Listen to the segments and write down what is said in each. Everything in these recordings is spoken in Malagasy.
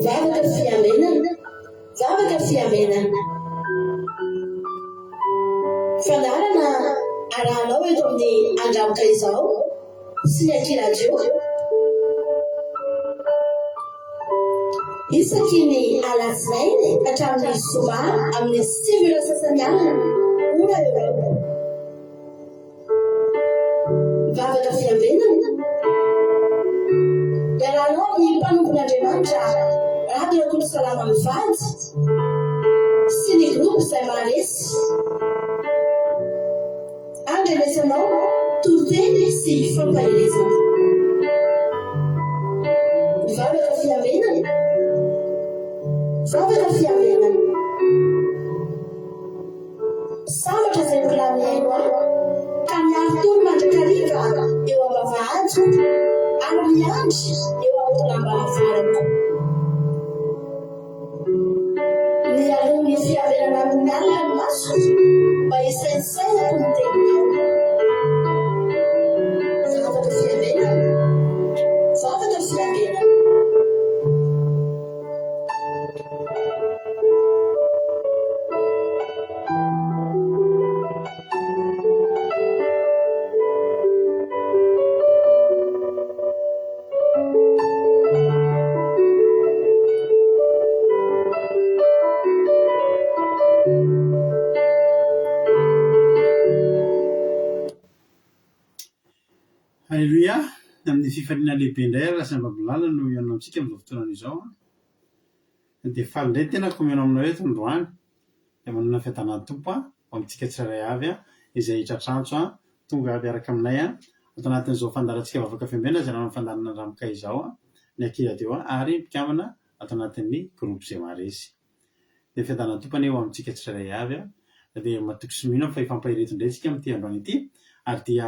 Vavaka fiambenana, vavaka fiambenana. Fandaharana arahanao eto amin'ny Andramoka Izao sy ny Aky Radio. Isaky ny alatsinainy hatramin'ny zoma amin'ny 9 ora sasany alina, ora Eoropa. Vavaka fiambenana. Iarahanao amin'ny mpanompon'Andriamanitra Rado Rakotosalama mivady sy ny groupe izay maharesy. Andrenesanao toriteny sy fampaherezana. Vavaka fiambenana. Vavaka fiambenana. Sambatra izay mbola mihaino ahy, ka miari-tory mandrakariva eo am-bavahadiko, ary miandry eo am-tolam-baravarako. Mialoha ny fiaverana amin'ny alina ny masoko, mba hisaintsainako ny teninao. Vavaka fiambenana, vavaka fiambenana. Aleloia! Amin'ny fifaliana lehibe indray ary Rasambabilala no hihaona amintsika amin'izao fotoana izao. Dia faly indray ny tenako mihaona aminao eto androany. Dia manana fiadanan'ny Tompo ho amintsika tsirairay avy izay hitratrantso tonga miaraka aminay ato anatin'izao fandaharantsika Vavaka Fiambenana izay naman'ny fandaharana Ramoka izao, ny Aky Radio ary mpikambana ato anatin'ny Groupe Zemaresy. Dia fiadanan'ny Tompo anie ho amintsika tsirairay avy. Dia matoky sy mino aho fa hifampahery eto indray isika amin'ity androany ity ary dia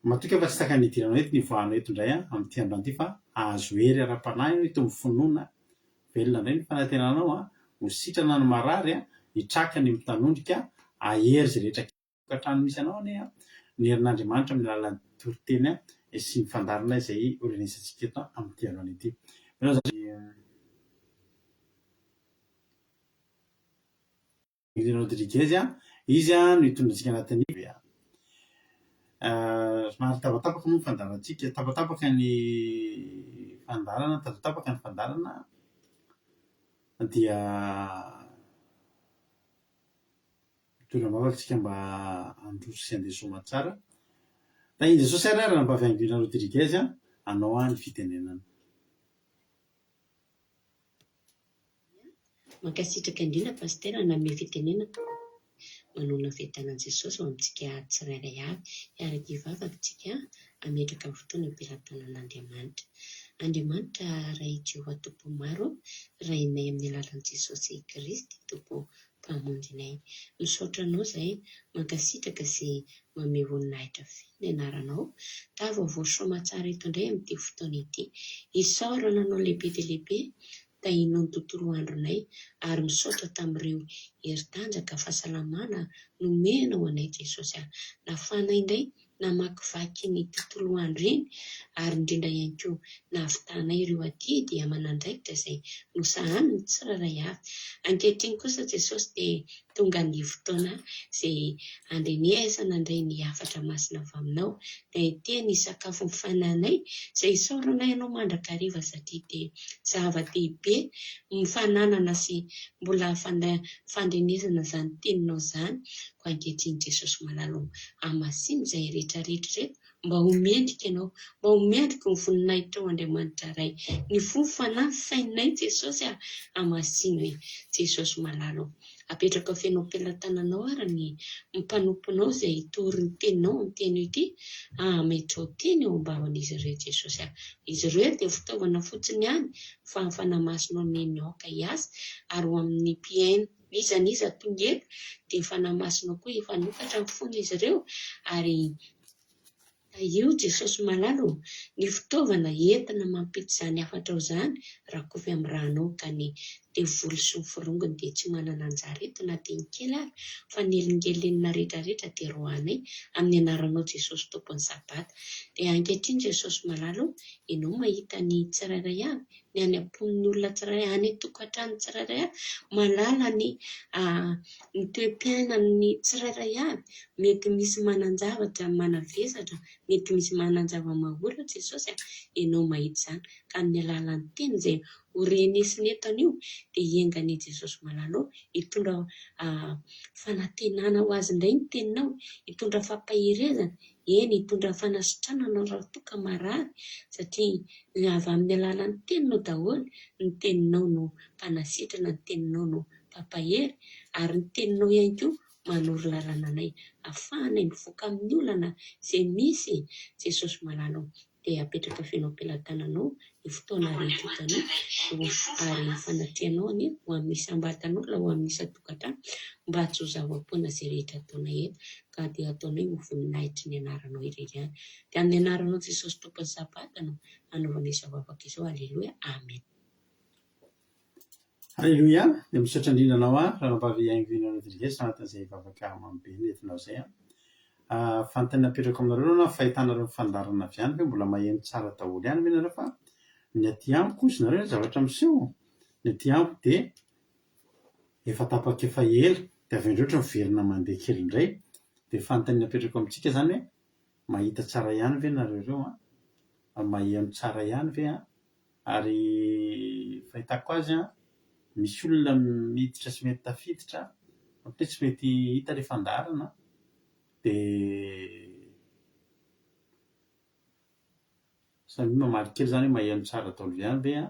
matoky aho fa tsy tahaka ny nidiranao eto ny hivoahanao eto indray amin'ity androany ity fa hahazo hery ara-panahy ianao hitombo finoana, velona indray ny fanantenanao, ho sitrana ny marary, hitraka ny mitanondrika, hahery izay rehetra tokantrano misy anao anie ny herin'Andriamanitra amin'ny alalan'ny toriteny sy ny fandaharana izay horenesantsika eto amin'ity androany ity. Mino aho Willy Rodriguez, izy no hitondra antsika anatin'ny Somary tapatapaka moa ny fandaharantsika, tapatapaka ny fandaharana, tapatapaka ny fandaharana dia mitondra am-bavaka isika mba handroso sy handeha soamantsara. Tahin'i Jesosy ary Ranabavy Anguilla Rodriguez hanao ny fitenenana. Mankasitraka indrindra Pasitera nanome fitenenana manoana fiadanan'i Jesosy ho amintsika tsirairay avy. Hiaraka hivavaka isika hametraka ny fotoana am-pelatanan'Andriamanitra. Andriamanitra Ray Jehovah Tompon'ny maro, Rainay amin'ny alalan'i Jesosy Kristy Tompo Mpamonjy anay. Misaotra Anao izahay, mankasitraka sy manome voninahitra feno ny anaranao. Tafavory soamatsara eto indray amin'ity fotoana ity. Isaorana Anao lehibe dia lehibe, tahinao ny tontolo andronay ary misaotra tamin'ireo hery tanjaka, fahasalamana nomenao anay Jesosy a. Nafana indray namakivaky iny tontolo andro iny ary indrindra ihany koa nahavitanay ireo adidy aman'andraikitra izay nosahaniny tsirairay avy. Ankehitriny kosa Jesosy dia tonga ny fotoana izay handrenesana indray ny hafatra masina avy aminao, dia teny sakafon'ny fanahinay izay isaoranay Anao mandrakariva satria dia zava-dehibe ny fananana sy mbola fandrenesana izany teninao izany. Koa ankehitriny Jesosy malala ô, hamasino izay rehetra rehetra ireto mba ho mendrika Ianao, mba ho mendriky ny voninahitrao Andriamanitra Ray. Ny fo, fanahy, sainay Jesosy a, hamasino e. Jesosy malala ô, apetrako feno am-pelatananao ary ny mpanomponao izay hitory ny teninao amin'ity anio ity, ametrao teny eo am-bavan'izy ireo Jesosy a. Izy ireo dia fitaovana fotsiny ihany fa ny Fanahy Masinao neny aoka hiasa ary ho amin'ny mpihaino. N'iza n'iza tonga eto dia ny Fanahy Masina koa efa hanokatra ny fon'izy ireo ary tahio Jesosy malala ô, ny fitaovana entina mampita izany hafatrao izany rakofy amin'ny ranao ka ny Devoly sy ny forongony dia tsy manana anjara eto na dia ny kely ary fa ny elingelenina rehetra rehetra dia roahanay amin'ny anaranao Jesosy Tompon'ny Sabata. Dia ankehitriny Jesosy malala o, Ianao mahita ny tsirairay avy, ny any am-pon'ny olona tsirairay, any an-tokantranon'ny tsirairay avy, mahalala ny ny toe-piainan'ny tsirairay avy, mety misy manan-javatra manavesatra, mety misy manan-java-mahory eo Jesosy a, Ianao mahita izany, ka amin'ny alalan'ny teny izay ho renesina eto anio dia enga anie Jesosy malala ô, hitondra fanantenana ho azy indray ny teninao, hitondra fampaherezana, eny hitondra fanasitranana raha toa ka marary satria avy amin'ny alalan'ny teninao daholo, ny teninao no mpanasitrana, ny teninao no mpampahery ary ny teninao ihany koa manoro lalana anay afahanay mivoaka amin'ny olana izay misy Jesosy malala ô. dia apetraka feno am-pelatananao io fotoana rehetra hitanao ary ny fanatrehanao anie ho amin'ny isam-batan'olona, ho amin'ny isan-tokantrano mba tsy ho zava-poana izay rehetra ataonay eto ka dia ataonay ho voninahitry ny anaranao irery ihany. Dia amin'ny anaranao Jesosy Tompon'ny Sabata no anaovana izao vavaka izao. Aleloia. Amen. Aleloia! Dia misaotra indrindra anao aho Ranabavy Haingoina Rodriguez anatin'izay vavaka mamy be nentinao izay an. Fanontaniana apetrako aminareo aloha na fahitanareo ny fandaharana avy any ve mbola maheno tsara daholo ihany ve nareo fa ny aty amiko hozy nareo ny zavatra miseho, ny aty amiko dia efa tapaka efa ela dia avy eo indray ohatran'ny miverina mandeha kely indray dia fanontaniana apetrako amintsika izany hoe mahita tsara ihany ve nareo ireo an? Maheno tsara ihany ve an? Ary fahitako azy an, misy olona miditra sy mety tafiditra, ohatra hoe tsy mety hita ilay fandaharana dia samia mamaly kely izany hoe maheno tsara daholo ihany ve an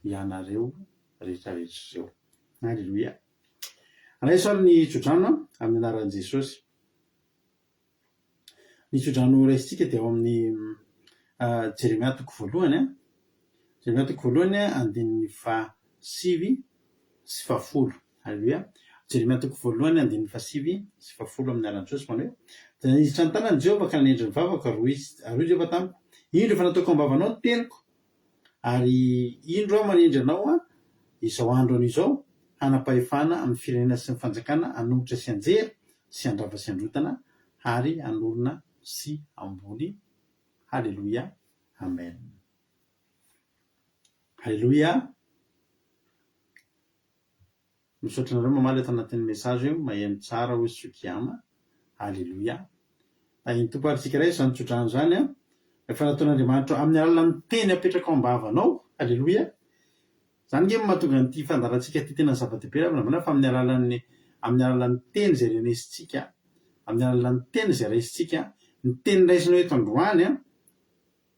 ianareo rehetra rehetra ireo. Alléluia. Raiso ary ny tsodrano amin'ny anaran'i Jesosy. Ny tsodrano raisintsika dia ao amin'ny Jeremia toko voalohany, Jeremia toko voalohany andininy fahasivy sy fahafolo. Aleloia. Jeremia toko voalohany andininy fahasivy sy fahafolo amin'ny anaran'i Jesosy manao hoe, Dia naniditra ny tanan'i Jehovah ka nanendry ny vavako ary hoy izy, ary hoy Jehovah tamiko, Indro efa nataoko am-bavanao ny teniko, Ary indro aho manendry anao izao andro anio izao hanam-pahefana amin'ny firenena sy ny fanjakana hanongotra sy hanjera sy handrava sy handrotana ary hanorina sy hamboly. Haleloia. Amen. Haleloia. Misaotra anareo mamaly ato anatin'ny message io, maheno tsara hoy Sukiyama. Aleloia. Tahin'ny Tompo ary tsika ray izany tsodrano izany an. Efa nataon'Andriamanitra amin'ny alalan'ny teny apetraka ao am-bavanao. Aleloia. Izany nge no mahatonga an'ity fandaharantsika ity tena zava-dehibe ry havana fa amin'ny alalan'ny amin'ny alalan'ny teny izay renesintsika, amin'ny alalan'ny teny izay raisintsika, ny teny raisinao eto androany an,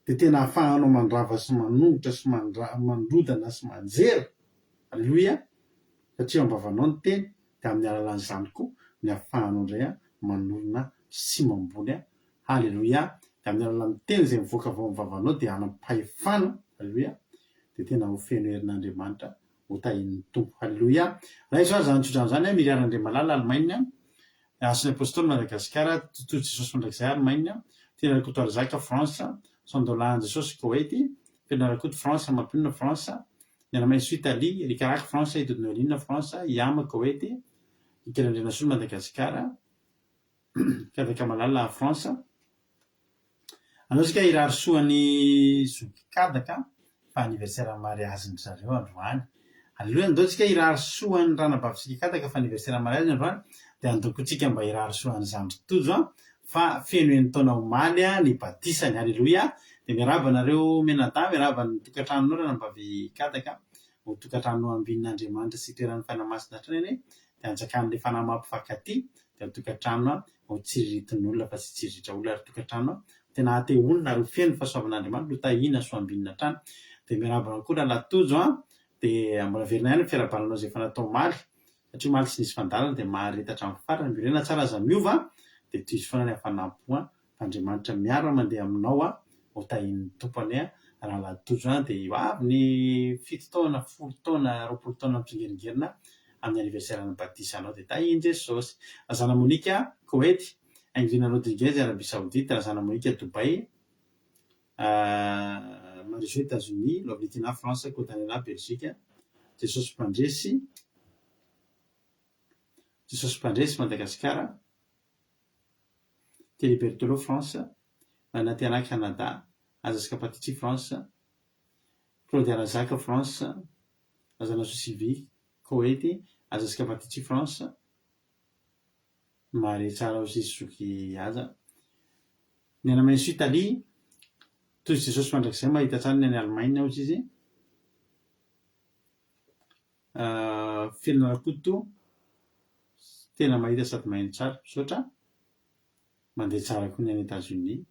dia tena ahafahanao mandrava sy manongotra sy mandrodana sy manjera, aleloia, satria ao am-bavanao ny teny, dia amin'ny alalan'izany koa ny ahafahanao indray manorina sy mamboly, aleloia, dia amin'ny alalan'ny teny izay mivoaka avy ao amin'ny vavanao dia hanam-pahefana, aleloia, dia tena ho feno herin'Andriamanitra, ho tahian'ny Tompo, aleloia. Raiso ary izany tsodrano izany, Miriam Randriamalala, Allemagne. Hasin'ny Apostoly Madagasikara, Totozy Jesosy Mandrakizay Allemagne, Tiana Rakotoarizaka France, Sandola Jesosy Koety, Feno Rakoto France, Mampionona France, Mianamaiso Italie, Rikaraky France, Idodo Noeline France, Iama Koety, Ikela Andrianasolo Madagasikara, Kadakamalala France. Aleo tsika hirary soa an'i zoky Kadaka fa anniversaire mariage-ndry zareo androany. Aleloia, andao tsika hirary soa an'i ranabavintsika Kadaka fa anniversaire mariage-ny androany, dia andao koa tsika mba hirary soa an'i zandry Tojo an, fa feno enin-taona omaly ny batisany. Aleloia, dia miarahaba anareo mianadahy, miarahaba ny tokantranonao ranabavy Kadaka, ho tokantrano ambinin'Andriamanitra sy itoeran'ny Fanahy Masina hatrany anie, dia anjakan'ilay Fanahy mampifankatia, dia ny tokantrano ho tsiriritin'olona fa tsy hitsiriritra olona ary tokantrano tena hahate honina ary ho feno ny fahasoavan'Andriamanitra ho tahiana sy ho ambinina hatrany. Dia miarahaba anao koa Rahalahy Tojo an! Dia mbola averina ihany ny fiarahabana anao izay efa natao omaly satria omaly tsy nisy fandaharana dia mahareta hatramin'ny farany. Miverena tsara aza miova dia tohizo foana ny hafanam-po an! Fa Andriamanitra miara mandeha aminao a, ho tahin'ny Tompo anie a, rahalahy Tojo a, dia ho avy ny fito taona, folo taona, 20 taona mitsingeringerina amin'ny anniversaire ny batisanao dia tahin'i Jesosy. Razana Monica, Koety, Ingrid Rodriguez, Arabie Saoudite, Razana Monica, Dubaï, Marijo, Etazonia, Lovely Tina, France, Kodanela, Belgique. Jesosy Mpandresy, Jesosy Mpandresy, Madagasikara, Thierry Berthelot, France, Marina Tiana, Canada, Aza Scapatici, France, Claudia Razaka, France, Razanasoa Sylvie, Koety, Aza Scapatici, France, Mahare tsara ao sisy zoky Haja. Ny any Mainsu Italie, Tojo Jesosy mandrakizay mahita hatrany ny any Allemagne hozy izy. Felona Rakoto, tena mahita sady maheno tsara, misaotra. Mandeha tsara koa ny any Etats-Unis.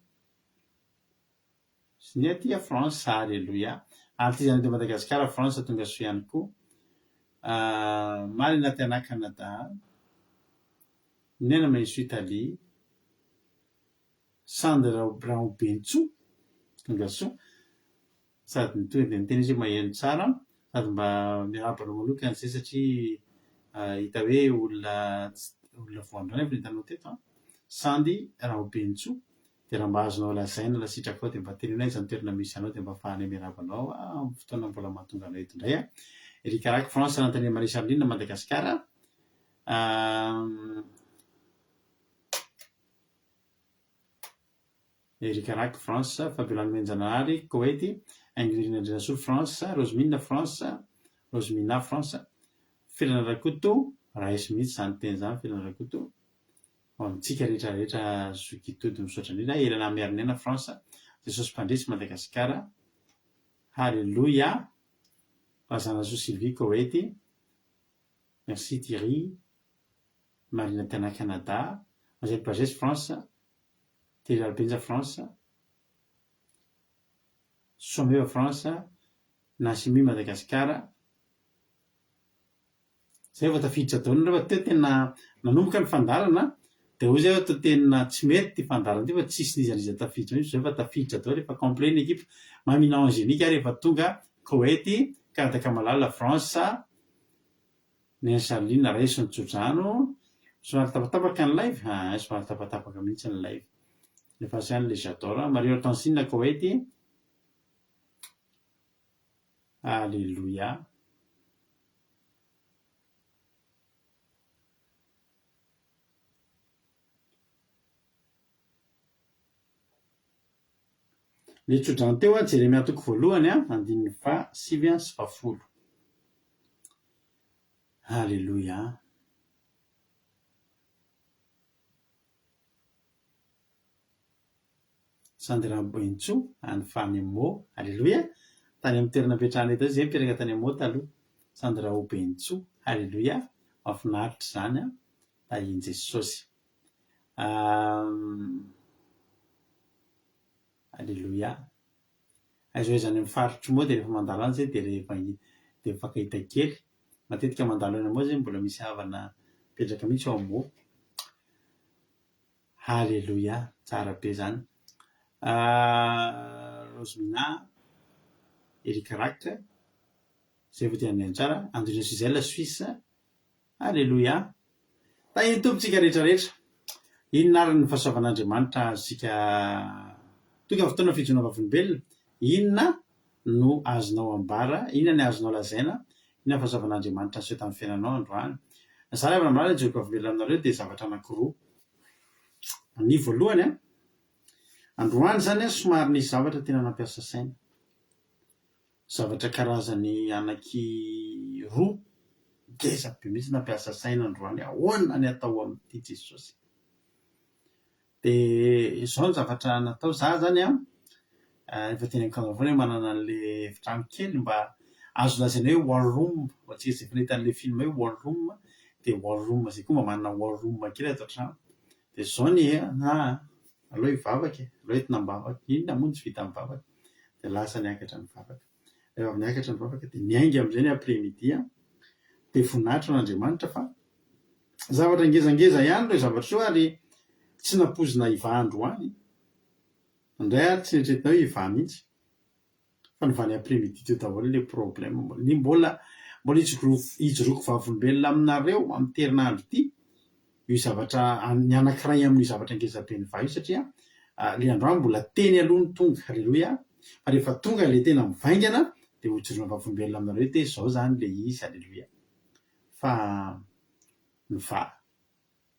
Sy ny aty France, Aleloia. Ary ity izany eto Madagasikara, France tonga soa ihany koa. Marina Tena Canada, Nena Mainsu Italie, Sandra Raobentsoa, tonga soa. Sady ny tonga dia niteny izy hoe maheno tsara, sady mba miarahaba anao manokana izay satria hita hoe olona olona vao androany avy nitanao teto an! Sandy Raobentsoa, dia raha mba azonao lazaina raha sitrakao dia mba teneno aiza ny toerana misy anao dia mba ahafahanay miarahaba anao amin'ny fotoana mbola mahatonga anao eto indray an! Eric Raky, France, Anantania Marie Charline, Madagasikara. Eric Rack, France, Fabiola Nomenjanahary, Koety, Haingonirina Andrianasolo, France, Rosemine, France, Rosemina, France, Felana Rakoto, raiso mihitsy izany teny izany Felana Rakoto, ho amintsika rehetra rehetra zoky tody misaotra indrindra, Elana Miariniaina, France, Jesosy Mpandresy, Madagasikara, Haleloia, Razanasoa Sylvie, Koety, Merci Thierry, Marina Tana, Canada, Angèle Pagès, France, Thierry Rabenja, France, Soameva, France, Nasimi, Madagasikara. Zay vao tafiditra daholo nareo fa teo tena nanomboka ny fandaharana dia hoy zay hoe toa tena tsy mety ity fandaharana ity fa tsisy n'iza n'iza tafiditra mihitsy zay fa tafiditra daholo efa complet ny ekipa. Mamina Angélique ary efa tonga Koety, Kanadaka Malala, France, Neny Charline raiso ny tsodrano, somary tapatapaka ny live aa somary tapatapaka mihitsy ny live, alefaso ihany le j'adore, Marie Hortensine Koety, Aleloia. Le tsodrano teo a, Jeremia toko voalohany a, andininy faha sivy sy fahafolo. Aleloia. Sandra Boentsoa any Fanemo. Aleloia. Tany amin'ny toerana nipetrahanay tao izy, nipetraka tany Amo taloha. Sandra Obentsoa. Aleloia. Mahafinaritra izany an. Tahian'i Jesosy. Aleloia. Aiza ho aiza any amin'ny faritr'i Meaux dia rehefa mandalo any izay dia rehefa dia mifankahita kely. Matetika mandalo any Meaux izay mbola misy havana mipetraka mihitsy ao Meaux. Aleloia, tsara be izany. Rosemina, Eric Rack, izay vao tena nihaino tsara, Andrina Suzelle, Suisse, Aleloia! Tahin'ny Tompo tsika rehetra rehetra. Inona ary ny fahasoavan'Andriamanitra azontsika Tonga ny fotoana fijoroana vavolombelona. Inona no azonao ambara? Inona ny azonao lazaina? Inona ny fahasoavan'Andriamanitra niseho tamin'ny fiainanao androany? Za raha manambara ny hijoro vavolombelona aminareo dia zavatra anankiroa. Ny voalohany an, androany izany an somary nisy zavatra tena nampiasa saina. Zavatra karazany anaky roa ngeza be mihitsy nampiasa saina androany ahoana ny atao amin'ity Jesosy. Dia izao ny zavatra natao, za zany an efa teneniko anareo foana hoe manana an'le efitrano kely mba azo lazaina hoe war room, ho antsika izay efa nahita an'le film hoe war room dia war room zay koa mba manana war room kely ato an-trano. Dia izao ny an, aleo hivavaka e, aleo entina am-bavaka, inona moa no tsy vita am-bavaka. Dia lasa niakatra nivavaka. Rehefa avy niakatra nivavaka dia niainga amin'izay ny après midi an, dia voninahitra ho an'Andriamanitra fa zavatra ngezangeza ihany ireo zavatra ireo ary tsy nampoizina hivaha androany. Indray ary tsy neritreretina hoe hivaha mihitsy. Fa nivaha ny après midi teo daholo ilay problème. Ny mbola mbola hijoroako vavolombelona aminareo amin'ity herinandro ity io zavatra ny anankiray amin'io zavatra ngeza be nivaha io satria ilay androany mbola teny aloha no tonga, aleloia, fa rehefa tonga ilay tena mivaingana Dia hojoroana vavolombelona aminareo ety hoe izao izany ilay izy, aleloia. Fa nivaha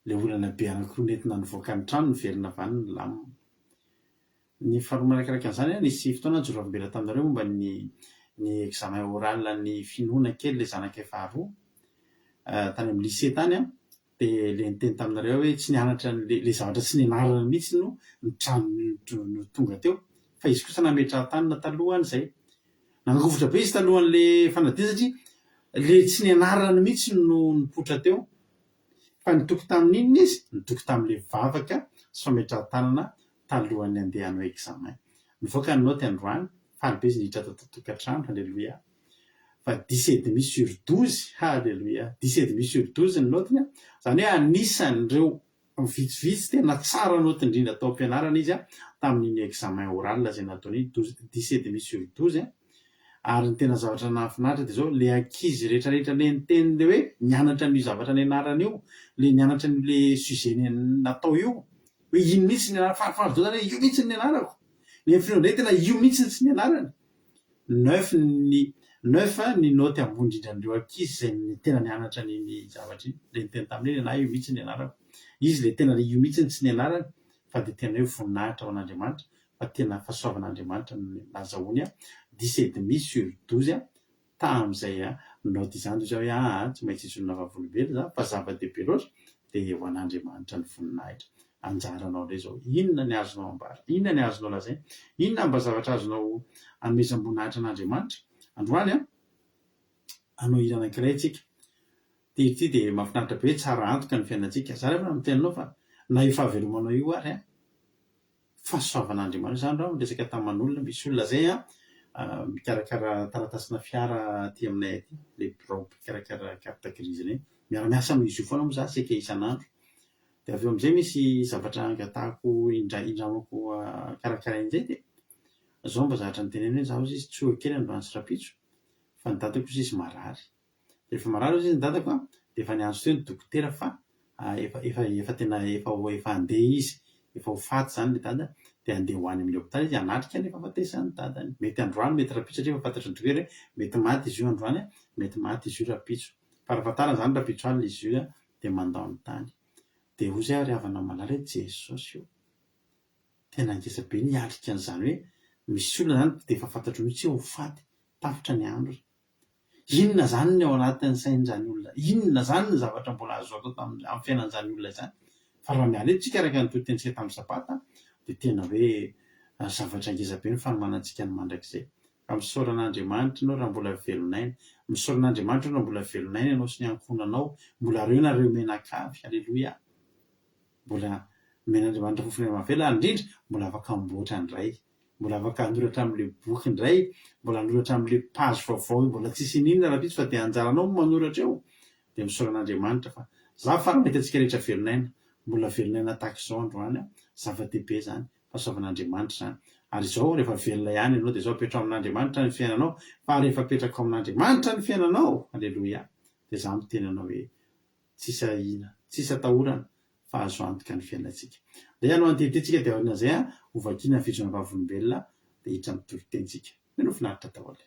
ilay olana be anankiroa nentina nivoaka ny trano niverina avy any nilamina. Ny faharoa manarakaraka an'izany, nisy fotoana nijoro vavolombelona taminareo momba ny ny examen oral ny finoana kely ilay zanakay faharoa tany amin'ny lycée tany an, dia ilay niteny taminareo aho hoe tsy nianatra an'ilay ilay zavatra tsy nianarana mihitsy no nitrano no tonga teo fa izy kosa nametrahan-tanana talohan'izay. Nangovitra be izy talohan'ilay fanadinana satria ilay tsy nianarany mihitsy no nipoitra teo. Fa nitoky tamin'inona izy? Nitoky tamin'ilay vavaka sy fametrahan-tanana talohan'ny handeha hanao examen. Nivoaka ny naoty androany, faly be izy niditra tato an-tokantrano, Alléluia. Fa dix et demi sur 12, Alléluia, dix et demi sur 12 ny naotiny an, izany hoe anisan'ireo vitsivitsy tena tsara naoty indrindra tao am-pianarana izy tamin'iny examen oral izay nataony iny, 12, dix et demi sur 12 an. Ary ny tena zavatra nahafinaritra dia izao, ilay ankizy rehetra rehetra ilay niteny ilay hoe nianatra an'io zavatra nianarana io, ilay nianatra an'io ilay sujet natao io, hoe iny mihitsy ny anarako, falifaly daholo zany hoe io mihitsy ny nianarako. Ny finoana indray tena io mihitsy tsy nianarany. Neuf ny neuf ny naoty ambony indrindra an'ireo ankizy izay tena nianatra an'iny zavatra iny. Ilay niteny taminy hoe nenahy io mihitsy ny nianarako. Izy ilay tena ilay io mihitsy no tsy nianarany fa dia tena hoe voninahitra ho an'Andriamanitra fa tena fahasoavan'Andriamanitra no nazahoany dix et demi sur 12 Tamin'izay naoty izany dia hoy aho hoe aa tsy maintsy hisy olona vavolombelona izany fa zava-dehibe loatra dia ho an'Andriamanitra ny voninahitra. Anjaranao indray izao. Inona ny azonao ambara? Inona ny azonao lazaina? Inona mba zavatra azonao anomezam-boninahitra an'Andriamanitra? Androany an, hanao hira anankiray isika. Ity hira ity dia mahafinaritra be, tsara antoka ny fiainantsika. Za rehefa miteny anao fa na io fahavelomanao io ary an, fahasoavan'Andriamanitra izany raha miresaka taman'olona, misy olona izay an mikarakara taratasina fiara aty aminay aty, ilay birao mpikarakara carte grise ireny, miara-miasa amin'izy io foana moa za saika isan'andro, dia avy eo amin'izay misy zavatra angatahako indray indramako karakaraina izay dia izao mba zavatra noteneniny hoe za hozy izy tsoa kely androany sy rahampitso fa ny dadako hozy izy marary. Rehefa marary hozy izy ny dadako an, dia efa niantso teo ny dokotera fa efa efa efa tena efa ho efa handeha izy, efa ho faty izany ilay dada, dia handeha ho any amin'ny hopitaly izy hanatrika ny fahafatesan'ny dadany. Mety androany, mety rahampitso satria efa fantatry ny dokotera hoe mety maty izy io androany an, mety maty izy io rahampitso. Farafahatarany izany rahampitso alina izy io dia mandao ny tany. Dia hozy aho ry havana malala hoe Jesosy ô! Tena ngeza be ny hiatrika an'izany hoe misy olona izany dia efa fantatro mihitsy hoe ho faty, tapitra ny androny. Inona izany ny ao anatin'ny sain'izany olona, inona izany ny zavatra mbola azo atao tamin'ny amin'ny fiainan'izany olona izany? Fa raha miala eto isika araka ny toritentsika tamin'ny sabata dia tena hoe zavatra ngeza be ny fanomanantsika ny mandrakizay. Fa misaora an'Andriamanitra ianao raha mbola velon'aina. Misaora an'Andriamanitra ianao raha mbola velon'aina ianao sy ny ankohonanao, mbola reo nareo mianakavy. Aleloia. Mbola omen'Andriamanitra fofon'aina mahavelona ary indrindra mbola afaka mamboatra indray. Mbola afaka hanoratra amin'ilay boky indray, mbola hanoratra amin'ilay page vaovao mbola tsisy ininona rahampitso fa dia anjaranao no manoratra eo. Dia misaora an'Andriamanitra fa za faly mahita antsika rehetra velon'aina, mbola velon'aina tahaka izao androany an, zava-dehibe izany, fahasoavan'Andriamanitra izany. Ary izao rehefa velona ihany ianao dia izao apetraho amin'Andriamanitra ny fiainanao fa rehefa apetrakao amin'Andriamanitra ny fiainanao, aleloia, dia za miteny anao hoe Tsisy ahiana, tsisy atahorana fa azo antoka ny fiainantsika. Ndeha aloha antehitia tsika dia aorian'izay ho vakiana ny fijoroana vavolombelona dia hiditra amin'ny toritentsika. Mino ho finaritra daholo.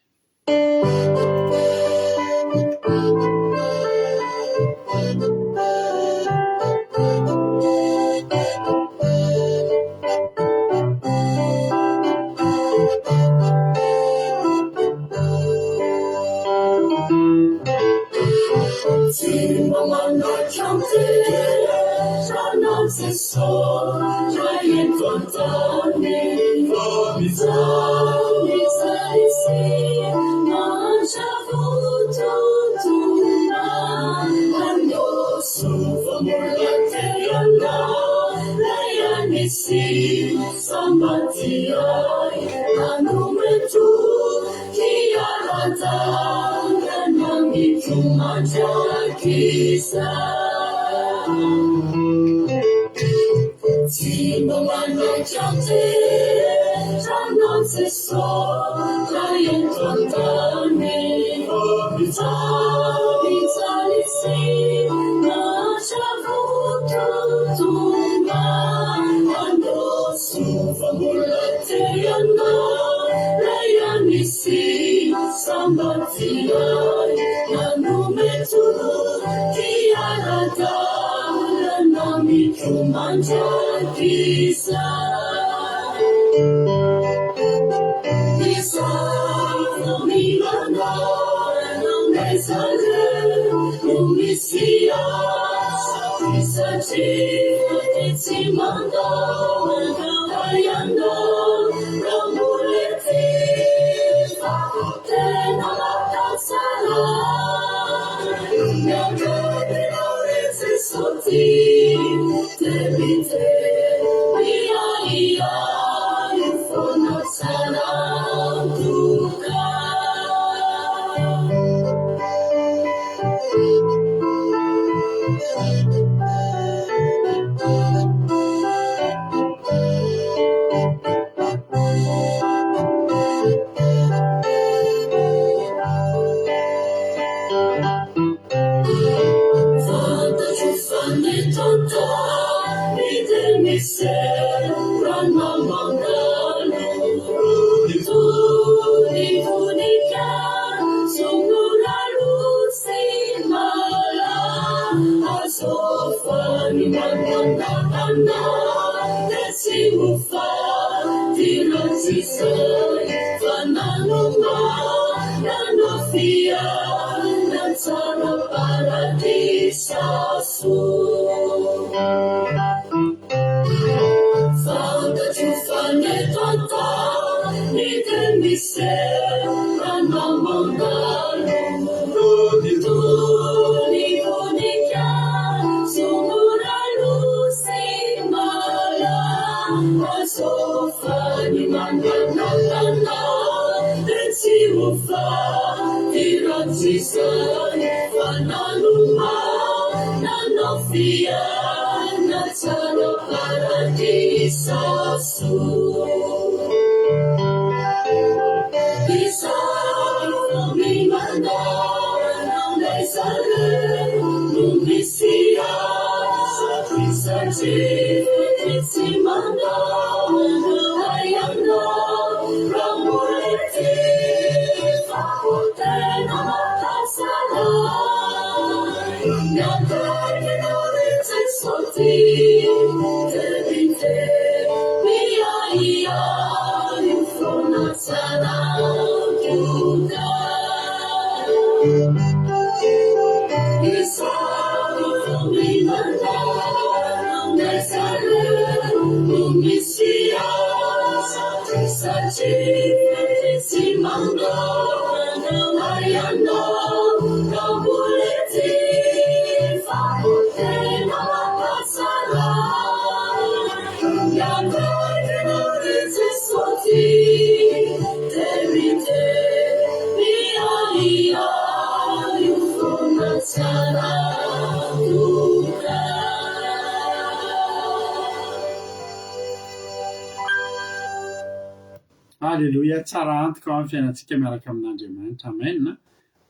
Aleloia, tsara antoka ao ny fiainantsika miaraka amin'Andriamanitra. Amen.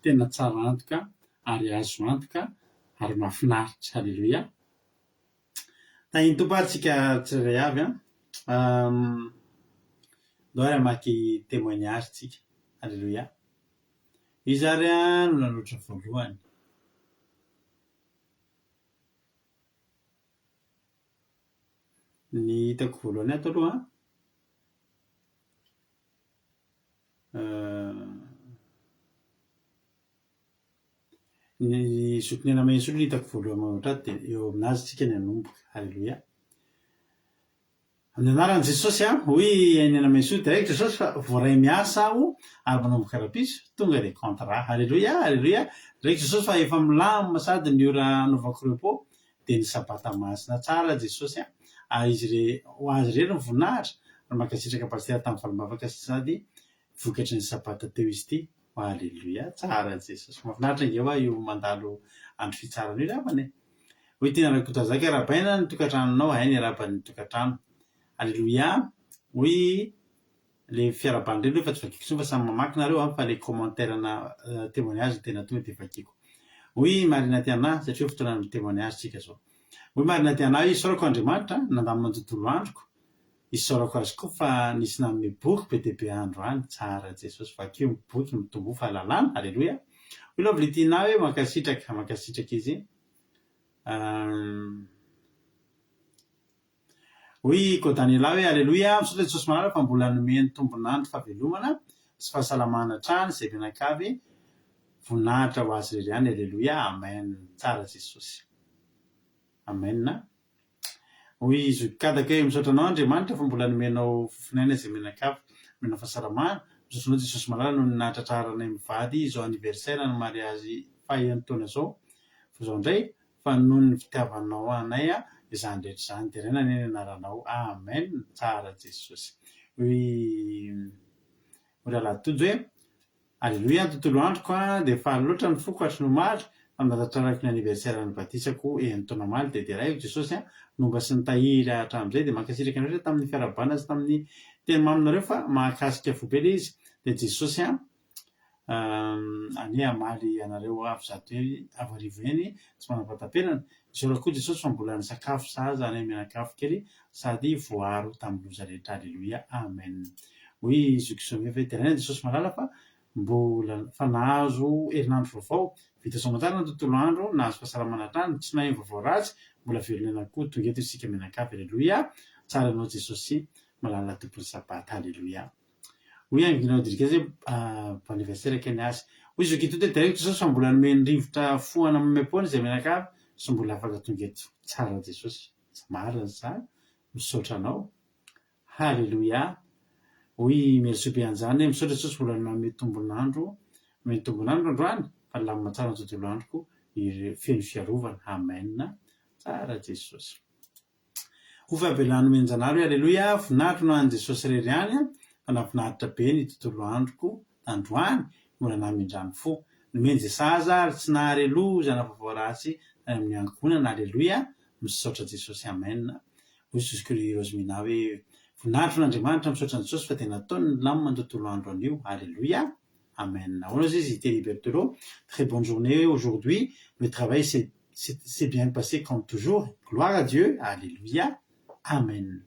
Tena tsara antoka ary azo antoka ary mahafinaritra. Aleloia. Tahin'ny Tompo ary tsika tsirairay avy an. Ndao ary hamaky témoignage tsika. Aleloia. Iza ary no nanoratra voalohany? Ny hitako voalohany ato aloha an. Ny zokin'i Aina Mahesoa aloha no hitako voalohany manoratra ato dia eo aminazy tsika ny hanomboka. Aleloia. Amin'ny anaran'i Jesosy aho, hoy i Aina Mahesoa, direct Jesosy fa voaray miasa aho ary manomboka rahampitso, tonga ilay contrat. Aleloia, aleloia. Direct Jesosy fa efa milamina sady ny ora hanaovako repos dia ny sabata masina. Tsara Jesosy a! Ary izy re, ho azy irery ny voninahitra, ary mankasitraka Pasitera tamin'ny valim-bavaka sady vokatry ny sabata teo izy ity. Aleloia! Tsara Jesosy. Mahafinaritra ange hoa io mandalo andro fitsarana io ry havana e! Hoy Tiana Rakotozaka, Arahabaina ny tokantranonao, hay ny arahaba ny tokantrano. Aleloia! Hoy le fiarahabana indray aloha efa tsy vakiko intsony fa samy mamaky nareo an, fa le commentaire na témoignage no tena tonga dia vakiko. Hoy i Marina Tiana, satria fotoanan'ny témoignage tsika zao. Hoy Marina Tiana hoe isaorako Andriamanitra nandamina ny tontolo androko. Isaorako azy koa fa nisy nanome boky be dia be androany. Tsara Jesosy. Vakio ny boky mitomboa fahalalana. Aleloia. Hoy Lovely Tina hoe mankasitraka, mankasitraka izy. Hoy i Kodanela hoe, Aleloia, misaotra Jesosy Malala fa mbola nomeny tombon'andro fahavelomana sy fahasalamana hatrany izay mianakavy, voninahitra ho Azy irery ihany, Aleloia, Amen, tsara Jesosy. Amen. Hoy i Zoky Kadaka hoe, misaotra anao Andriamanitra fa mbola nomenao fofon'aina izay mianakavy, nomenao fahasalamana, misaotra anao Jesosy Malala noho ny nahatratraranay mivady izao anniversaire ny mariazy faha enin-taona izao, fa izao indray fa noho ny fitiavanao anay izany rehetra izany. Deraina anie ny anaranao. Amen. Tsara Jesosy. Hoy hoy Rahalahy Tojo hoe, Aleloia ny tontolo androko an, dia faly loatra ny foko hatry ny omaly fa nahatratrarako ny anniversaire ny batisako enin-taona omaly dia deraiko Jesosy an, nomba sy nitahiry ahy hatramin'izay dia mankasitraka anareo tamin'ny fiarahabana sy tamin'ny teny maminareo fa mahakasika fo be ilay izy dia Jesosy an, Anie hamaly anareo avo zato avo arivo eny tsy manam-pahataperana. Isaorako koa Jesosy fa mbola nisakafo sahaza anay mianakavy kely sady voaaro tamin'ny loza rehetra Aleloia Amen. Hoy i Zoky Someva hoe deraina Jesosy malala fa mbola fa nahazo herinandro vaovao, vita soamantsara ny tontolo andro, nahazo fahasalamana hatrany, tsy naheno vaovao ratsy, mbola velona ihany koa tonga eto isika mianakavy Aleloia tsara ianao Jesosy malala tompon'ny sabata Aleloia. Hoy Angina Rodriguez hoe bon anniversaire kay ny azy. Hoy Zoky Toto hoe direct Jesosy fa mbola nomeny rivotra fohana maimaimpoana izay mianakavy sy mbola afaka tonga eto. Tsara Jesosy. Marina izany. Misaotra anao. Haleloia. Hoy i Merisoa Beanjany hoe misaotra Jesosy mbola nanome tombon'andro nomeny tombon'andro androany fa nilamina tsara ny tontolo androko feno fiarovana. Amen. Tsara Jesosy. Ho fahavelana nomen-janahary hoe Aleloia, voninahitra no an'i Jesosy irery ihany fa nahafinaritra be ny tontolo androko tandroany, mbola namindrany fo. Nomen'i Jesaza ary tsy nahare loza na vaovao ratsy tany amin'ny ankohonana Aleloia, misaotra Jesosy Amen. Hoy Zoky Rosemina hoe voninahitra ho an'Andriamanitra misaotra an'i Jesosy fa dia nataony nilamina ny tontolo andro anio Aleloia Amen. Ahoana hozy izy Thierry Berthelot, très bonne journée aujourd'hui, le travail s'est s'est bien passé comme toujours, gloire à Dieu, alléluia, amen.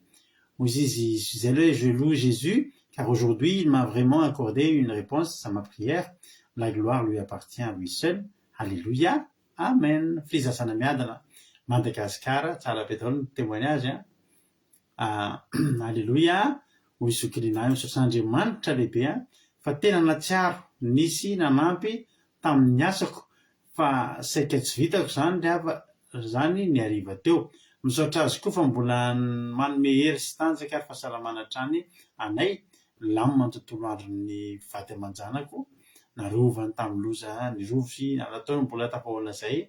Hozy izy Gisèle hoe je loue Jésus car aujourd'hui il m'a vraiment accordé une réponse à ma prière, la gloire lui appartient à lui seul, alléluia, amen. Fizasana miadana, Madagascar, tsara be daholo ny témoignage an. Aleloia, hoy zoky Lina, misaotra an'Andriamanitra lehibe aho fa tena natsiaro nisy nanampy tamin'ny asako fa saika tsy vitako izany ry hava izany ny hariva teo. Misaotra azy koa fa mbola manome hery sy tanjaka ary fahasalamana hatrany anay, milamina ny tontolo andron'ny vady aman-janako, narovany tamin'ny loza nirovy nataony mbola tafahoana izay,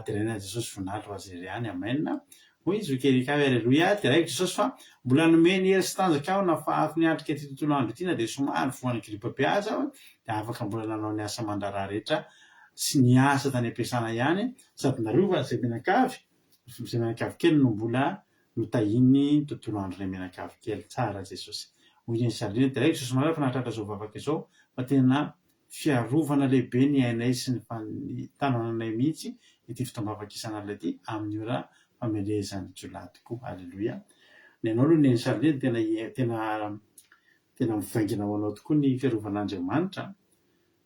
deraina Jesosy voninahitra ho azy irery ihany, amen. Hoy Zoky Erika hoe, Aleloia, deraiko Jesosy fa mbola nomeny hery sy tanjaka aho nafahako niatrika ity tontolo andro ity na dia somary voan'ny gripa be aza aho dia afaka mbola nanao ny asa aman-draharaha rehetra sy niasa tany am-piasana ihany sady narovany izay mianakavy izay mianakavy kely no mbola notahiany tontolo andronay mianakavy kely. Tsara Jesosy. Hoy Neny Charline, deraiko Jesosy malala fa nahatratra izao vavaka izao fa tena Fiarovana lehibe ny ainay sy ny tanananay mihitsy ity fotoam-bavaka isan'alina ity amin'ny ora famelezan'ny jiolahy tokoa. Aleloia. Ny anao aloha Neny Charline tena tena tena mivaingana ho anao tokoa ny fiarovan'Andriamanitra an!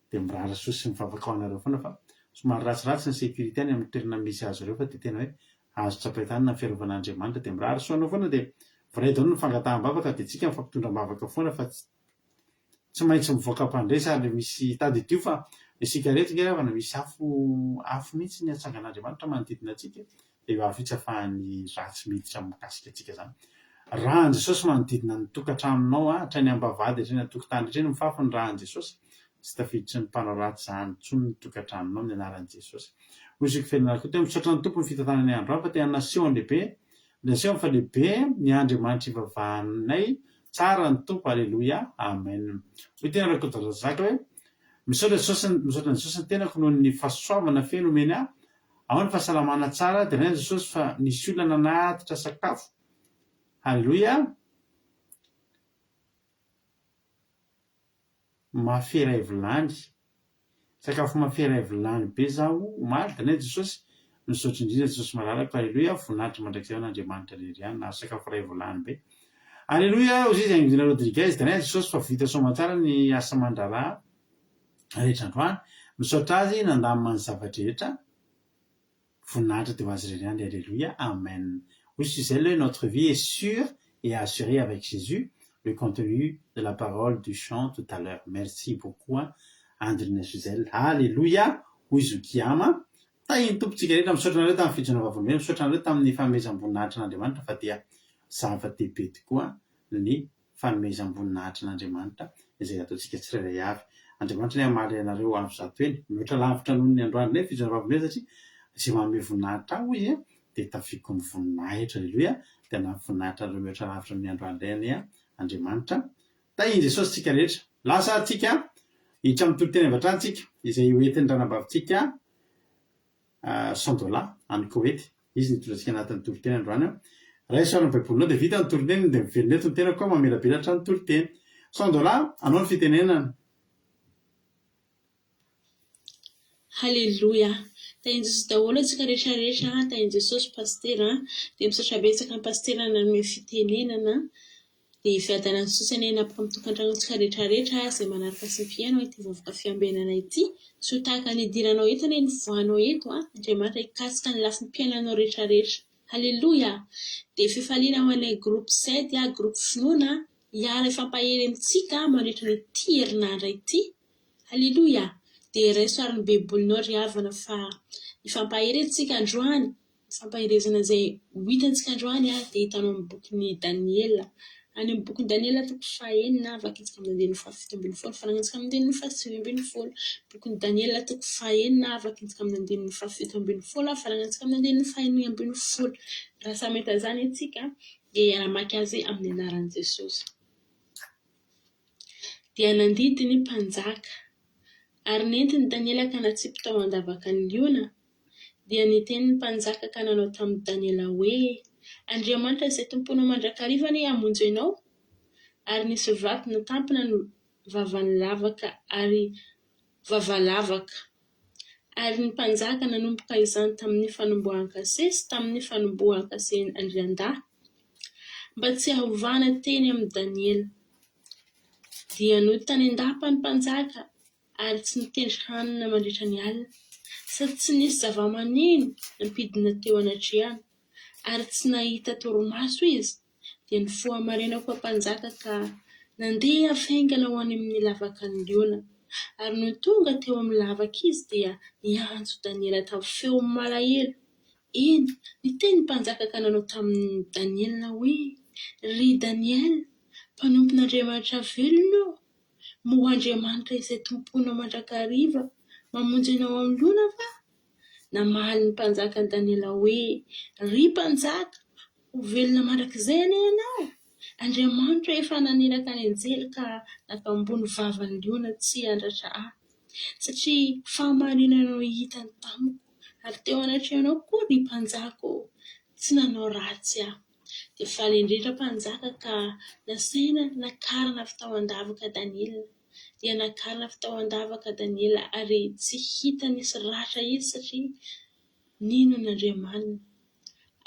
Dia mirary soa sy mivavaka ho anareo foana fa somary ratsiratsy ny sécurité any amin'ny toerana misy azy ireo fa dia tena hoe azo tsapain-tanana ny fiarovan'Andriamanitra dia mirary soa anao foana dia voaray daholo ny fangataham-bavaka dia tsika mifampitondra am-bavaka foana fa tsy Tsy maintsy mivoaka mpandresy ary misy tadidio fa isika rehetra ange havana misy afo afo mihitsy ny atsangan'Andriamanitra manodidina antsika dia io afo io tsy afahan'ny ratsy miditra mikasika antsika izany. Ràn'i Jesosy manodidina ny tokantranonao hatrany am-bavahady hatreny an-tokotany hatreny mifafy ny ràn'i Jesosy tsy tafiditry ny mpanao ratsy izany intsony ny tokantranonao amin'ny anaran'i Jesosy. Hoy Zoky Fenina Rakoto hoe misaotra ny Tompo ny fitantanany androany fa tena nasehony lehibe Nasehony fa lehibe ny Andriamanitra ivavahanay Tsara ny Tompo Aleloia Amen. Hoy tena Rakotorazaka hoe, Misaotra Jesosy misaotra an'i Jesosy ny tenako noho ny fahasoavana feno omeny ahy, ao ny fahasalamana tsara, deraina Jesosy fa nisy olona nanatitra sakafo. Haleloia. Mafy iray vilany. Sakafo mafy iray vilany be zaho omaly Daniel Jesosy misaotra indrindra Jesosy malalako Aleloia voninahitra mandrakizay ho an'Andriamanitra irery ihany nahazo sakafo iray vilany be. Aleloia, hoy izy Angelina Rodriguez, Deraina Jesosy fa vita soamantsara ny asa aman-draharaha rehetra androany. Misaotra Azy nandamina ny zava-drehetra. Voninahitra dia ho Azy irery ihany. Aleloia. Amen. Hoy Suzelle hoe notre vie est sûre et assurée avec Jésus, le contenu de la parole du chant tout à l'heure. Merci beaucoup Andrina Suzelle. Aleloia, hoy Zokiama. Tahin'ny Tompo tsika rehetra. Misaotra anareo tamin'ny fijoroana vavolombelona, misaotra anareo tamin'ny fanomezam-boninahitra an'Andriamanitra fa dia zava-dehibe tokoa ny fanomezam-boninahitra an'Andriamanitra izay ataontsika tsirairay avy. Andriamanitra anie hamaly anareo avo zato heny, mihoatra lavitra noho ny androany indray ny fijoroana vavolombelona satria izay manome voninahitra ahy hoy izy dia tafiako ny voninahitra. Aleloia! Dia hanafy voninahitra anareo mihoatra lavitra noho ny androany indray anie Andriamanitra. Tahin'i Jesosy tsika rehetra. Lasa ary tsika, hiditra amin'ny toriteny avy hatrany tsika, izay ho entin'ny ranabavintsika Sandola any Koety. Izy no hitondra antsika anatin'ny toriteny androany. Raiso ary ny baibolinao dia vita ny toriteny dia miverina eto ny tenako aho mamelabelatra ny toriteny. Sandola, anao ny fitenenana. Haleloia! Tahin'i Jesosy daholo antsika rehetra rehetra a, tahin'i Jesosy Pasitera a, dia misaotra betsaka an'i Pasitera nanome fitenenana, dia fiadanan'i Jesosy anie hanapaka amin'ny tokantranontsika rehetra rehetra izay manaraka sy mpihaino ity vovoka fiambenana ity, tsy ho tahaka ny hidiranao eto anie ny voanao eto a, Andriamanitra hikasika ny lafim-piainanao rehetra rehetra, Haleloia! Dia fifaliana ho anay groupe Sed a, groupe finoana, hiara hifampahery amintsika mandritra ny ity herinandro ity, Haleloia! Dia raiso ary ny baibolinao ry havana fa hifampahery isika androany, ny fampaherezana izay ho hitantsika androany dia hitanao amin'ny bokin'i Daniela. Any amin'ny bokin'i Daniela toko fahenina, vakintsika amin'ny andininy fahafito ambin'ny folo, faranantsika amin'ny andininy fahasivy ambin'ny folo. Bokin'i Daniela toko fahenina, vakintsika amin'ny andininy fahafito ambin'ny folo, faranantsika amin'ny andininy fahenina ambin'ny folo. Raha samy mahita izany isika dia hiara-maka azy amin'ny anaran'i Jesosy. Dia nandidy ny mpanjaka, ary nentiny Daniela ka natsipy tao an-davakan'ny liona. Dia niteny ny mpanjaka ka nanao tamin'i Daniela hoe, Andriamanitra izay tompoinao mandrakariva anie hamonjy anao. Ary nisy vato natampina ny vavan'ny lavaka ary vavalavaka. Ary ny mpanjaka nanomboka izany tamin'ny fanombohan-kase sy tamin'ny fanombohan-kasen'ny andriandahy, mba tsy hahovana teny amin'i Daniela. Dia nody tany an-dapa ny mpanjaka ary tsy nitendry hanina mandritra ny alina, sady tsy nisy zavamaneno nampidina teo anatrehany, ary tsy nahita torimaso izy. Dia nifoha maraina koa mpanjaka ka nandeha faingana ho any amin'ny lavakan'ny liona. Ary nony tonga teo amin'ny lavaka izy dia niantso Daniela tamin'ny feo malahelo. Eny, niteny ny mpanjaka ka nanao tamin'i Daniela hoe, Ry Daniela, mpanompon'Andriamanitra velona ô, moa Andriamanitra izay tompoinao mandrakariva mamonjy anao amin'ny liona va? Namaly ny mpanjaka an'i Daniela hoe, Ry mpanjaka, ho velona mandrakizay anie ianao! Andriamanitra efa naniraka ny anjely ka nampambony vavan'ny liona tsy handratra ahy, satria fahamarinanao hitany tamiko, ary teo anatrehanao koa, ry mpanjaka ô, tsy nanao ratsy aho. Dia faly indrindra mpanjaka ka nasaina nakarina avy tao an-davaka Daniela. Dia nakarina avy tao an-davaka Daniela ary tsy hita nisy ratra izy satria nino an'Andriamaniny.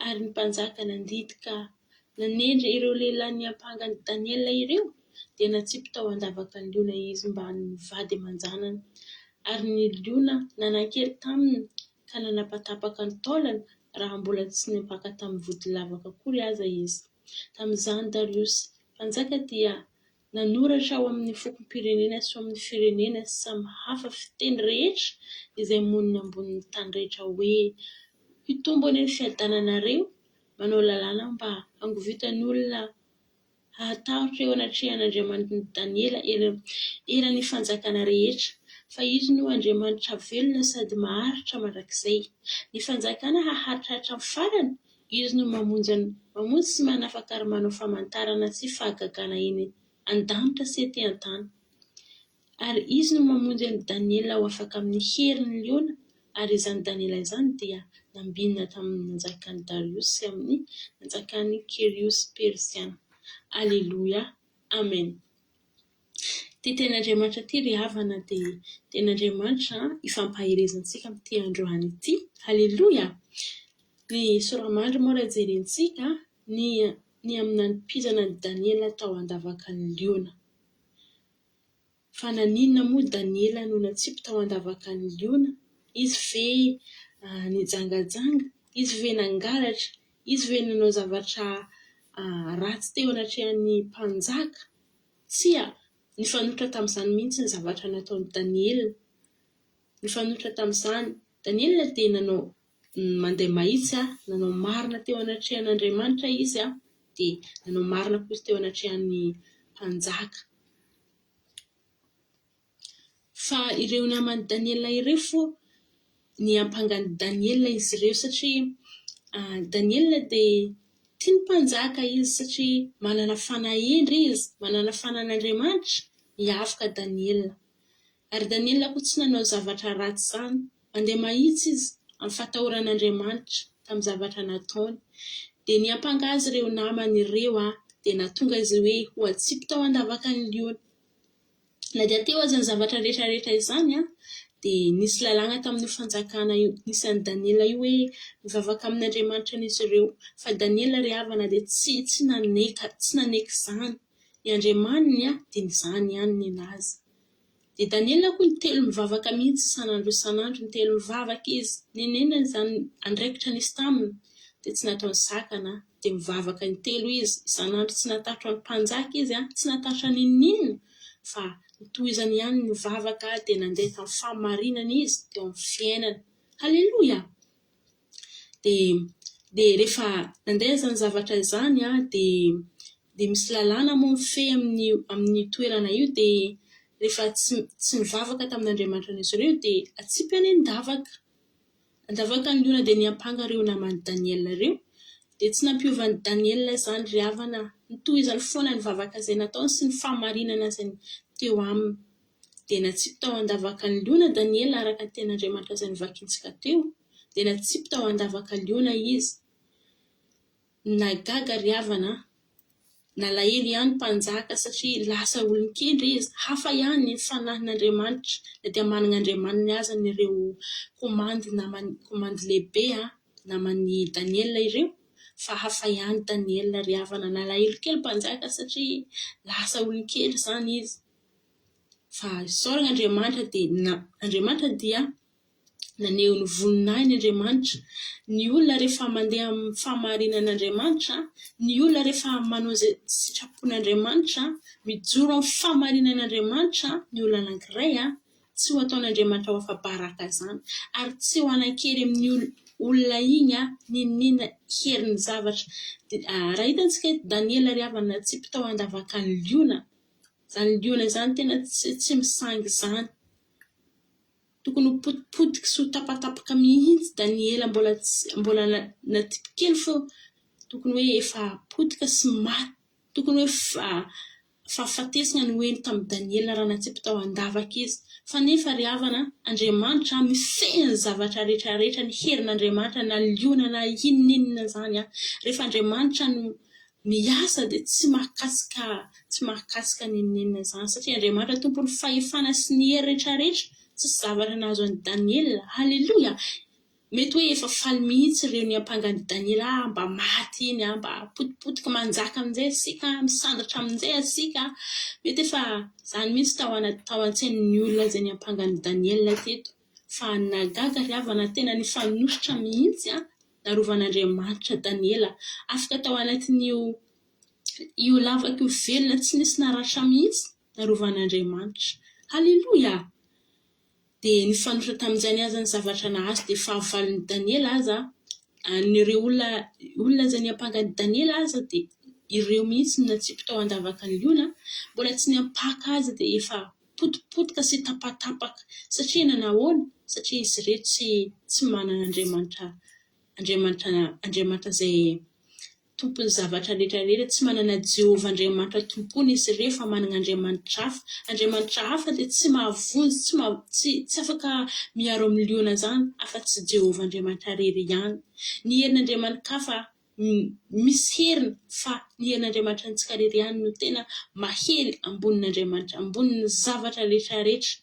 Ary ny mpanjaka nandidy ka nanendry ireo lehilahy niampanga an'i Daniela ireo, dia natsipy tao an-davaka ny liona izy mbamin'ny vady aman-janany. Ary ny liona nanan-kery taminy ka nanapatapaka ny taolany raha mbola tsy niampanga tamin'ny vody lavaka akory aza izy. Tamin'izany Dariosy mpanjaka dia Nanoratra ao amin'ny fokom-pirenena sy ao amin'ny firenena samy hafa fiteny rehetra izay monina ambonin'ny tany rehetra hoe, Hitombo anie ny fiadananareo, manao lalàna mba hangovitan'ny olona hahatahotra eo anatrehan'Andriamanitry ny Daniela eran'ny fanjakana rehetra, fa Izy no Andriamanitra velona sady maharitra mandrakizay. Ny fanjakana haharitra hatramin'ny farany, Izy no mamonjy an, mamonjy sy manafaka ary manao famantarana sy fahagagana eny an-danitra sy ety an-tany. Ary Izy no mamonjy an'i Daniela ho afaka amin'ny herin'ny liona, ary izany Daniela izany dia nambinina tamin'ny nanjakan'i Dariosy sy amin'ny nanjakan'i Kyriosy Persiana. Aleloia. Amen. Ity tenin'Andriamanitra ity ry havana dia tenin'Andriamanitra ifampaherezantsika amin'ity androany ity. Aleloia! Ny soramandry moa raha jerentsika, ny. ny amin'ny nanipizana an'i Daniela tao an-davakan'ny liona. Fa naninona moa Daniela no natsipy tao an-davakan'ny liona? Izy ve nijangajanga? Izy ve nangalatra? Izy ve nanao zavatra ratsy teo anatrehan'ny mpanjaka? Tsia, nifanohitra tamin'izany mihitsy ny zavatra nataon'i Daniela. Nifanohitra tamin'izany, Daniela dia nanao mandeha mahitsy, nanao marina teo anatrehan'Andriamanitra izy, dia nanao marina koa izy teo anatrehan'ny mpanjaka. Fa ireo naman'i Daniela ireo fo niampanga an'i Daniela izy ireo satria Daniela dia tia ny mpanjaka izy satria manana fanahy hendry izy, manana fanan'Andriamanitra, miavoka Daniela. Ary Daniela koa tsy nanao zavatra ratsy izany, mandeha mahitsy izy amin'ny fatahoran'Andriamanitra tamin'ny zavatra nataony. Dia niampanga azy ireo namany ireo dia nahatonga izy hoe ho atsipy tao an-davakan'ny liona. Na dia teo aza ny zavatra rehetra rehetra izany dia nisy lalàna tamin'io fanjakana io, nisy an'i Daniela io hoe mivavaka amin'Andriamanitra an'izy ireo. Fa Daniela ry havana dia tsy tsy naneka tsy naneky izany. Ny Andriamaniny dia izany ihany nenazy. Dia Daniela koa nitelo mivavaka mihitsy isan'andro isan'andro, nitelo mivavaka izy. Nenenany izany andraikitra nisy taminy dia tsy nataony sakana dia mivavaka intelo izy isan'andro, tsy natahotra ny mpanjaka izy, tsy natahotra n'inon'inona fa notohizany ihany ny vavaka dia nandeha tamin'ny fahamarinana izy teo amin'ny fiainany. Haleloia! Dia dia rehefa nandeha izany zavatra izany dia dia misy lalàna moa mifehy amin'io amin'io toerana io dia rehefa tsy tsy nivavaka tamin'Andriamanitra an'izy ireo dia atsipy any an-davaka. An-davaka ny liona dia niampanga ireo naman'i Daniela ireo. Dia tsy nampiova an'i Daniela izany ry havana. Notohizany foana ny vavaka izay nataony sy ny fahamarinana izay teo aminy. Dia natsipy tao an-davaka ny liona Daniela araka ny tenin'Andriamanitra izay novakintsika teo. Dia natsipy tao an-davaka liona izy. Nahagaga ry havana a! Nalahelo ihany mpanjaka satria lasa olon-kendry izy, hafa ihany ny fanahin'Andriamanitra na dia manana Andriamaniny aza ireo komandy namany, komandy lehibe a, naman'i Daniela ireo, fa hafa ihany Daniela ry havana, nalahelo kely mpanjaka satria lasa olon-kendry izany izy, fa isaorana Andriamanitra dia na, Andriamanitra dia Naneho ny voninahiny Andriamanitra. Ny olona rehefa mandeha amin'ny fahamarinan'Andriamanitra, ny olona rehefa manao izay sitrapon'Andriamanitra, mijoro amin'ny fahamarinan'Andriamanitra ny olona anankiray, tsy ho ataon'Andriamanitra ho afa-baraka izany. Ary tsy ho hanan-kery amin'io olona iny n'inon'inona herin'ny zavatra. Raha hitantsika eto Daniela ry havana natsipy tao an-davakan'ny liona, izany liona izany tena tsy misangy izany. Tokony ho potipotiky sy ho tapatapaka mihitsy Daniela mbola tsy mbola natipy kely fô tokony hoe efa potika sy maty tokony hoe fa fahafatesana no heno tamin'i Daniela raha natsipy tao an-davaka izy fa nefa ry havana Andriamanitra mifehy ny zavatra rehetra rehetra ny herin'Andriamanitra na liona na inon'inona izany an rehefa Andriamanitra no miasa dia tsy mahakasika tsy mahakasika n'inon'inona izany satria Andriamanitra tompon'ny fahefana sy ny hery rehetrarehetra tsisy zavatra nahazo an'i Daniela haleloia mety hoe efa faly mihitsy ireo niampanga an'i Daniela ah mba maty iny ah mba potipotika manjaka amin'izay isika misandratra amin'izay isika mety efa izany mihitsy tao anaty tao an-tsain'ny olona izay niampanga an'i Daniela teto fa nahagaga ry havana tena nifanohitra mihitsy an Narovan'Andriamanitra Daniela. Afaka tao anatin'io io lavaka io velona tsy nisy naratra mihitsy, narovan'Andriamanitra. Haleloia! Dia nifanohitra tamin'izany aza ny zavatra nahazo dia fahavalon'i Daniela aza, an'ireo olona olona izay niampanga an'i Daniela aza dia ireo mihitsy no natsipy tao an-davakan'ny liona, mbola tsy niampaka azy dia efa potipotika sy tapatapaka. Satria nanahoana? Satria izy ireo tsy tsy manana Andriamanitra Andriamanitra Andriamanitra izay Tompon'ny zavatra rehetra rehetra, tsy manana Jehovah Andriamanitra tompoina izy ireo fa manana Andriamanitra hafa. Andriamanitra hafa dia tsy mahavonjy, tsy maha tsy tsy afaka miaro amin'ny liona izany afa-tsy Jehovah Andriamanitra irery ihany. Ny herin'Andriamani-kafa Misy heriny fa ny herin'Andriamanitra antsika irery ihany no tena mahery ambonin'Andriamanitra, ambonin'ny zavatra rehetra rehetra.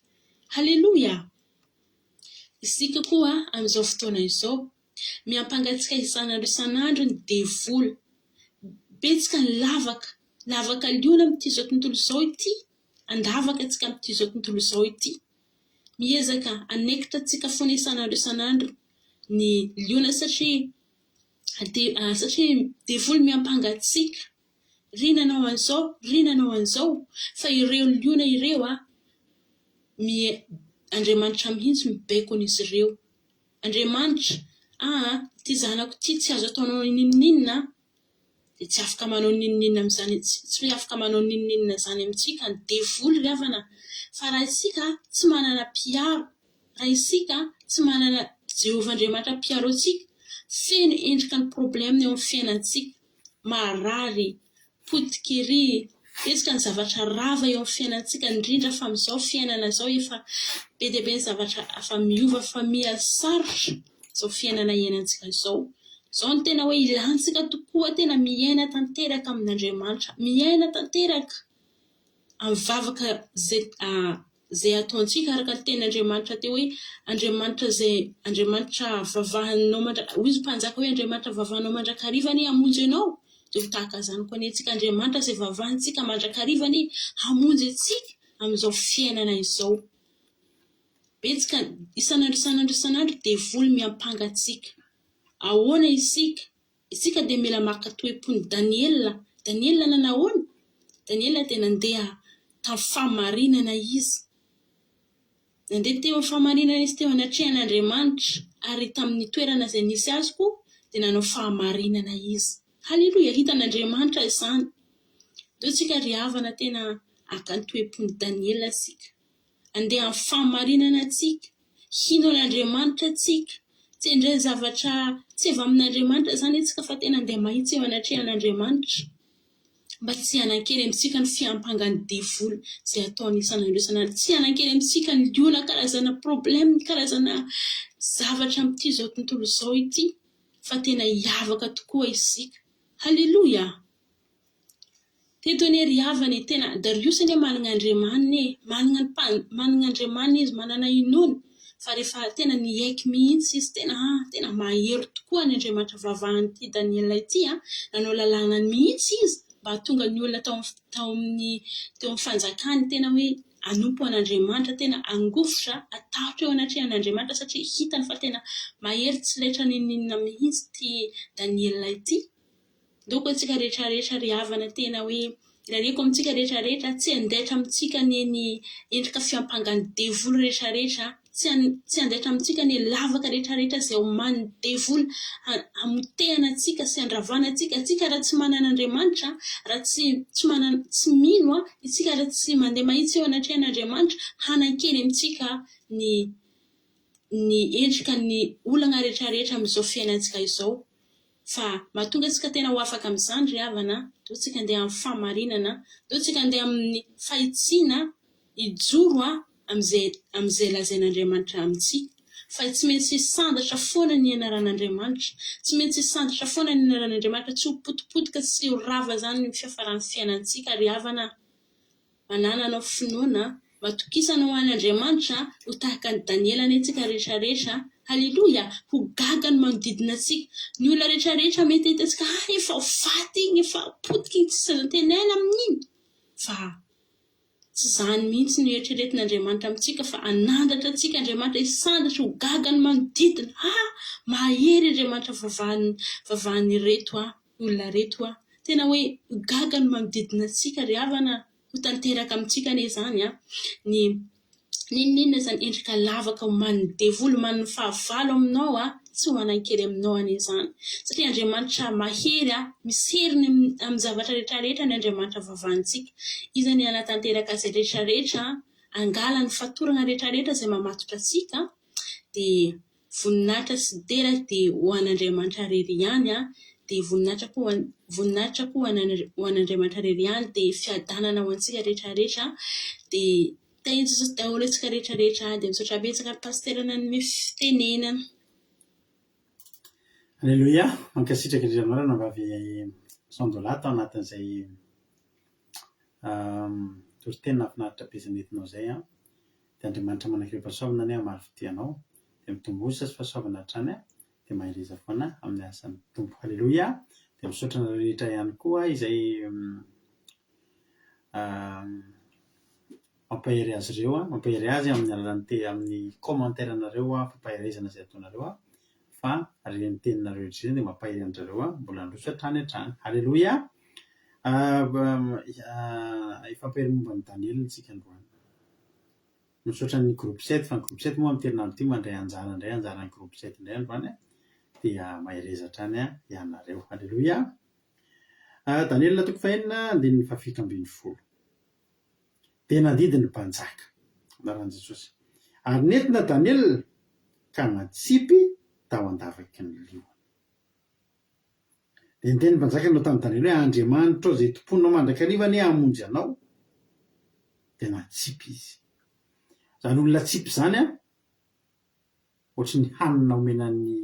Haleloia! Isika koa amin'izao fotoana izao, miampanga antsika isan'andro isan'andro ny devoly. Betsaka ny lavaka, lavaka liona amin'ity izao tontolo izao ity, andavaka antsika amin'ity izao tontolo izao ity. Miezaka hanekitra antsika foana isan'andro isan'andro ny liona satria satria devoly miampanga antsika. Ry nanao an'izao, ry nanao an'izao, fa ireo liona ireo a, mie, Andriamanitra mihitsy mibaiko an'izy ireo. Andriamanitra, aa, ity zanako ity tsy azo ataonao n'inon'inona an! Dia tsy afaka manao n'inon'inona amin'izany, tsy afaka manao n'inon'inona izany amintsika ny devoly ry havana. Fa raha isika tsy manana mpiaro, raha isika tsy manana Jehovah Andriamanitra mpiaro antsika, feno endrika ny problème eo amin'ny fiainantsika. Marary, potika ery, betsaka ny zavatra rava eo amin'ny fiainantsika indrindra fa amin'izao fiainana izao efa be dia be ny zavatra efa miova fa miha sarotra izao fiainana iainantsika izao. Izao no tena hoe ilantsika tokoa tena miaina tanteraka amin'Andriamanitra, miaina tanteraka amin'ny vavaka izay izay ataontsika araka ny tenin'Andriamanitra teo hoe Andriamanitra izay Andriamanitra vavahanao mandra hoy izy mpanjaka hoe Andriamanitra vavahanao mandrakariva anie hamonjy anao dia ho tahaka izany koa anie antsika Andriamanitra izay vavahantsika mandrakariva anie hamonjy antsika amin'izao fiainana izao. Betsaka isan'andro isan'andro isan'andro devoly miampanga antsika. Ahoana isika? Isika dia mila maka toe-pon'i Daniela. Daniela nanahoana? Daniela dia nandeha tamin'ny fahamarinana izy. Nandeha teo amin'ny fahamarinana izy teo anatrehan'Andriamanitra ary tamin'ny toerana izay nisy azy koa dia nanao fahamarinana izy. Haleloia! Hitan'Andriamanitra izany. Ndao tsika ry havana tena haka ny toe-pon'i Daniela isika. Andeha amin'ny fahamarinana tsika, hino an'Andriamanitra tsika, tsy handray zavatra tsy avy amin'Andriamanitra izany isika fa tena andeha mahitsy eo anatrehan'Andriamanitra mba tsy hanan-kery amintsika ny fiampangan'ny devoly izay ataony isan'andro isan'andro, tsy hanan-kery amintsika ny liona karazana problème, karazana zavatra amin'ity izao tontolo izao ity fa tena hiavaka tokoa isika. Haleloia! Teto anie ry havana e, tena Dariosy anie managna Andriamaniny e, managna ny mpan, managna Andriamaniny izy, manana inoana, fa rehefa tena niaiky mihitsy izy, tena ah, tena mahery tokoa ny Andriamanitra vavahan'ity Daniela ity an, nanao lalàna mihitsy izy mba hahatonga ny olona tao amin'ny, tao amin'ny, teo amin'ny fanjakany tena hoe hanompo an'Andriamanitra, tena hangovitra, hatahotra eo anatrehan'Andriamanitra satria hitany fa tena mahery tsy laitra n'inon'inona mihitsy ity Daniela ity. Ndao koa antsika rehetra rehetra ry havana tena hoe irariako amintsika rehetra rehetra tsy handaitra amintsika anie ny endrika fiampangan'ny devoly rehetra rehetra, tsy tsy handaitra amintsika anie lavaka rehetra rehetra izay omanin'ny devoly hamotehana antsika sy handravana antsika, antsika raha tsy manana Andriamanitra, raha tsy tsy manana tsy mino isika raha tsy mandeha mahitsy eo anatrehan'Andriamanitra hanan-kery amintsika ny ny endrika ny olana rehetra rehetra amin'izao fiainantsika izao. Fa mahatonga antsika tena ho afaka amin'izany ry havana, ndao tsika andeha amin'ny fahamarinana, ndao tsika andeha amin'ny fahitsiana, hijoro amin'izay amin'izay lazain'Andriamanitra amintsika. Fa tsy maintsy hisandratra foana ny anaran'Andriamanitra, tsy maintsy hisandratra foana ny anaran'Andriamanitra, tsy ho potipotika, tsy ho rava izany ny fiafaran'ny fiainantsika ry havana. Manàna anao finoana, matokisa anao an' Andriamanitra, ho tahaka an'i Daniela anie tsika rehetra rehetra, Haleloia! Ho gaga ny manodidina antsika, ny olona rehetra rehetra mety hahita antsika, ah efa ho faty iny, efa potika iny, tsisy azo antenaina amin'iny, fa tsy izany mihitsy no eritreretin'Andriamanitra amintsika fa hanandratra antsika Andriamanitra, hisandratra, ho gaga ny manodidina, ah mahery Andriamanitra vavahan'ny vavahan'ireto ah. olona reto a! Tena hoe ho gaga ny manodidina antsika ry havana a! Ho tanteraka amintsika anie izany a! Ny n'inon'inona izany endrika lavaka omanin'ny devoly, omanin'ny fahavalo aminao a, tsy ho hanan-kery aminao anie izany. Satria Andriamanitra mahery a, misy heriny amin'ny zavatra rehetra rehetra ny Andriamanitra vavahantsika. Izy anie hanatanteraka izay rehetra rehetra, hangala ny fatorana rehetra rehetra izay mamatotra antsika, dia Voninahitra sy dera dia ho an'Andriamanitra irery ihany an, dia voninahitra koa ho an, voninahitra koa ho an, ho an'Andriamanitra irery ihany, dia fiadanana ho antsika rehetra rehetra, dia tahin'i Jesosy daholo antsika rehetra rehetra, dia misaotra betsaka ry Pasitera nanome fitenenana. Aleloia! Mankasitraka indrindra anao ranabavy Sandola tao anatin'izay toriteny nahafinaritra be izay nentinao izay an! Dia Andriamanitra manakeo-pahasoavana anie hamaly fitia anao. Dia mitomboa sy fahasoavana hatrany dia mahereza foana amin'ny asan'ny Tompo. Haleloia! Dia misaotra anareo rehetra ihany koa izay mampahery azy ireo, mampahery azy amin'ny alalan'ny te- amin'ny commentaire-nareo, fampaherezana izay ataonareo fa ireny teninareo rehetra ireny dia mampahery an-dry zareo mbola handroso hatrany hatrany. Aleloia! Hifampahery momba an'i Daniela isika androany. Misaotra ny groupe 7 fa ny groupe 7 moa amin'ity herinandro ity mandray anjara indray, anjaran'ny groupe 7 indray androany dia mahereza hatrany ianareo. Aleloia! Daniela toko fahenina andininy fahafito ambin'ny folo. Dia nandidy ny mpanjaka, anaran'i Jesosy, ary nentina Daniela ka natsipy tao an-davaky ny liona. Dia niteny ny mpanjaka nanao tamin'i Daniela hoe, Andriamanitrao izay tompoinao mandrakariva anie hamonjy anao. Dia natsipy izy. Izany olona atsipy izany an, ohatry ny hanina omena ny,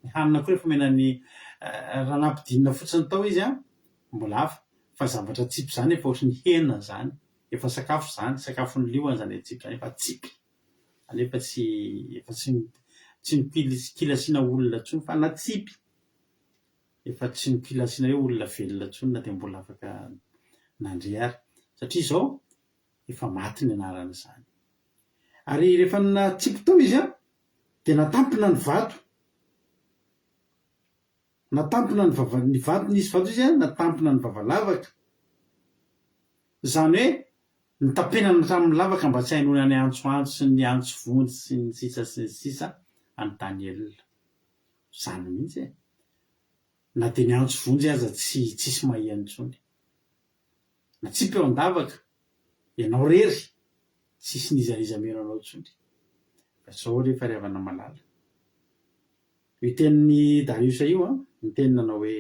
ny hanina koa rehefa omena ny, raha nampidinina fotsiny tao izy an, mbola hafa, fa zavatra atsipy izany efa ohatry ny hena izany, efa sakafo izany, sakafon'ny liona izany atsipy izany, efa atsipy. Alefa tsy efa tsy tsy nokilasiana olona intsony fa natsipy. Efa tsy nokilasiana hoe olona velona intsony na dia mbola afaka nandre ary. Satria izao efa maty ny anaran'izany. Ary rehefa natsipy tao izy an, dia natampina ny vato. Natampina ny vava ny vato nisy vato izy an, natampina ny vava lavaka. Izany hoe nitapenana hatramin'ny lavaka mba tsy hainoana ny antsoantso sy ny antso vonjy sy ny sisa sy ny sisa an'i Daniela. Izany mihitsy e. Na dia ny antso vonjy aza tsy tsisy maheno intsony. Natsipy eo an-davaka, ianao irery, tsisy n'iza n'iza mino anao intsony. Fa izao re fa ry havana malala. Io tenin'i Dariosy io an, niteny nanao hoe,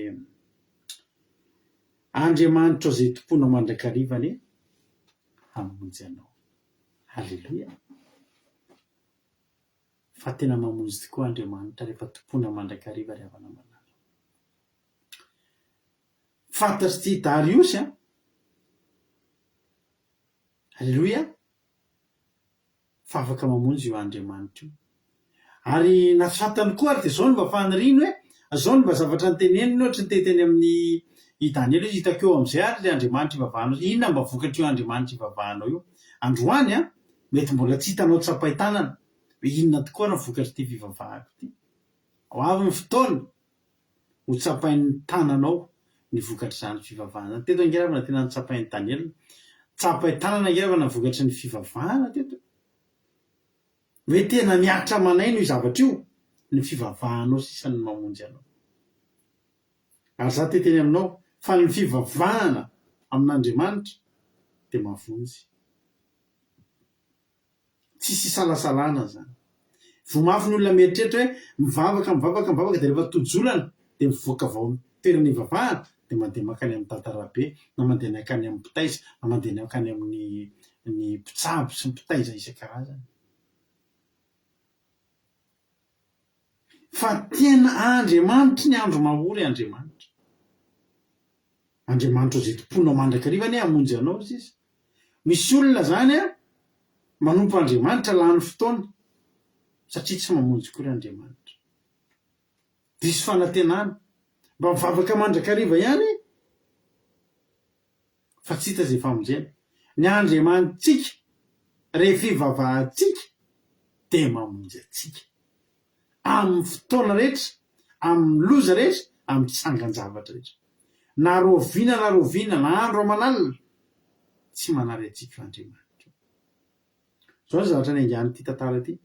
Andriamanitra izay tompoinao mandrakariva anie hamonjy anao. Haleloia! Fa tena mamonjy tokoa Andriamanitra rehefa tompoina mandrakariva ry havana malala. Fantatr'ity Dariosy an, Haleloia! fa afaka mamonjy io Andriamanitra io. Ary na fantany koa ary dia izao no mba faniriany hoe, izao no mba zavatra noteneniny ohatra niteny teny amin'ny i Daniela hoe hitako eo amin'izay ary ilay Andriamanitra ivavahanao, inona mba vokatr'io Andriamanitra ivavahanao io? Androany an, mety mbola tsy hitanao tsapain-tanana hoe inona tokoa ary ny vokatr'ity fivavahako ity. Ho avy ny fotoana ho tsapain'ny tananao ny vokatr'izany fivavahana izany. Teto ange ravana tena notsapain'i Daniela. Tsapain-tanana ange ravana ny vokatry ny fivavahana teto. Hoe tena mihatra aman'aina io zavatra io, ny fivavahanao sisa no mamonjy anao. Ary za te hiteny aminao fa ny fivavahana amin'Andriamanitra dia mahavonjy. Tsisy isalasalana izany. Voa mafy ny olona mieritreritra hoe mivavaka, mivavaka, mivavaka dia rehefa tojo olana dia mivoaka avy ao amin'ny toerana ivavahana dia mandeha mankany amin'i Dada Rabe na mandeha nankany amin'ny mpitaiza na mandeha nankany amin'ny ny mpitsabo sy ny mpitaiza isan-karazany. Fa tena Andriamanitry ny andro mahory Andriamanitra. Andriamanitra izay tompoinao mandrakariva anie hamonjy anao sisa. Misy olona zany an, manompo Andriamanitra lany fotoana satria tsy mamonjy akory Andriamanitra. Diso fanantenana. Mba mivavaka mandrakariva ihany fa tsy hita izay famonjena. Ny Andriamanitsika rehefa ivavahantsika dia mamonjy antsika. Amin'ny fotoana rehetra, amin'ny loza rehetra, amin'ny tsangan-javatra rehetra. Na rahoviana na rahoviana, na andro aman'alina, tsy manary antsika io Andriamanitra io. Izao ny zavatra niaingan'ity tantara ity.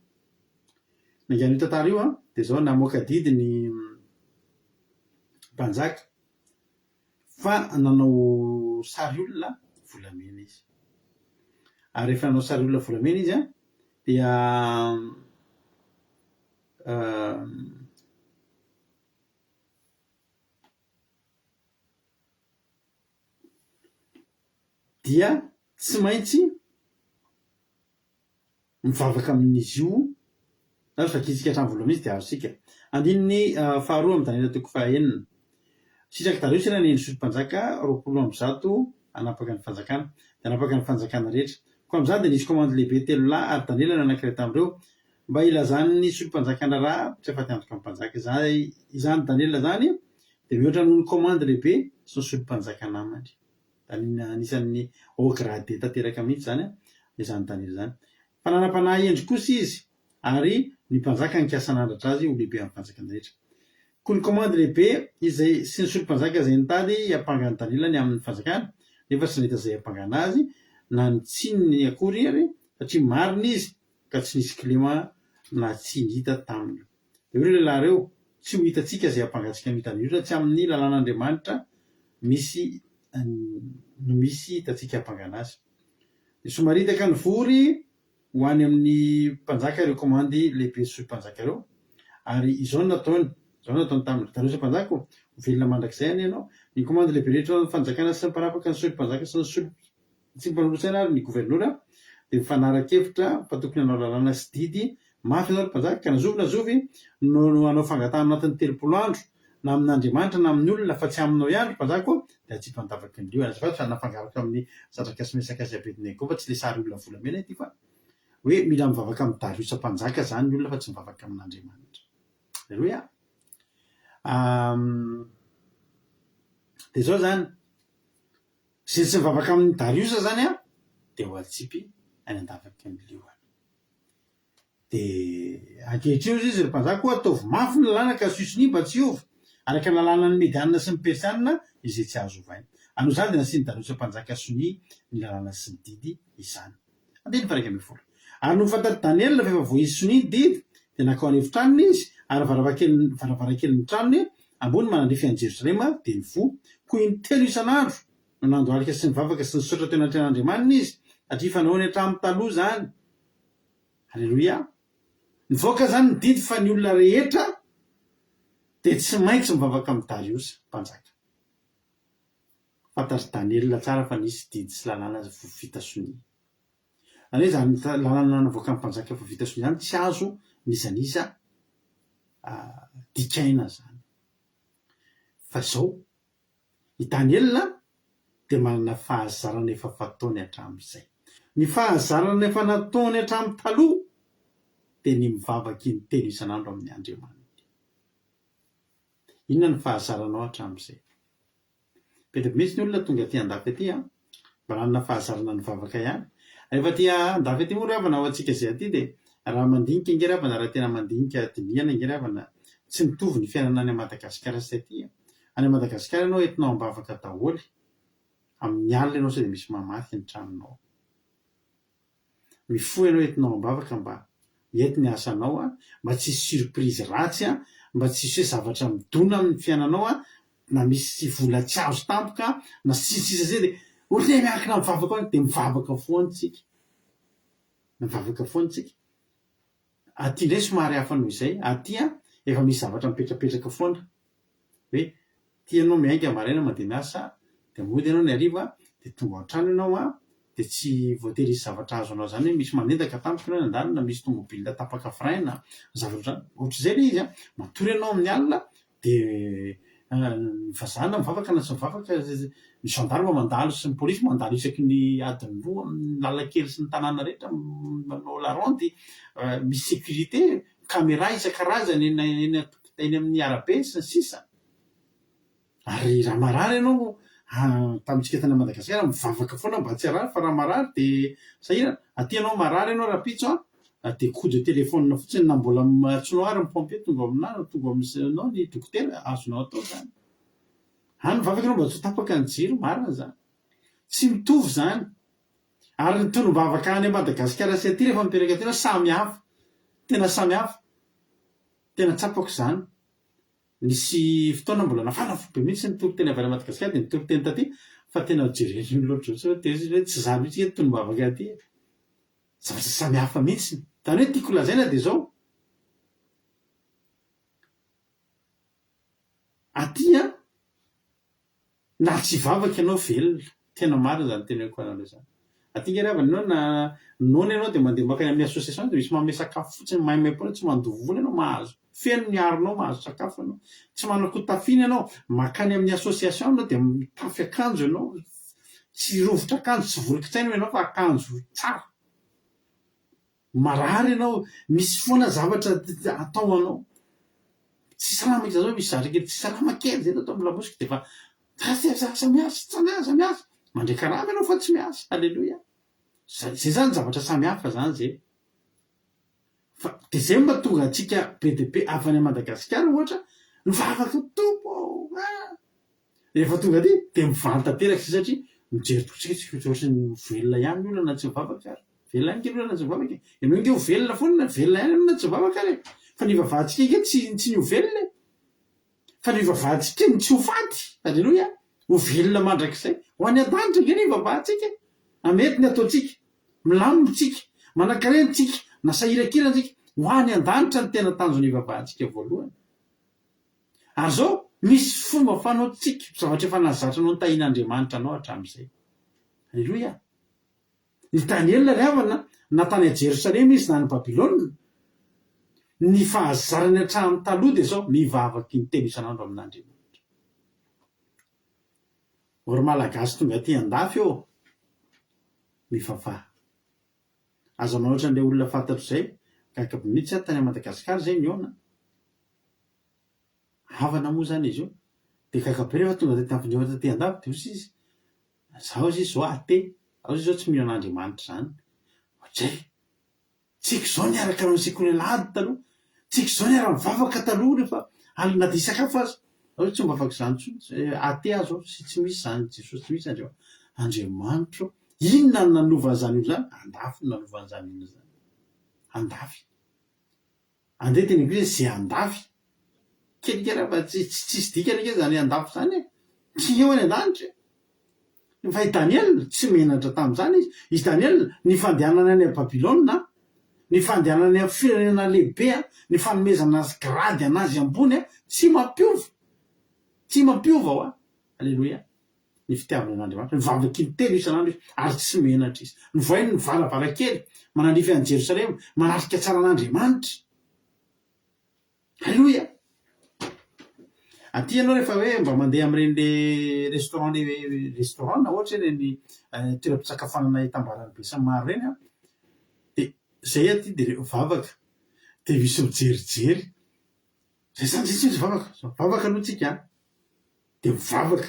Niaingan'io tantara io dia izao, namoaka didy ny mpanjaka fa nanao sary olona volamena izy. Ary rehefa nanao sary olona volamena izy dia dia tsy maintsy mivavaka amin'izy io, zany vakintsika hatramin'ny voalohany mihitsy dia azontsika. Andininy faharoa amin'ny Daniela toko fahaenina. Sitrak'i Dariosy ilay nanendry solom-panjaka 120 hanapaka ny fanjakana, dia hanapaka ny fanjakana rehetra. Koa amin'izany dia nisy komandy lehibe telo lahy ary Daniela no anankiray tamin'ireo, mba hilazan'ny solom-panjakana raha tsy afa-tiantoka amin'ny mpanjaka. Izany Daniela izany. Dia mihoatra noho ny komandy lehibe sy ny solom-panjaka namany. Anisan'ny haut gradé tanteraka mihitsy izany izany Daniela izany. Fa nanam-panahy hendry kosa izy, ary ny mpanjaka nikasa hanandratra azy ho lehibe amin'ny fanjakana rehetra. Koa ny komandy lehibe izay sy ny solom-panjaka izay nitady hiampanga an'i Daniela ny amin'ny fanjakana, nefa tsy nahita izay hiampangana azy na ny tsininy akory ary, satria marina izy, ka tsy nisy kilema na tsiny hita taminy. Dia hoy ireo lehilahy ireo, Tsy ho hitantsika izay hampangatsiaka an'io tany io raha tsy amin'ny lalàn'Andriamanitra misy no misy hitantsika hampangana azy. Dia somaritaka nivory ho any amin'ny mpanjaka ireo komandy lehibe sy mpanjaka ireo, ary izao no nataony, izao no nataony taminy, Dariosy mpanjaka ô, ho velona mandrakizay anie ianao. Ny komandy lehibe rehetra ao amin'ny fanjakana sy ny mpanapaka ny solom-panjaka sy ny solo Tsy mpanolotsaina ary ny governora dia mifanara-kevitra fa tokony hanao lalàna sy didy mafy ianao ry mpanjaka ka na zovy na zovy no hanao fangatahana anatin'ny 30 andro na amin'Andriamanitra na amin'ny olona fa tsy aminao ihany ry mpanjaka ô dia atsipy an-davaky ny liona. Azafady fa nafangaroko amin'ny Sadraka sy Mesaka sy Abednego fa tsy ilay sary olona volamena ity fa hoe mila mivavaka amin'i Dariosa mpanjaka izany ny olona fa tsy mivavaka amin'Andriamanitra. Aleloia! Dia izao izany. Izay tsy mivavaka amin'i Dariosa izany an, dia ho atsipy any an-davaky ny liona. Dia ankehitriny hozy izy, ry mpanjaka o, ataovy mafy ny lalàna ka asio sonia mba tsy hiova, araka ny lalànan'ny Medianina sy ny Persianina izay tsy azo ovaina. Ary noho izany dia nasian'i Dariosa mpanjaka sonia ny lalàna sy ny didy izany. Andininy faha 11. Ary nony fantatr'i Daniela fa efa voaisy sonia ny didy, dia nankao an'efitranony izy, ary ny varavarankelin'ny tranony ambony manandrify an'i Jerosalema dia nivoha. Koa intelo isan'andro no nandohalika sy nivavaka sy nisaotra teo anatrehan'Andriamaniny izy, satria fanaony hatramin'ny taloha izany. Aleloia! Nivoaka izany ny didy fa ny olona rehetra dia tsy maintsy mivavaka amin'i Dariosa, mpanjaka. Fantatr'i Daniela tsara fa nisy didy sy lalàna vita sonia. Izany hoe izany lalàna navoakan'ny mpanjaka efa vita sonia izany tsy azo n'iza n'iza dikaina izany. Fa izao, i Daniela dia manana fahazarana efa fataony hatramin'izay. Ny fahazarana efa nataony hatramin'ny taloha dia ny mivavaka intelo isan'andro amin'ny Andriamaniny. Inona no fahazaranao hatramin'izay? Be dia be mihitsy ny olona tonga aty andafy aty an, mba nanana fahazarana nivavaka ihany. Rehefa aty andafy aty moa ry havana ho antsika izay aty dia raha mandinika ange ry havana, raha tena mandinika dinihana ange ry havana, tsy mitovy ny fiainana any Madagasikara sy aty an. Any Madagasikara ianao entinao am-bavaka daholo, amin'ny alina ianao sao dia misy mamaky ny tranonao. Mifoha ianao entinao am-bavaka mba hety ny asanao a, mba tsy hisy surprise ratsy a, mba tsy hisy hoe zavatra midona amin'ny fiainanao a, na misy vola tsy azo tampoka na sy ny sisa sy dia ohatran'ny hoe miankina amin'ny vavaka foana dia mivavaka foana isika, mivavaka foana isika. Aty indray somary hafa noho izay, aty a efa misy zavatra mipetrapetraka foana hoe Ty ianao miainga maraina mandeha miasa dia mody ianao ny hariva dia tonga ao an-trano ianao an, dia tsy voatery hisy zavatra azo anao izany hoe misy manendaka tampoka ianao eny an-dalana, misy tomobile tapaka frein na zavatra ohatr'izany. Ohatr'izay ilay izy an, matory ianao amin'ny alina dia ny vazaha na mivavaka na tsy mivavaka, ny gendarme mandalo sy ny polisy mandalo isaky ny adiny roa amin'ny lalan-kely sy ny tanàna rehetra manao la ronde, misy sécurité, camera isan-karazany eny eny amin'ny arabe sy ny sisa. Ary raha marary ianao, tamintsika tany Madagasikara, mivavaka foana mba tsy harary fa raha marary dia sahirana. Aty ianao marary ianao rahampitso an, dia coup de téléphone fotsiny na mbola antsoinao ary ny pompier tonga ao aminà, tonga ao aminao ny dokotera, azonao atao izany. Any mivavaka ianao mba tsy ho tapaka ny jiro, marina izany. Tsy mitovy izany. Ary ny tonom-bavaka any Madagasikara sy aty rehefa mipetraka aty ianao samy hafa. Tena samy hafa. Tena tsapako izany. Nisy fotoana mbola nafana fo be mihitsy ny toriteny avy any Madagasikara dia nitory teny taty fa tena jeren'ny olona ohatr'izao hoe tezitra hoe tsy za mihitsy nge tonom-bavaka aty e. Zavatra samy hafa mihitsy. Izany hoe tiako lazaina dia izao, aty an, Na tsy hivavaka ianao velona. Tena marina izany teneniko anareo izany. Aty nge ry havana ianao na noana ianao dia mandeha mankany amin'ny association dia misy manome sakafo fotsiny maimaimpoana tsy mandoa vola ianao mahazo. Feno ny aronao mahazo sakafo ianao. Tsy manan-ko tafiana ianao, mankany amin'ny association ianao dia mitafy akanjo ianao, tsy rovitra akanjo, tsy volon-kitsaina ianao fa akanjo tsara. Marary ianao, misy foana zavatra atao anao. Tsy salama izy zao misy zavatra kely tsy salama kely zay tato amin'ny lamosiko dia efa aza miasa, tsy aza miasa. Mandray karama ianao fa tsy miasa. Aleloia. Zay zany zavatra samy hafa zany zay. Fa dia zay no mahatonga antsika be dia be avy any Madagasikara ohatra mivavaka Tompo ô! Ah! Rehefa tonga aty dia mivaly tanteraka izay satria mijery tokoa tsika tsy ohatry ny velona ihany ny olona na tsy mivavaka ary. Velona ihany ange ny olona na tsy mivavaka e. Ianao ange ho velona foana na velona ihany ianao na tsy mivavaka ary e. Fa ny ivavahantsika ange tsy tsy ny ho velona e. Fa ny ivavahantsika ny tsy ho faty. Aleloia. Ho velona mandrakizay. Ho any an-danitra ange ny ivavahantsika e. Na mety ny ataontsika. Milamina tsika. Manankarena tsika. Na sahirankirana tsika. Ho any an-danitra ny tena tanjona ivavahantsika voalohany. Ary izao, misy fomba fanaontsika, zavatra efa nahazatra anao nitahian'Andriamanitra anao hatramin'izay. Aleloia! Ny Daniela ry havana, na tany Jerosalema izy na any Babylona, ny fahazarany hatramin'ny taloha dia izao, mivavaka intelo isan'andro amin'Andriamanitra. O ry Malagasy tonga aty an-dafy ô, mivavaha. Aza manao ohatran'ilay olona fantatro izay, gaga be mihitsy aho tany Madagasikara izay nihaona. Havana moa izany izy io. Dia gaga be rehefa tonga taty amin'ny taty an-dafy dia hoy izy, za hozy izy izao athée, za hozy izy izao tsy mino an'Andriamanitra izany. Ohatray! Tsika izao niaraka nanao sekoly alahady taloha, tsika izao niara-nivavaka taloha rehefa alina na dia hisakafo aza. Za hozy tsy mivavaka izany intsony, athée aho izao, tsy tsy misy izany Jesosy, tsy misy Andriamanitra. Andriamanitra ô! Inona no nanova an'izany olona izany? Andafy no nanova an'izany olona izany. Andafy. Andeha teneniko hoe ze andafy. Kely kely fa tsy tsisy dikany ange zany andafy zany e. Tsy eo any an-danitra e. Fa i Daniela tsy menatra tamin'izany izy. I Daniela, ny fandehanany any Babylona, ny fandehanany any amin'ny firenena lehibe, ny fanomezana azy grady anazy ambony, tsy mampiova. Tsy mampiova hoa. Aleloia. Ny fitiavana an'Andriamanitra. Mivavaka intelo isan'andro izy ary tsy menatra izy. Novainy ny varavarankely manandrify an'i Jerosalema, manatrika tsara an'Andriamanitra. Aleloia! Aty ianao rehefa hoe mba mandeha amin'ireny le restaurant le restaurant na ohatra hoe ireny toeram-pisakafoanana itambaran'ny besinimaro ireny an, dia izay aty dia mivavaka, dia misy mijerijery. Izay izany izay tsy misy vavaka. Mivavaka aloha tsika an. Dia mivavaka,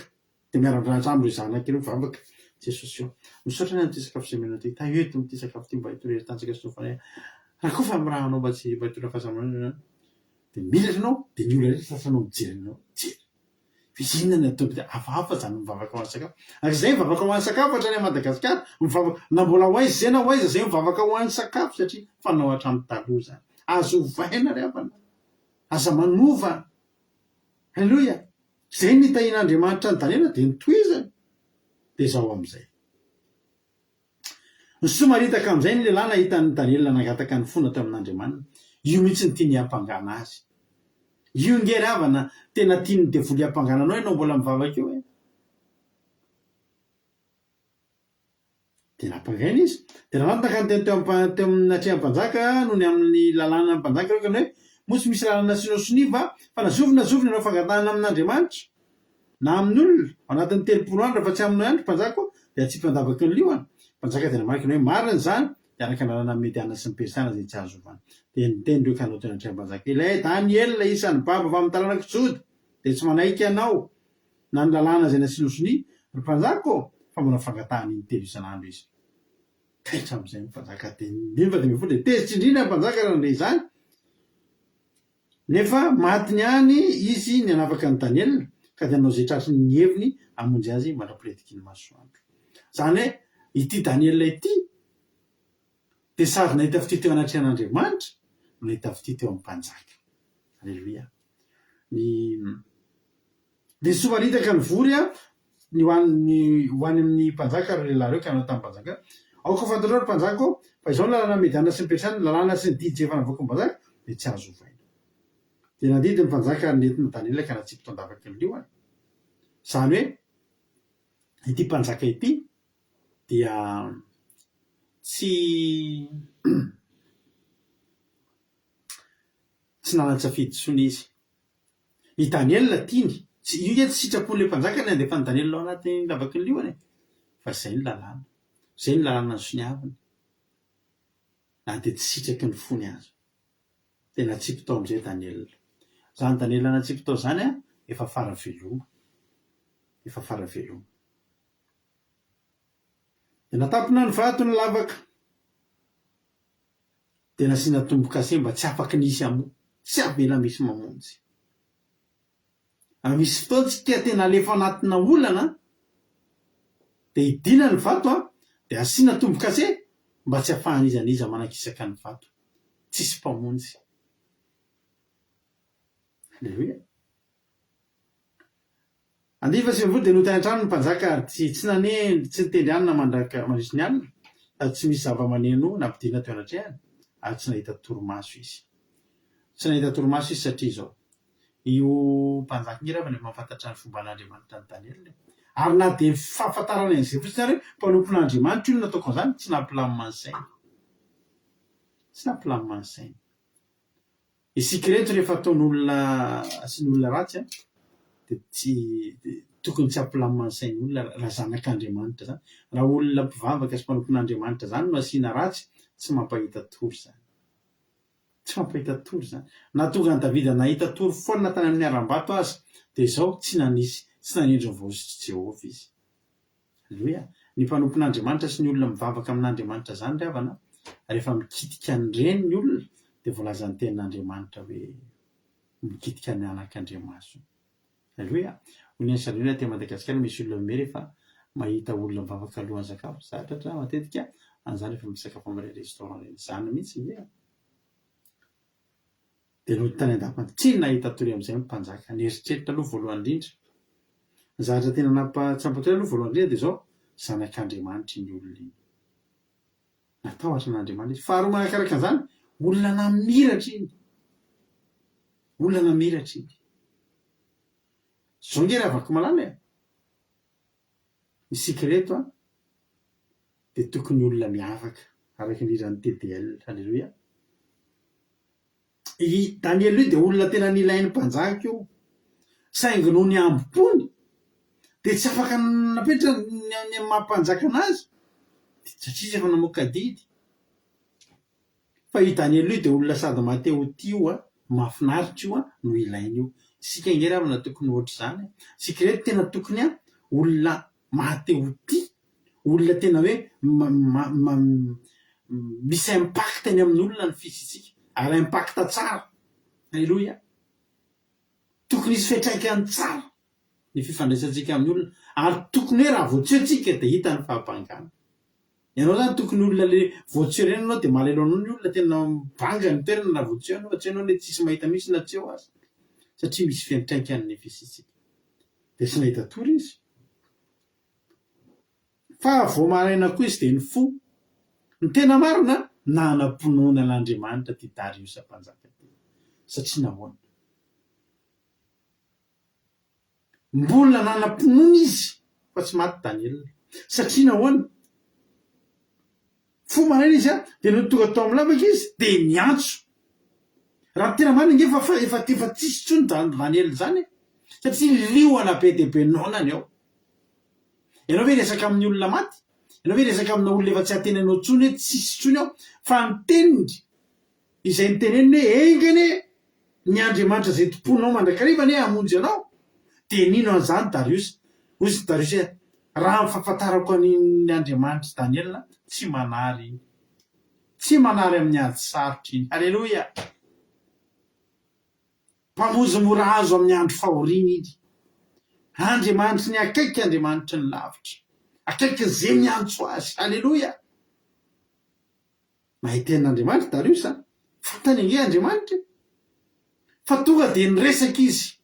dia miara-mirandrana amin'ireo zanaka ireo mivavaka, Jesosy ô, misaotra anay amin'ity sakafo izay omenao ity, tahio eto amin'ity sakafo ity mba hitondra hery tanjaka sy fanahy raha koa fa miraha anao mba tsy mba hitondra fahasalamana dia milatra ianao dia ny olona rehetra tratranao mijery anao mijery fa inona ny ataoko dia hafahafa izany mivavaka ho an'ny sakafo ary izay mivavaka ho an'ny sakafo hatrany Madagasikara mivavaka na mbola ho aiza izay na ho aiza izay mivavaka ho an'ny sakafo satria fanao hatramin'ny taloha izany azo ovaina ry havana aza manova Haleloia! Izay nitahian'Andriamanitra an'i Daniela dia notohizany, dia izao amin'izay. Nisomaritaka amin'izay ny lehilahy nahita an'i Daniela nangataka ny fona teo amin'Andriamaniny. Io mihitsy no tiany hiampangana azy. Io nge ry havana tena tian'ny devoly hiampangana anao ianao mbola mivavaka io e. Dia nampangaina izy. Dia nanataka ny teny teo am-pa, teo amin'ny natrehan'ny mpanjaka noho ny amin'ny lalànan'ny mpanjaka ireo ka nanao hoe, Moa tsy misy lalàna nasianao sonia va? Fa na zovy na zovy nanao fangatahana amin'Andriamanitra, na amin'olona, ao anatin'ny 30 andro afa-tsy aminao ihany, ry mpanjaka ô, dia hatsipy an-davaky ny liona. Ny mpanjaka dia namaky nanao hoe, Marina izany, dia araka ny lalànan'ny Mediana sy ny Persiana izay tsy azo ovana. Dia niteny ireo ka nanao teo anatrehan'ny mpanjaka, Ilay Daniela isan'ny babo avy amin'ny taranak'i Joda, dia tsy manaiky anao, na ny lalàna izay nasianao sonia, ry mpanjaka ô, fa manao fangatahana intelo isan'andro izy. Taitra amin'izay ny mpanjaka dia nefa dia mivoa dia tezitra indrindra ny mpanjaka raha nandre izany. Nefa matiny ihany izy ny hanafaka an'i Daniela, ka dia nanao izay tratry ny heviny hamonjy azy mandra-pilentiky ny masoandro. Izany hoe ity Daniela ity dia sady nahita fitia teo anatrehan'Andriamanitra no nahita fitia teo amin'ny mpanjaka. Aleloia. Ny Dia somaritaka nivory ny ho any ho any amin'ny mpanjaka ireo lehilahy ireo ka nanao tamin'ny mpanjaka hoe, Aoka ho fantatrao, ry mpanjaka ô, fa izao ny lalàna mediana sy ny persiana, ny lalàna sy ny didy izay efa navoakan'ny mpanjaka dia tsy azo ovaina. Dia nandidy ny mpanjaka ary nentina Daniela ka natsipy tao an-davaky ny liona. Izany hoe ity mpanjaka ity dia tsy tsy nanan-tsafidy intsony izy. I Daniela tiany. Tsy, io nge tsy sitrapon'ilay mpanjaka ny handefa an'i Daniela ao anatin'ny lavaky ny liona e! Fa izay ny lalàna. Izay ny lalàna nosoniaviny. Na dia tsy sitraky ny fony aza. Dia natsipy tao amin'izay Daniela. Izany Daniela natsipy tao izany an, efa fara veloma. Efa fara veloma. Dia natampina ny vato ny lavaka. Dia nasiana tombo-kase mba tsy afaky ny hisy hamoa. Tsy avela misy mamonjy. Raha misy fotoana tsika tena alefa anatina olana dia idina ny vato an, dia asiana tombo-kase mba tsy afahan'iza n'iza manakisaka ny vato. Tsisy mpamonjy. Aleloia. Andiva sy Mivory dia nody any an-trano ny mpanjaka ary tsy tsy nanendry tsy nitendry hanina mandraka mandritry ny alina sady tsy misy zava-maneno nampidinina teo anatrehany ary tsy nahita torimaso izy. Tsy nahita torimaso izy satria izao, Io mpanjaka io angamba efa mahafantatra ny fomban'Andriamanitra an'i Daniela e. Ary na dia ny fahafantarana an'izay fotsiny ary hoe mpanompon'Andriamanitra io no nataoko an'izany, tsy nampilamina ny sainy. Tsy nampilamina ny sainy. Isika ireto rehefa ataon'olona asian'olona ratsy an, dia tsy tokony tsy hampilamina ny sain'olona raha zanak'Andriamanitra izany. Raha olona mpivavaka sy mpanompon'Andriamanitra izany no asiana ratsy, tsy mampahita tory izany. Tsy mampahita tory izany. Nahatonga an'i Davida nahita tory foana tany amin'ny harambato aza, dia izao, tsy nanisy, tsy nanendry ny voahosotr'i Jehovah izy. Aleloia! Ny mpanompon'Andriamanitra sy ny olona mivavaka amin'Andriamanitra izany ry havana, rehefa mikitika an'ireny ny olona, dia voalazan'ny Tenin'Andriamanitra hoe mikitika ny anak'Andriamasony. Aleloia! Hoy ny an'i Zareo aty Madagasikara misy olona mihomehy rehefa mahita olona mivavaka alohan'ny sakafo. Za tratra matetika an'izany rehefa misakafo amin'ireny restaurant ireny. Izany mihitsy nge e! Dia nody tany an-dapany. Tsy nahita tory amin'izay ny mpanjaka. Nieritreritra aloha voalohany indrindra. Ny zavatra tena nampa-tsy ampatory aloha voalohany indrindra dia izao, Zanak'Andriamanitra iny olona iny. Natahotra an'Andriamanitra izy. Faharoa manakaraka an'izany, olona namiratra iny. Olona namiratra iny. Izao nge ry havako malala e! Isika ireto an, dia tokony olona miavaka, araka ny hiran'ny TDL. Aleloia. I Daniela io dia olona tena nilain'ny mpanjaka io. Saingy noho ny hambom-pony, dia tsy afaka napetrany ny amin'ny maha mpanjaka anazy, satria izy efa namoaka didy. Fa io Daniela io dia olona sady maha-te ho tia io an, mahafinaritra io an, no ilaina io. Isika ange ry havana tokony ohatr'izany e. Isika ireto tena tokony an, olona maha-te ho tia, olona tena hoe misy impact eny amin'olona ny fisiantsika, ary impact tsara. Alléluia. Tokony hisy fiantraikany tsara ny fifandraisantsika amin'ny olona, ary tokony hoe raha vao tsy eo tsika dia hita ny fahabangana. Ianao zany tokony olona le vao tsy eo ireny ianao dia malahelo anao ny olona, tena banga ny toerana raha vao tsy eo ianao fa tsy ianao le tsisy mahita mihitsy na tsy eo aza, satria misy fiantraikany ny fisiantsika. Dia tsy nahita tory izy. Fa vao maraina koa izy dia nifoha. Ny tena marina, nanam-pinoana an'Andriamanitra ity Dariosa mpanjaka ity. Satria nahoana? Mbola nanam-pinoana izy fa tsy maty Daniela. Satria nahoana? Fo maraina izy dia nony tonga tao amin'ny lavaka izy dia niantso. Raha ny tena marina ange efa efa efa tsisy intsony izany Daniela izany e! Satria liona be dia be noana ny ao. Ianao ve hiresaka amin'ny olona maty? Ianao ve hiresaka amina olona efa tsy hahatenainao intsony hoe tsisy intsony ao? Fa ny teniny izay niteneniny hoe enga anie ny Andriamanitra izay tompoinao mandrakariva anie hamonjy anao, dia nino an'izany Dariosy. Hoy izy Dariosy hoe, Raha ny fahafantarako an'iny Andriamanitr'i Daniela, tsy manary iny. Tsy manary amin'ny ady sarotra iny. Haleloia! Mpamonjy mora azo amin'ny andro fahoriana iny. Andriamanitry ny akaiky, Andriamanitry ny lavitra. Akaikin'izay miantso azy. Haleloia! Mahay tenin'Andriamanitra Darius a! Fantany ange Andriamanitra e! Fa tonga dia niresaka izy.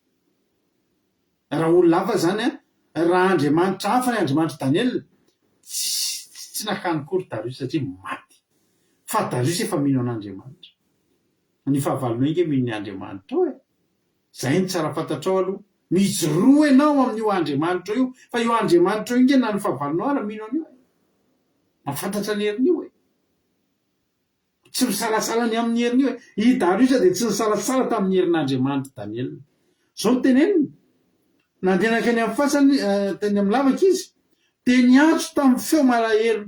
Raha olona hafa izany an, raha Andriamanitra hafa ny Andriamanitr'i Daniela, tsy tsy nakany akory Darius satria maty. Fa Darius efa mino an'Andriamanitra. Ny fahavalonao ange mino ny Andriamanitrao e! Izay no tsara fantatrao aloha. Mijoroa ianao amin'io Andriamanitrao io, fa io Andriamanitrao io ange na ny fahavalonao ara mino an'io e! Mahafantatra ny herin'io e! Tsy misalasala ny amin'ny herin'io e! I Dariosy dia tsy nisalasala tamin'ny herin'Andriamanitr'i Daniela. Izao no teneniny, Nandeha nankany amin'ny fasany, tany amin'ny lavaka izy, dia niantso tamin'ny feo malahelo.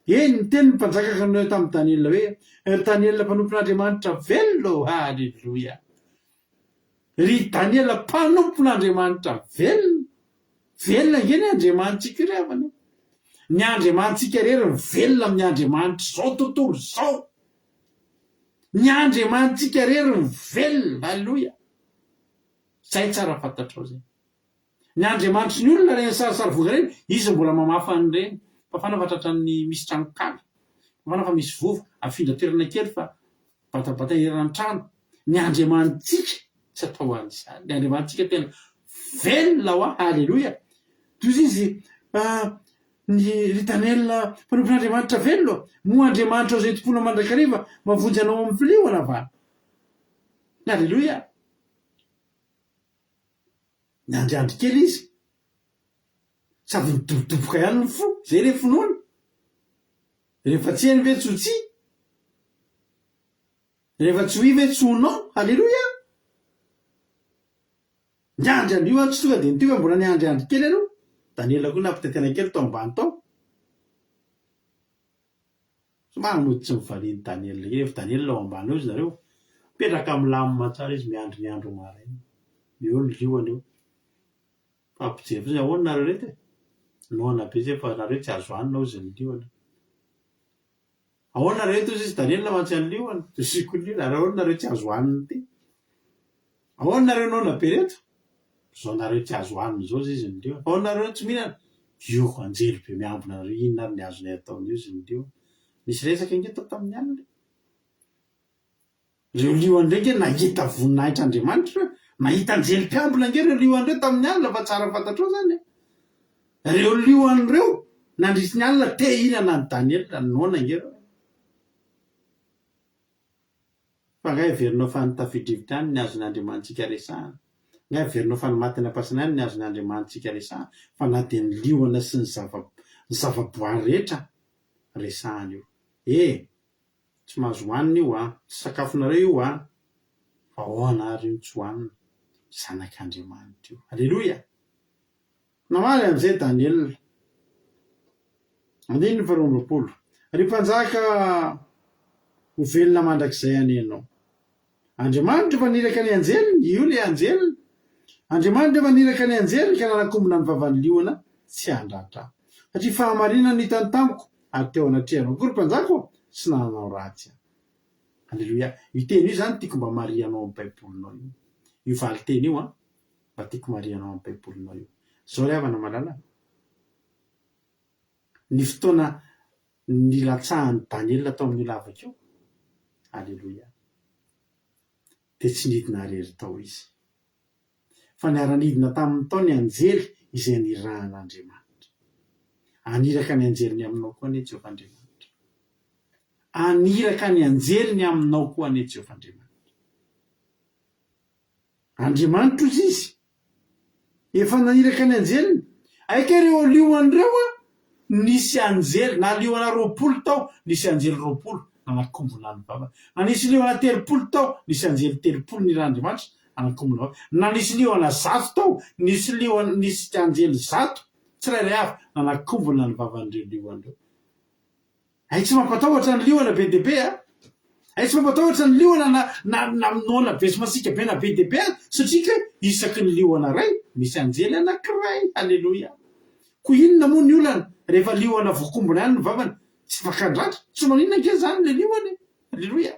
Eny, niteny ny mpanjaka ka nanao tamin'i Daniela hoe, Ry Daniela mpanompon'Andriamanitra velona ô! Haleloia! Ry Daniela mpanompon'Andriamanitra velona, velona ange ny Andriamanitsika io ry havana e! Ny Andriamanitsika irery no velona amin'ny Andriamanitr'izao tontolo izao. Ny Andriamanitsika irery no velona, aleloia! Zay tsara fantatrao zay. Ny Andriamanitry ny olona ireny sarisary vongana ireny, izy mbola mamafa an'ireny. Fafana fa tratran'ny misy tranonkala, fafana fa misy vovo, afindra toerana kely fa batabata eran'ny trano. Ny Andriamanitsika tsy atao an'izany. Ny Andriamanitsika tena velona hoa, haleloia. Toy izy, ny ry Daniela mpanompon'Andriamanitra velona, moa Andriamanitra izay tompoina mandrakariva mahavonjy anao amin'ny filiona va? Haleloia. Niandriandry kely izy, sady nidobodoboka ihany ny fo, zay le finoana. Rehefa tsy eny ve tsy ho tsia? Rehefa tsy oui ve tsy ho non? Haleloia! Niandry an'io aho, tsy tonga dia nitio fa mbola niandriandry kely aloha. Daniela koa nampitaintaina kely tao ambany tao. Somary mody tsy nivalian'i Daniela kely, efa Daniela ao ambany ao izy nareo. Mipetraka milamina tsara izy miandry ny andro maraina. Eo ny liona eo. Fa mpijery fotsiny, ahoana nareo reto e? Noana be zay fa nareo tsy azo hanina hozy ny liona. Ahoana nareo eto hozy izy Daniela mantsy an'ny liona. Dosiko ny liona, ary ahoana nareo tsy azo hanina ity? Ahoana nareo noana be reto? Zao nareo tsy azo hanina zao zizy ny liona. Fa ahoana nareo tsy mihinana? Io anjely be miambina anareo inona ary ny azonay atao an'io zy ny liona. Nisy resaka ange tao tamin'ny alina e. Ireo liona ireo ange nahita voninahitr'Andriamanitra ireo. Nahita anjely mpiambina ange ireo liona ireo tamin'ny alina fa tsara fantatrao zany e. Ireo liona ireo nandritry ny alina te hihinana an'i Daniela, noana ange ireo e. Fa angaha heverinao fa ny tafio-drivotra ihany ny azon'ny Andriamanitsika resahana? Angaha heverinao fa ny maty any am-pasana ihany ny azon'ny Andriamanitsika resahana? Fa na dia ny liona sy ny zava ny zava-boary rehetra resahana io. E! Tsy mahazo hohanina io an! Tsy sakafonareo io an! Fa ahoana ary io no tsy hohanina? Zanak'Andriamanitra io. Aleloia! Namaly an'izay Daniela. Andininy faharoa amby 20. Ry mpanjaka, ho velona mandrakizay anie ianao. Andriamanitra efa niraka ny anjeliny, io ilay anjeliny. Andriamanitra efa niraka ny anjeliny ka nanakombona ny vavan'ny liona tsy handratra ahy. Satria fahamarinana no hitany tamiko, ary teo anatrehanao koa, ry mpanjaka ô, tsy nananao ratsy aho. Aleloia. Io teny io izany tiako mba marihanao amin'ny Baibolinao io. Io valin-teny io an. Mba tiako marihanao amin'ny Baibolinao io. Izao ry havana malala, ny fotoana nilatsahan'i Daniela tao amin'io lavaka io, Aleloia, dia tsy nidina irery tao izy. Fa niara-nidina taminy tao ny anjely izay nirahan'Andriamanitra. Haniraka ny anjeliny aminao koa anie Jehovah Andriamanitra. Haniraka ny anjeliny aminao koa anie Jehovah Andriamanitra. Andriamanitra ozy izy. Efa naniraka ny anjeliny. Aika ireo liona ireo an! Nisy anjely, na liona 20 tao, nisy anjely 20 nanakombona ny vavany. Na nisy liona 30 tao, nisy anjely 30 nirahan'Andriamanitra nanakombona ny vavany. Na nisy liona 100 tao, nisy liona, nisy anjely 100 tsirairay avy nanakombona ny vavan'ireo liona ireo. Hay tsy mampatahotra ny liona be dia be a! Hay tsy mampatahotra ny liona na na na noana be sy masiaka be na be dia be aza satria kay isaky ny liona iray misy anjely anankiray! Haleloia! Koa inona moa ny olana rehefa liona voakombona ihany ny vavany? Tsy afaka handratra? Tsy maninona ange izany ilay liona e! Haleloia!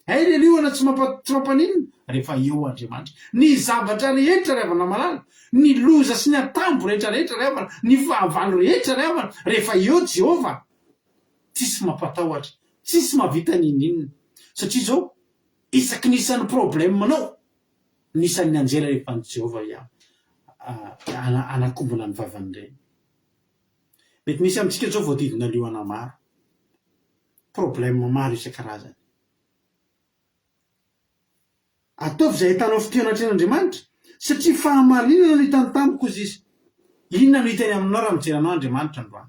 Hay ilay liona tsy mampa tsy mampaninona rehefa eo Andriamanitra. Ny zavatra rehetra ry havana malala, ny loza sy ny antambo rehetra rehetra ry havana, ny fahavalo rehetra ry havana, rehefa eo Jehovah, tsisy mampatahotra, tsisy mahavita n'inon'inona. Satria izao, isaky ny isan'ny problème-nao, ny isan'ny anjely alefan'i Jehovah hanakombona ny vavan'ireny. Mety misy amintsika izao voadidina liona maro. Problème maro isan-karazany. Ataovy izay ahitanao fitia anatrehan'Andriamanitra, satria fahamarinana no hitany tamiko, hozy izy. Inona no hita eny aminao raha mijery anao Andriamanitra androany?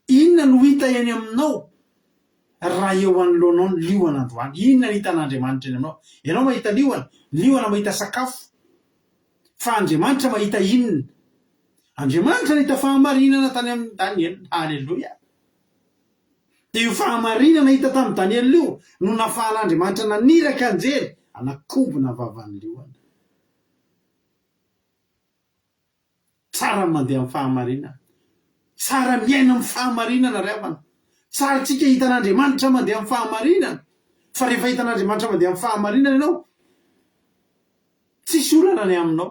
Inona no hita eny aminao raha eo anoloanao ny liona androany? Inona no hitan'Andriamanitra eny aminao? Ianao mahita liona, ny liona mahita sakafo. Fa Andriamanitra mahita inona? Andriamanitra nahita fahamarinana tany amin'i Daniela. Aleloia! Dia io fahamarinana hita tamin'i Daniela io no nafahan'Andriamanitra naniraka anjely. Anakombona ny vavan'ny liona. Tsara ny mandeha amin'ny fahamarinana. Tsara miaina amin'ny fahamarinana ry havana. Tsara tsika hitan'Andriamanitra mandeha amin'ny fahamarinana. Fa rehefa hitan'Andriamanitra mandeha amin'ny fahamarinana ianao, tsisy olana ny aminao.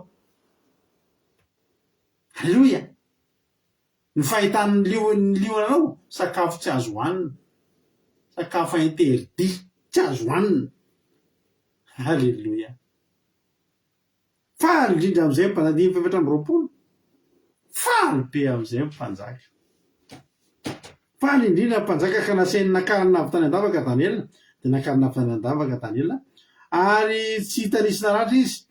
Aleloia! Ny fahitan'ny liona ny liona anao, sakafo tsy azo hohanina. Sakafo interdit, tsy azo hohanina. Aleloia! Faly indrindra amin'izay ny mpanjaka, andininy faha-24. Faly be amin'izay ny mpanjaka. Faly indrindra ny mpanjaka ka nasainy nakarina avy tany an-davaka Daniela. Dia nakarina avy tany an-davaka Daniela, ary tsy hita nisy naratra izy,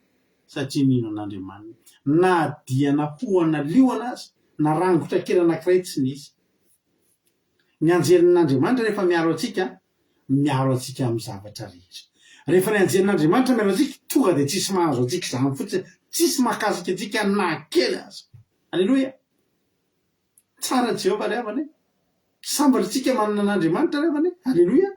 satria nino an'Andriamaniny. Na dia nahoana liona aza, na rangotra kely anankiray tsy nisy. Ny anjelin'Andriamanitra rehefa miaro antsika, miaro antsika amin'ny zavatra rehetra. Rehefa ny anjelin'Andriamanitra miaro antsika, tonga dia tsisy mahazo antsika izany fotsiny, tsisy mahakasika antsika na kely aza. Aleloia! Tsara Jehovah ry havana e! Sambatra isika manana an'Andriamanitra ry havana e! Aleloia!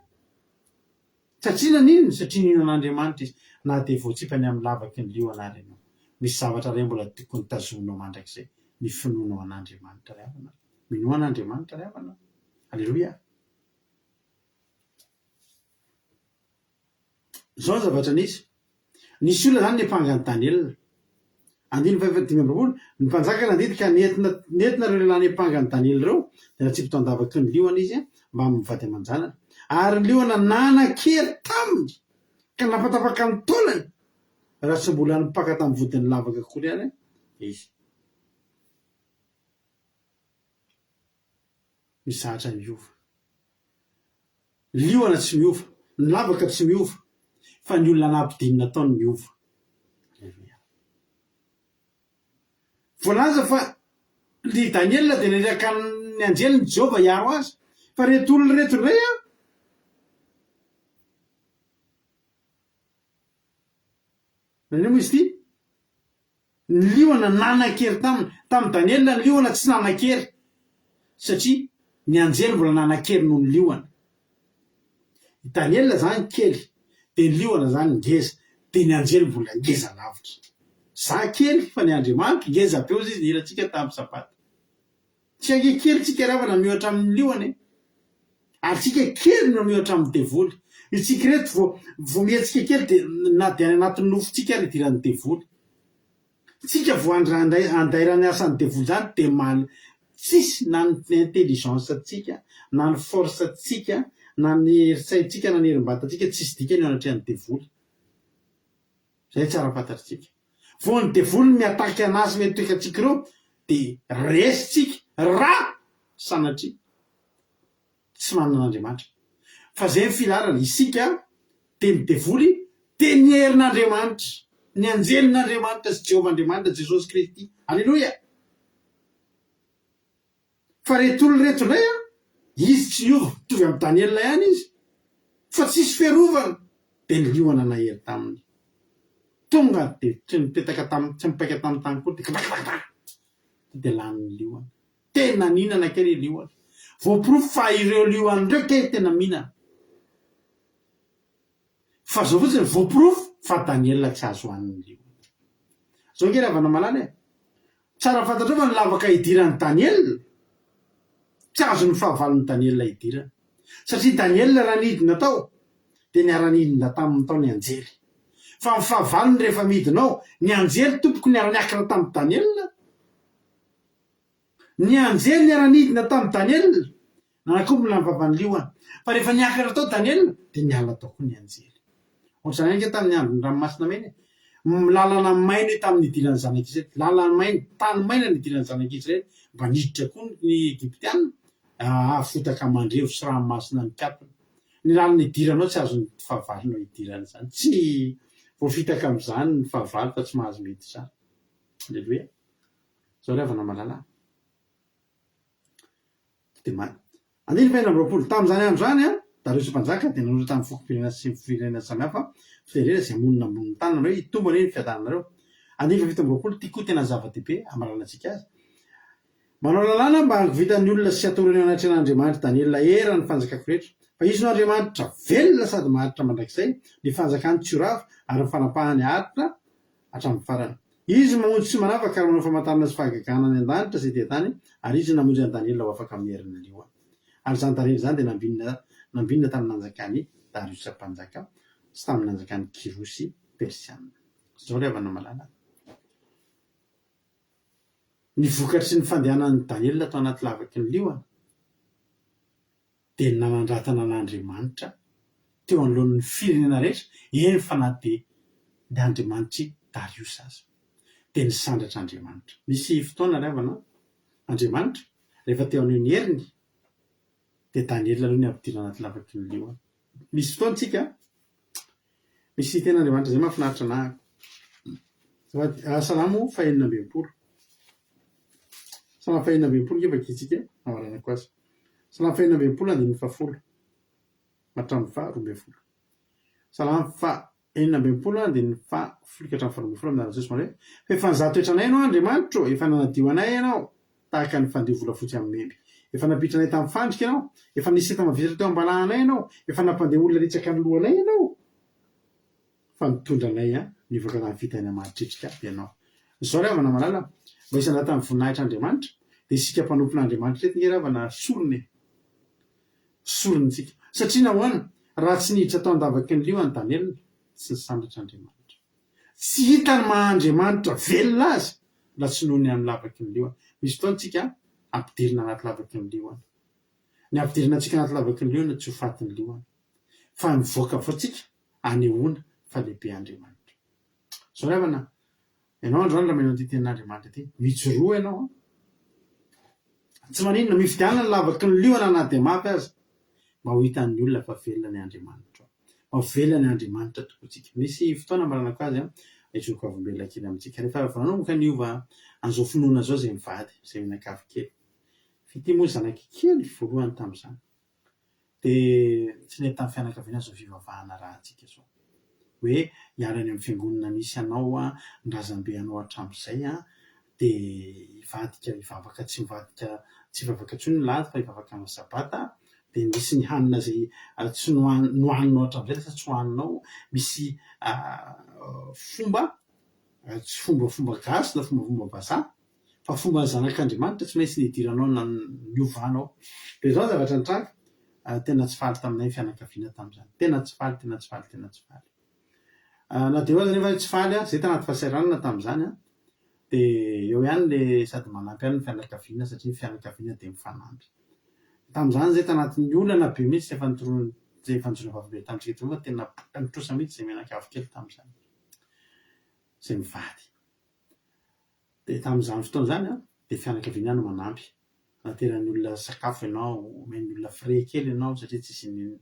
Satria naninona? Satria nino an'Andriamanitra izy, na dia voatsipany amin'ny lavaky ny liona ary ianao. Misy zavatra iray mbola tokony tazominao mandrakizay, ny finoanao an'Andriamanitra ry havana. Minoa an'Andriamanitra ry havana. Aleloia! Izao ny zavatra nisy. Nisy olona izany niampanga an'i Daniela. Andininy faha-25, Ny mpanjaka nandidy ka nentina nentina ireo lehilahy niampanga an'i Daniela ireo, dia natsipy tao an-davaky ny liona izy mbamin'ny vady aman-janany. Ary ny liona nanan-kery taminy ka nampatapaka ny taolany, raha tsy mbola nipaka tamin'ny vodin'ny lavaka akory ary izy. Mizatra miova. Liona tsy miova, ny lavaka tsy miova, fa ny olona nampidinina tao no miova. Aleloia. Voalaza fa ry Daniela dia niraka ny anjeliny Jehovah hiaro azy. Fa ireto olona ireto indray an! Naninona moa izy ity? Ny liona nanan-kery taminy. Tamin'i Daniela ny liona tsy nanan-kery, satria ny anjely mbola nanan-kery noho ny liona. I Daniela izany kely, dia ny liona izany ngeza, dia ny anjely mbola ngeza lavitra. Za kely fa ny Andriamanitro ngeza be hozy izy nihirantsika tamin'ny sabata. Tsy ange kely tsika ry havana miohatra amin'ny liona e! Ary tsika kely no miohatra amin'ny devoly. Itsika ireto vao vao mihetsika kely dia na dia any anatin'ny nofontsika ary idiran'ny devoly. Tsika vao andrandray andairan'ny asan'ny devoly izany dia mal tsisy na ny intelligence tsika na ny force tsika na ny herin-tsaintsika na ny herim-batantsika tsisy dikany eo anatrehan'ny devoly. Zay tsara fantatritsika. Vao ny devoly mi-attaque anazy mety toetrantsika ireo dia resy tsika raha sanatria tsy manana an'Andriamanitra. Fa zay ny filaharana, isika dia ny devoly dia ny herin'Andriamanitra, ny anjelin'Andriamanitra sy Jehovah Andriamanitra, Jesosy Kristy. Aleloia! Fa reto olona reto indray an, izy tsy niova, mitovy amin'i Daniela ihany izy, fa tsisy fiarovana, dia ny liona nahery taminy. Tonga dia tsy nipetaka tamin'ny, tsy nipaika tamin'ny tany koa dia kata-kata-kata, dia lanin'ny liona. Tena nihinana kay ilay liona. Voaporofo fa ireo liona ireo kay tena mihinana. Fa zao fotsiny voaporofo fa Daniela tsy azo hanin'ny liona. Zao ange ry havana malala e! Tsara fantatrao fa ny lavaka idiran'i Daniela tsy azon'ny fahavalon'i Daniela idirana. Satria Daniela raha nidina tao dia niara-nidina taminy tao ny anjely. Fa ny fahavalony rehefa midina ao, ny anjely tompoko niara-niakatra tamin'i Daniela. Ny anjely niara-nidina tamin'i Daniela, nanakombona ny vavan'ny liona. Fa rehefa niakatra tao Daniela, dia niala tao koa ny anjely. Ohatr'izany ange tamin'ny andron'ny Ranomasina Mena e. Lalana maina io tamin'ny nidiran'ny zanak'Israely. Lalana maina, tany maina nidiran'ny zanak'Israely. Mba niditra koa ny Egyptiana, aa fotaka mandrevo sy ranomasina nikatona. Ny lalana idiranao tsy azon'ny fahavalonao idirana izany. Tsy voafitaka amin'izany ny fahavalo fa tsy mahazo miditra. Aleloia. Zao ry havana malala a. Dia ma. Andininy faha 26. Tamin'izany andro izany, Dariosy mpanjaka dia nanoratra tamin'ny fokom-pirenena sy firenena samihafa fitenenana izay monina ambonin'ny tany, nanao hoe, Hitombo anie ny fiadananareo. Andininy faha 27, ity koa tena zava-dehibe hamaranantsika azy. Manao lalàna mba hangovitan'ny olona sy hatorany eo anatrehan'Andriamanitr'i Daniela eran'ny fanjakako rehetra, fa izy no Andriamanitra velona sady maharitra mandrakizay, ny fanjakany tsy ho rava ary ny fanapahany haharitra hatramin'ny farany. Izy no mamonjy sy manafaka ary manao famantarana sy fahagagana any an-danitra sy ety an-tany, ary izy no namonjy an'i Daniela ho afaka amin'ny herin'ny liona. Ary izany Daniela izany dia nambinina nambinina tamin'ny nanjakan'i Dariosa mpanjaka sy tamin'ny nanjakan'i Kyrosy Persiana. Izao ry havana malala. Ny vokatry ny fandehanan'i Daniela tao anaty lavaky ny liona dia ny nanandratana an'Andriamanitra teo anoloan'ny firenena rehetra, eny fa na dia ny Andriamanitr'i Dariosa aza. Dia nisandratra Andriamanitra. Misy fotoana ry havana, Andriamanitra, rehefa te haneho ny heriny, dia Daniela aloha no ampidirina anaty lavaky ny liona. Misy fotoana tsika, misy tenin'Andriamanitra izay mahafinaritra anah. Salamo fahenina ambin'ny folo. Salamo fahenina ambin'ny folo nge vakintsika hamaranako azy. Salamo fahenina ambin'ny folo andininy fahafolo hatramin'ny faharoa ambin'ny folo. Salamo faha 66 andininy faha folo ka hatramin'ny faha 12 amin'ny anaran'i Jesosy manao hoe, Fa efa nizaha toetra anay Ianao, Andriamanitro ô, efa nanadio anay Ianao, tahaka ny fandio volafotsy amin'ny memby. Efa nampiditra anay tamin'ny fandrika Ianao, efa nisy enta-mavesatra teo am-balahanay Ianao, efa nampandeha olona nitsaka ny lohanay Ianao, fa nitondra anay nivoaka tamin'ny fitahiana mahatretrika Ianao. Izao ry havana malala, mba hisandratan'ny voninahitr'Andriamanitra, dia isika mpanompon'Andriamanitra ireto nge ry havana sorona e! Sorona isika. Satria nahoana? Raha tsy niditra tao an-davaky ny liona Daniela, tsy nisandratra Andriamanitra. Tsy hita ny maha Andriamanitra velona azy raha tsy noho ny amin'ny lavaky ny liona. Misy fotoana isika ampidirina anaty lavaky ny liona. Ny ampidirina antsika anaty lavaky ny liona tsy ho faty ny liona. Fa mivoaka avy ao tsika anehoana fa lehibe Andriamanitra. Izao ry havana, Ianao androany raha maheno an'ity tenin'Andriamanitra ity, mijoroa ianao an! Tsy maninona, mifidiana ny lavaky ny liona na dia mafy aza, mba ho hitan'ny olona fa velona ny Andriamanitrao. Mba ho velona ny Andriamanitra tompontsika. Nisy fotoana amaranako azy an, hijoro vavolombelona kely amintsika. Rehefa vao nanomboka niova an'izao finoana izao izay mivady, izay mianakavy kely. F'ity moa zanak'i kely voalohany tamin'izany. Dia tsy nety tamin'ny fianakaviana izao fivavahana arahantsika izao. Hoe hiala any amin'ny fiangonana misy anao, ny razambe anao hatramin'izay, dia hivadika hivavaka tsy mivadika tsy hivavaka intsony ny alahady fa hivavaka amin'ny sabata, dia misy ny hanina izay tsy nohan- nohaninao hatramin'izay lasa tsy hohaninao, misy fomba tsy fombafomba gasy na fombafomba vazaha Fa fomban'ny zanak'Andriamanitra tsy maintsy nidiranao na niovanao. Dia izao ny zavatra nitranga, tena tsy faly taminay ny fianakaviana tamin'izany. Tena tsy faly, tena tsy faly, tena tsy faly. Na dia eo aza anefa hoe tsy faly, izay tanaty fahasahiranana tamin'izany, dia eo ihany ilay sady manampy ihany ny fianakaviana satria ny fianakaviana dia mifanampy. Tamin'izany izay tanatin'ny olana be mihitsy efa nitoroan'ny izay efa nijoro vavolombelona tamintsika teo fa tena potika ny trosa mihitsy izay mianakavy kely tamin'izany, izay mivady. Dia tamin'izany fotoana izany an, dia fianakaviana ihany no manampy. Anateran'ny olona sakafo ianao, omen'ny olona frais kely ianao satria tsisy n'inona.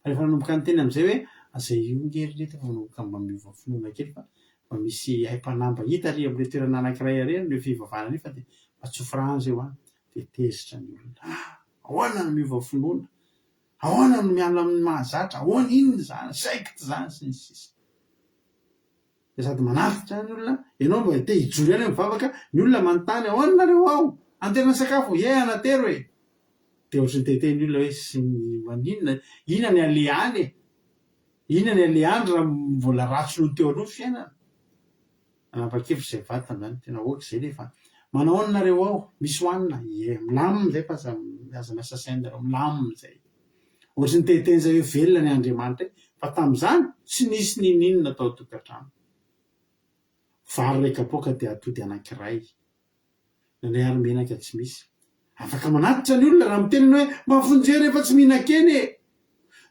Fa rehefa nanomboka niteny amin'izay hoe izay io nge ry reto efa manomboka mba miova finoana kely fa mba misy aim-panahy mba hita ary amin'ilay toerana anankiray ary amin'ilay fivavahana iny fa dia mba tsofy rano izay ho any. Dia tezitra ny olona. Ah! Ahoana no miova finoana? Ahoana no miala amin'ny mahazatra? Ahoana? Inona izany? Secte izany sy ny sisa. Dia sady manafika ny olona, ianao mba te hijoro ihany mivavaka, ny olona manontany ahoana nareo ao? Anterina sakafo? Ie anatero e! Dia ohatry ny te-hiteny ny olona hoe sy maninona, inona ny aleha any e? Inona ny aleha any raha mbola ratsy noho ny teo aloha ny fiainana? Nanapa-kevitra izay mivady tamin'izany, tena ok izay le fa manao ahoana nareo ao? Misy hohanina? Ie, milamina izay fa aza aza miasa saina nareo, milamina izay. Ohatry ny te-hiteny izay hoe velona ny Andriamanitra e! Fa tamin'izany, tsy nisy n'inon'inona tao an-tokantrano. Vary iray kapoaka dia atody anankiray. Indraindray ary menaka tsy misy. Afaka manatitra ny olona raha miteny ianao hoe mba vonjeo rehefa tsy mihinan-kena e!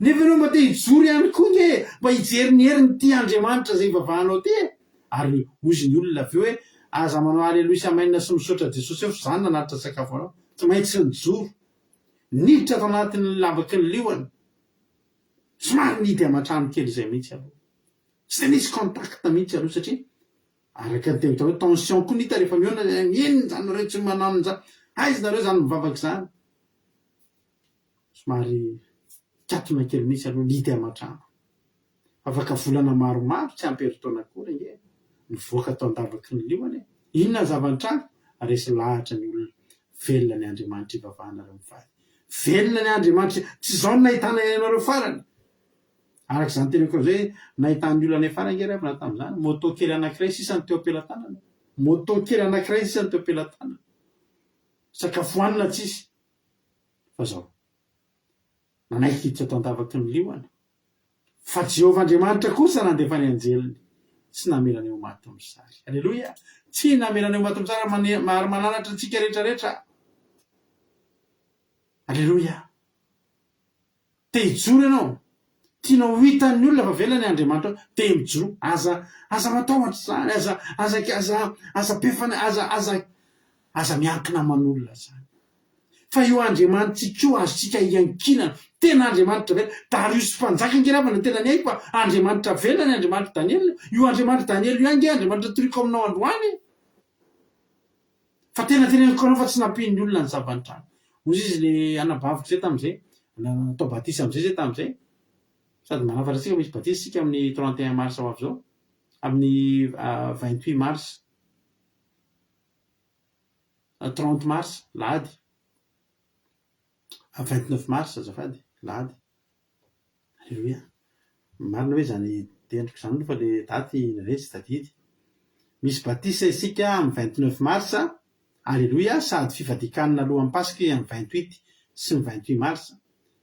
Nefa ianao mba te hijoro ihany koa nge e! Mba hijery ny herin'ity Andriamanitra izay ivavahanao ity e! Ary hozy ny olona avy eo hoe aza manao aleloia sy amen sy misaotra Jesosy eo fa izany nanatitra sakafo anao. Tsy maintsy nijoro. Niditra tao anatin'ny lavaky ny liona. Somary nihidy aman-trano kely izay mihitsy aloha. Tsy dia nisy contact mihitsy aloha satria araka ny teny atao hoe tension koa ny hita rehefa mihaona, inona izany nareo tsy manao an'izany, aiza nareo izany mivavaka izany. Somary nikatona kely mihitsy aloha nihidy aman-trano. Afaka volana maromaro, tsy ampy herintaona akory ange, nivoaka tao an-davaky ny liona e! Inona ny zava-nitranga? Resy lahatra ny olona. Velona ny Andriamanitra ivavahanareo mivady. Velona ny Andriamanitra. Tsy izao no nahitana anareo farany. Araka izany teniko izay hoe nahitan'ny olona anay farany ange ry havana tamin'izany. Moto kely anankiray sisa no teo am-pelatanana. Moto kely anankiray sisa no teo am-pelatanana. Sakafo hohanina tsisy. Fa izao. Nanaiky hiditra tao an-davaky ny liona. Fa Jehovah Andriamanitra kosa nandefa ny anjeliny, tsy namela anay ho maty mosary. Aleloia! Tsy namela anay ho maty mosary ary mananatra antsika rehetra rehetra. Aleloia! Te hijoro ianao? Tianao ho hitan'ny olona fa velona ny Andriamanitrao? Te mijoroa. Aza, aza matahotra izany, aza, aza, aza, aza be fanahy, aza, aza, aza miankina aman'olona izany. Fa io Andriamanitsika io azontsika iankinana. Tena Andriamanitra velona. Dariosy mpanjaka ange ravana tena niaiky fa Andriamanitra velona ny Andriamanitr'i Daniela. Io Andriamanitr'i Daniela io ihany ange Andriamanitra toriko aminao androany e. Fa tena teneniko anao fa tsy nampian'ny olona ny zava-nitranga. Hoy izy le anabaviko zay tamin'izay, natao batisa amin'izay zay tamin'izay. Sady manafatra antsika misy batisa isika amin'ny 31 mars ho avy izao. Amin'ny 28 mars. 30 mars, lahady. 29 mars azafady, lahady. Aleloia. Marina ve izany tendriko izany aloha fa le daty indraindray tsy tadidy. Misy batisa isika amin'ny 29 mars, aleloia, sady fifadian-kanina alohan'ny Paska amin'ny 28 sy ny 28 mars.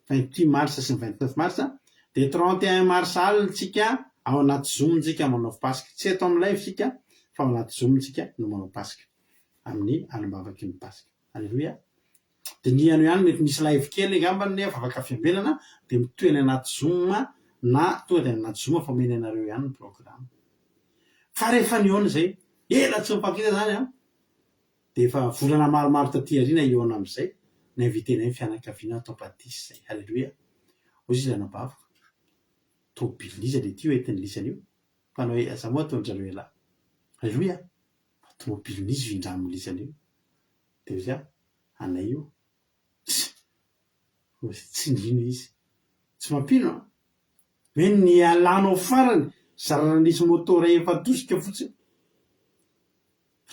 28 mars sy ny 29 mars, dia 31 mars alina tsika ao anaty zoom tsika manao Paska. Tsy eto amin'ny live tsika fa ao anaty zoom tsika no manao Paska amin'ny alim-bavaky ny Paska. Aleloia. Dinihano ihany mety misy live kely angambany ny vavaka fiambenana dia mitohy any anaty zoom na tonga dia any anaty zoom fa omeny anareo ihany ny programme. Fa rehefa nihaona izay, ela tsy nifankahita izany an! Dia efa volana maromaro taty aoriana hihaona amin'izay, ni-inviter-nay ny fianakaviana hatao batisa izay. Haleloia! Hoy izy ilay anabaviko, tomobilin'iza ilay ity hoentin'ny lisany io? Mpanao hoe, za moa ataon-dry zareo elah. Haleloia! Fa tomobilin'iza io indramin'ny lisany io? Dia hoy izy aho, anay io. Tsia! Hoy izy, tsy nino izy. Tsy mampino an! Hoe nialanao farany, zara raha nisy moto iray efa tosika fotsiny.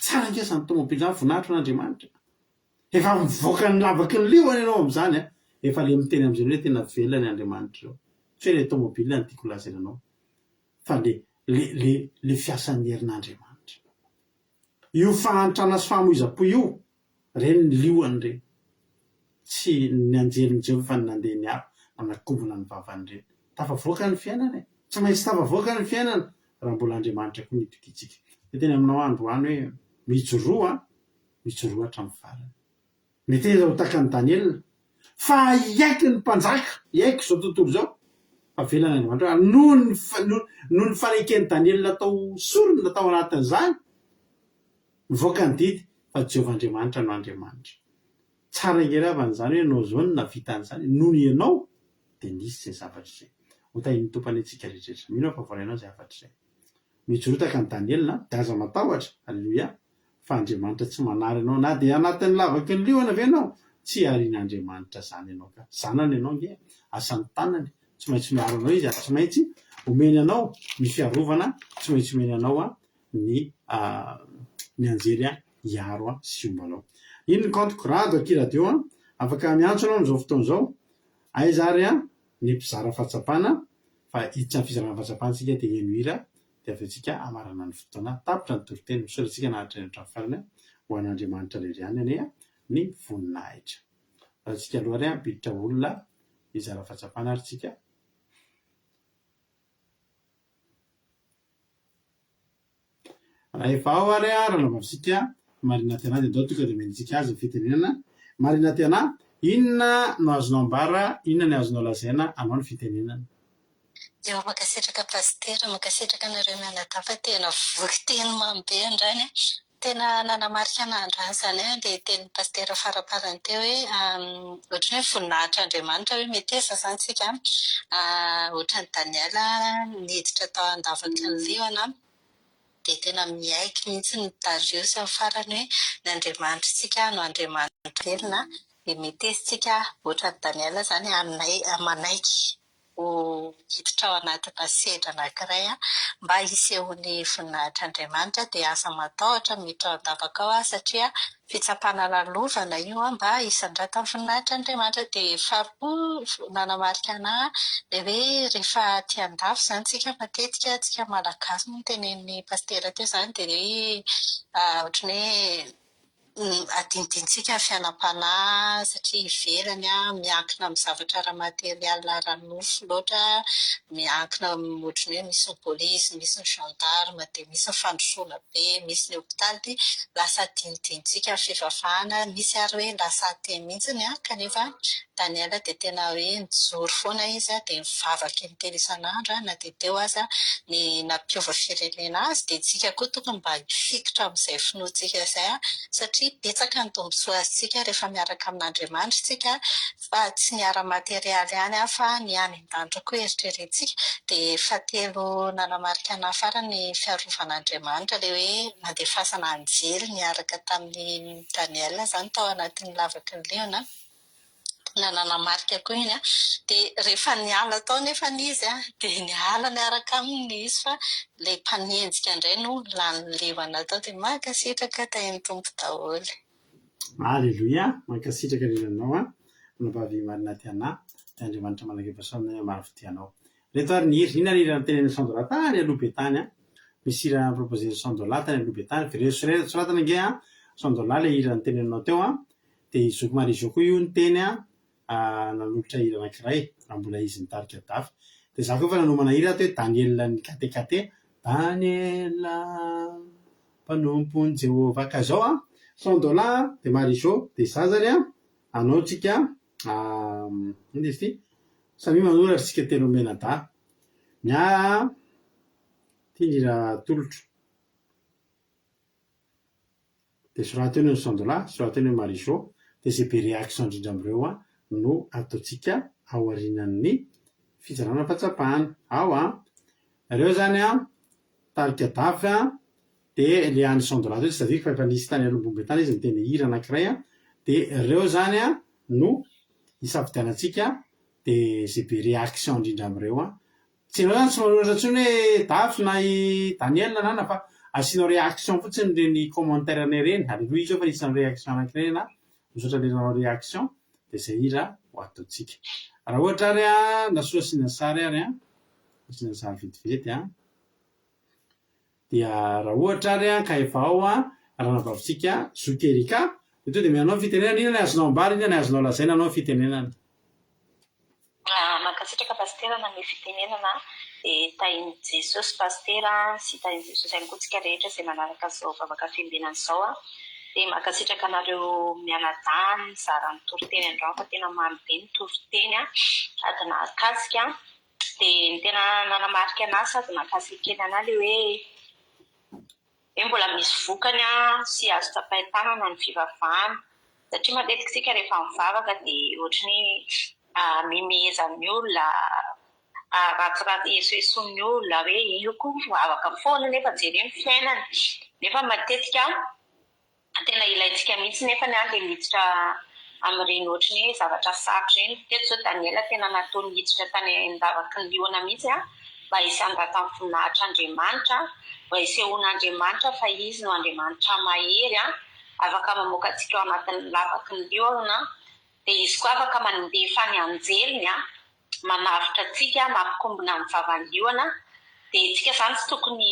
Tsara ange izany tomobily izany, voninahitra ho an'Andriamanitra. Efa mivoaka ny lavaky ny liona ianao amin'izany an! Efa le miteny amin'izay hoe tena velona ny Andriamanitra ireo. Tsy hoe le tomobile no tiako lazaina anao fa le le le le fiasan'ny herin'Andriamanitra. Io fahantrana sy fahamoizam-po io, ireny ny liona ireny. Tsy ny anjelin'i Jehovah fa ny nandeha niaro nanakombona ny vavan'ireny. Tafavoaka ny fiainana e! Tsy maintsy tafavoaka ny fiainana raha mbola Andriamanitra koa no itokiantsika. Dia teny aminao aho androany hoe mijoroa an! Mijoroa hatramin'ny farany. Meteza ho tahaka an'i Daniela fa hiaiky ny mpanjaka, hiaiky izao tontolo izao fa velona ny Andriamanitra ary noho ny noho ny faneken'i Daniela natao sorona tao anatin'izany, nivoaka ny didy fa Jehovah Andriamanitra no Andriamanitra. Tsara ange ry havana izany hoe ianao izao no nahavita an'izany, noho ianao dia nisy izay zavatra izay. Ho tahian'ny Tompo anie tsika rehetra. Mino aho fa voarainao izay hafatra izay. Mijoroa tahaka an'i Daniela dia aza matahotra, aleloia, fa Andriamanitra tsy manary anao na dia anatin'ny lavaky ny liona ve ianao? Tsy harian'Andriamanitra izany ianao ka. Zanany ianao ange, asan'ny tanany, tsy maintsy miaro anao izy ary tsy maintsy omeny anao ny fiarovana, tsy maintsy omeny anao ny ny anjely hiaro sy homba anao. Iny ny kaontiko rado aty radio an, afaka miantso ianao amin'izao fotoana izao. Aiza ary an ny mpizara fahatsapana fa hiditra amin'ny fizarana fahatsapana isika dia heno hira dia avy eo tsika hamarana ny fotoana. Tapitra ny toriteny. Misaotra antsika naharitra hatrany amin'ny farany. Ho an'Andriamanitra irery ihany anie ny voninahitra. Fa tsika aloha ary hampiditra olona hizara fahatsapana ary tsika. Raha efa ao ary ranabavintsika Marina Tiana dia ndao tonga dia omentsika azy ny fitenenana. Marina Tiana, inona no azonao ambara, inona ny azonao lazaina, anao ny fitenenana. Eo mankasitraka Pasitera, mankasitraka anareo mianadahy fa tena voky teny mamy be androany a! Tena nanamarika anah androany izany an ilay tenin'i Pasitera faraparany teo hoe ohatran'ny hoe voninahitr'Andriamanitra hoe meteza izany isika an, ohatran'i Daniela niditra tao an-davaky ny liona dia tena miaiky mihitsy ny Dariosy amin'ny farany hoe ny Andriamanitritsika no Andriamanitra velona dia meteza isika ohatran'i Daniela izany hanaiky. ho hiditra ao anatina sedra anankiray mba hisehoan'ny voninahitr'Andriamanitra dia aza matahotra miditra ao an-davaka ao satria fitsapana lalovana io mba hisandratan'ny voninahitr'Andriamanitra. Dia faharoa nanamarika anà ilay hoe rehefa aty an-dafy izany isika matetika, isika Malagasy moa no tenenin'ny Pasitera teo izany dia hoe ohatran'ny hoe Adinodinontsika ny fiainam-panahy satria ivelany miankina amin'ny zavatra ara-materialy ara-nofo loatra, miankina amin'ny ohatran'ny hoe misy ny polisy, misy ny gendarme, dia misy ny fandrosoana be, misy ny hopitaly dia lasa adinodinontsika ny fivavahana, misy ary hoe lasa athée mihitsy kanefa Daniel dia tena hoe nijoro foana izy dia nivavaka intelo isan'andro na dia teo aza ny nampiova firenena azy dia isika koa tokony mba hifikitra amin'izay finoantsika izay satria betsaka ny tombontsoa azontsika rehefa miaraka amin'Andriamanitra isika fa tsy ny ara-materialy ihany fa ny any an-danitra koa eritreretintsika. Dia fahatelo nanamarika anà farany ny fiarovan'Andriamanitra ilay hoe nandefasana anjely niaraka tamin'i Daniel izany tao anatin'ny lavaky ny liona. Tena nanamarika koa iny an. Dia rehefa niala tao nefa izy an, dia niala niaraka aminy izy fa ilay mpanenjika indray no lany levana tao. Dia mankasitraka tahin'ny Tompo daholo. Aleloia! Mankasitraka indrindra anao an, Anabavy Marina Tiana, dia Andriamanitra manakaiky fahasoavana anie hamaly fitia anao. Ireto ary ny hira, inona ny hira notenenin'i Sandola tany aloha be tany an? Misy hira proposer-n'i Sandola tany aloha be tany, vereno soratana ange an, Sandola ilay hira noteneninao teo an, Dia i zoky Marie Jo koa io niteny nanolotra hira anankiray raha mbola izy nitarika Dafy. Dia za koa efa nanomana hira ato hoe Daniel ny KTKT, Daniel mpanompon'i Jehovah. Ka izao an, cent dollars dia Marie Jo, dia za zany an, anao tsika inona izy ity? Samia manoratra tsika telo mianadahy. Ny ahy an, ity ny hira atolotro. Dia soraty eo ny Sandola, soraty eo ny Marie Jo, dia izay be réaction indrindra amin'ireo an no ataontsika aorianan'ny fizarana fahatsapana. Ao an! Ireo izany an, tarika Dafy an, dia ilay an'i Sandola teo tsy tadidiko fa efa nisy tany aloha tany izy niteny hira anankiray an, dia ireo izany an no hisafidianantsika dia izay be réaction indrindra amin'ireo an Tsy ianao zany tsy manoratra intsony hoe Dafy na i Daniel na nana fa asianao réaction fotsiny ireny commentaire-nay ireny, aleloia izao fa nisy nanao réaction anankiray ianà, misaotra le nanao réaction dia izay hira ho ataontsika. Raha ohatra ary an, nasoa asiana sary ary an, asiana sary vetivety an, dia raha ohatra ary an ka efa ao an ranabavintsika Zoky Erika dia tonga dia omenao ny fitenenana, inona ny azonao ambara, inona ny azonao lazaina anao ny fitenenana. Mankasitraka Pasitera nanome fitenenana dia tahin'i Jesosy Pasitera sy tahin'i Jesosy ihany koa tsika rehetra izay manaraka izao vavaka fiambenana izao dia mankasitraka anareo mianadahy nizara ny toriteny androany fa tena mamy be ny toriteny sady nahakasika dia ny tena nanamarika anahy sady nahakasika kely anahy ilay hoe hoe mbola misy vokany sy azo tsapain-tanana ny fivavahana satria matetika isika rehefa mivavaka dia ohatran'ny hoe mihomehezan'ny olona, ratsiratsy, esoesoin'ny olona hoe io koa mivavaka foana nefa jereo ny fiainany nefa matetika Tena ilaintsika mihitsy nefa ny ilay miditra amin'ireny ohatry ny hoe zavatra sarotra ireny. Teto izao Daniela tena nataony hiditra tany an-davaky ny liona mihitsy mba hisandratan'ny voninahitr'Andriamanitra, mba hisehoan'Andriamanitra fa Izy no Andriamanitra mahery, afaka mamoaka antsika ao anatin'ny lavaky ny liona, dia Izy koa afaka mandefa ny anjeliny manavotra antsika, mampikombona ny vavan'ny liona, dia isika izany tsy tokony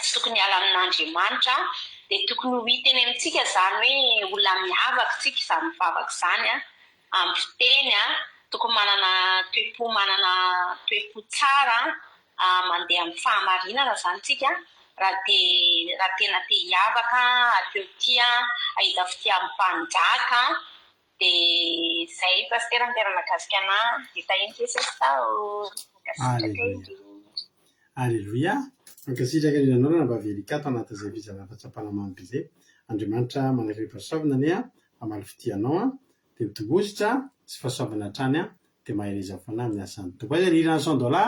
tsy tokony hiala amin'Andriamanitra dia tokony ho hita eny amintsika izany hoe olona miavaka isika izany mivavaka izany amin'ny fiteny, tokony manana toe-po manana toe-po tsara mandeha amin'ny fahamarinana izany isika raha te raha tena te hiavaka te ho tia hahita fitia amin'ny mpanjaka Dia izay Pasitera no tena nahakasika anah. Dia tahian'i Jesosy daholo. Mankasitraka indrindra. Aleloia! Mankasitraka indrindra anao Ranabavy Erika ato anatin'izay fizarana fahatsapana mamy be izay. Andriamanitra manakaiky-pahasoavana anie hamaly fitia anao an! Dia mitombozotra sy fahasoavana hatrany an! Dia mahereza foana amin'ny asan'ny Tompo. Aiza ny hiran'i Sandola?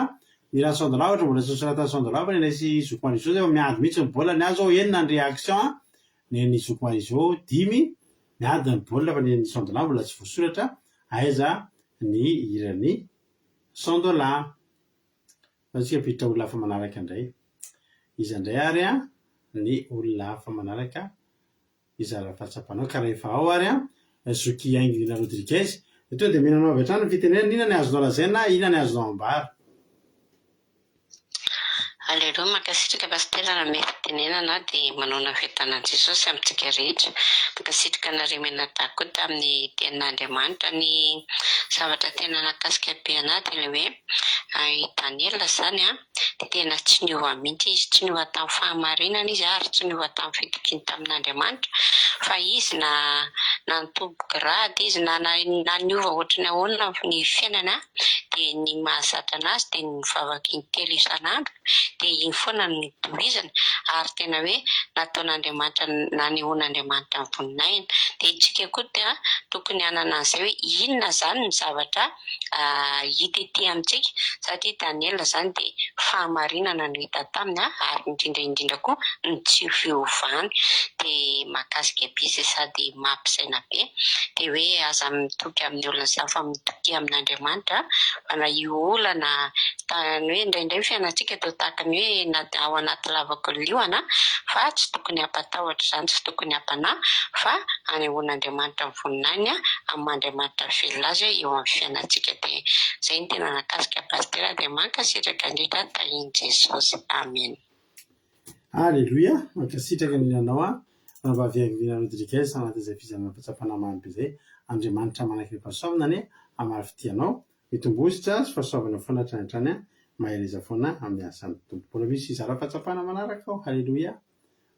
Ny hiran'i Sandola ohatra mbola tsy nosoratan'i Sandola fa ny anay sy Zoky Marizo efa miady mihitsy ny baolina. Ny ahy izao enina ny réaction an! Ny an'i Zoky Marizo dimy, miady ny baolina fa ny an'i Sandola mbola tsy voasoratra. Aiza ny hiran'i. 100 dollars. Fa tsika hampiditra olona hafa manaraka indray. Iza indray ary an ny olona hafa manaraka hizara fahatsapanao ka rehefa ao ary an Zoky Haingo Nina Rodriguez dia tonga dia omena anao avy hatrany ny fitenenana, inona ny azonao lazaina, inona ny azonao ambara. Aleloia, mankasitraka Pasitera nanome fitenenana dia manaona fiadanan'i Jesosy amintsika rehetra. Mankasitraka anareo mianadahy koa tamin'ny tenin'Andriamanitra. Ny zavatra tena nahakasika be anah dia ilay hoe i Daniela izany an, dia tena tsy niova mihitsy izy, tsy niova tamin'ny fahamarinana izy ary tsy niova tamin'ny fitokiany tamin'Andriamanitra fa izy na na nitombo grade izy na na niova ohatran'ny ahoana ny fiainana dia ny mahazatra anazy dia ny mivavaka intelo isan'andro dia iny foana no tohizana ary tena hoe nataon'Andriamanitra nanehoan'Andriamanitra ny voninahiny dia isika koa dia tokony hanana an'izay hoe inona izany ny zavatra hita ety amintsika satria Daniela izany dia fahamarinana no hita taminy ary indrindra indrindra koa ny tsy fiovany dia mahakasika be izay sady mampisaina be dia hoe aza mitoky amin'ny olona izany fa mitokia amin'Andriamanitra fa na io olana ny hoe indraindray ny fiainantsika toa tahaka ny hoe na ao anaty lavaky ny liona fa tsy tokony hampatahotra izany tsy tokony hampanahy fa anehoan'Andriamanitra ny voninahiny amin'ny maha Andriamanitra velona azy eo amin'ny fiainantsika dia izay no tena nahakasika Pasitera dia mankasitraka indrindra tahin'i Jesosy Amen. Aleloia! Mankasitraka indrindra anao aho Rahavavy Haingo Rodriguez anatin'izay fizarana fahatsapana mamy be izay. Andriamanitra manakaiky-pahasoavana anie hamaly fitia anao. Mitomboa sy fahasoavana foana hatrany hatrany an! Mahereza foana amin'ny asan'ny Tompo. Mbola misy hizara fahatsapana manaraka ao. Haleloia!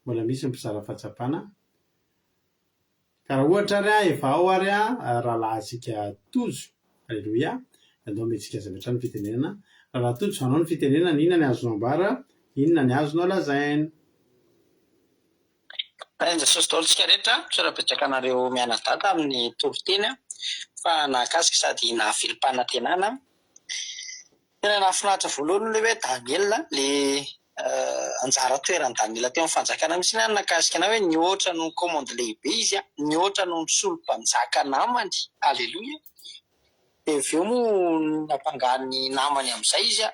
Mbola misy ny mpizara fahatsapana. Ka raha ohatra ary an, efa ao ary an, rahalahintsika Tojo. Haleloia! Andao omentsika azy avy hatrany ny fitenenana. Rahalahy Tojo, anao ny fitenenana, inona ny azonao ambara, inona ny azonao lazaina? Tahin'i Jesosy daholo tsika rehetra, misaotra betsaka anareo mianadahy tamin'ny toriteny fa nahakasika sady nahavelom-panantenana. Tena nahafinaritra voalohany aloha ilay hoe Daniela, le anjara toeran'i Daniela teo amin'ny fanjakana mihitsy ny nahakasika anah hoe nihoatra noho ny commande lehibe izy, nihoatra noho ny solom-panjaka namany, aleloia. Dia avy eo moa nampanganin'ny namany amin'izay izy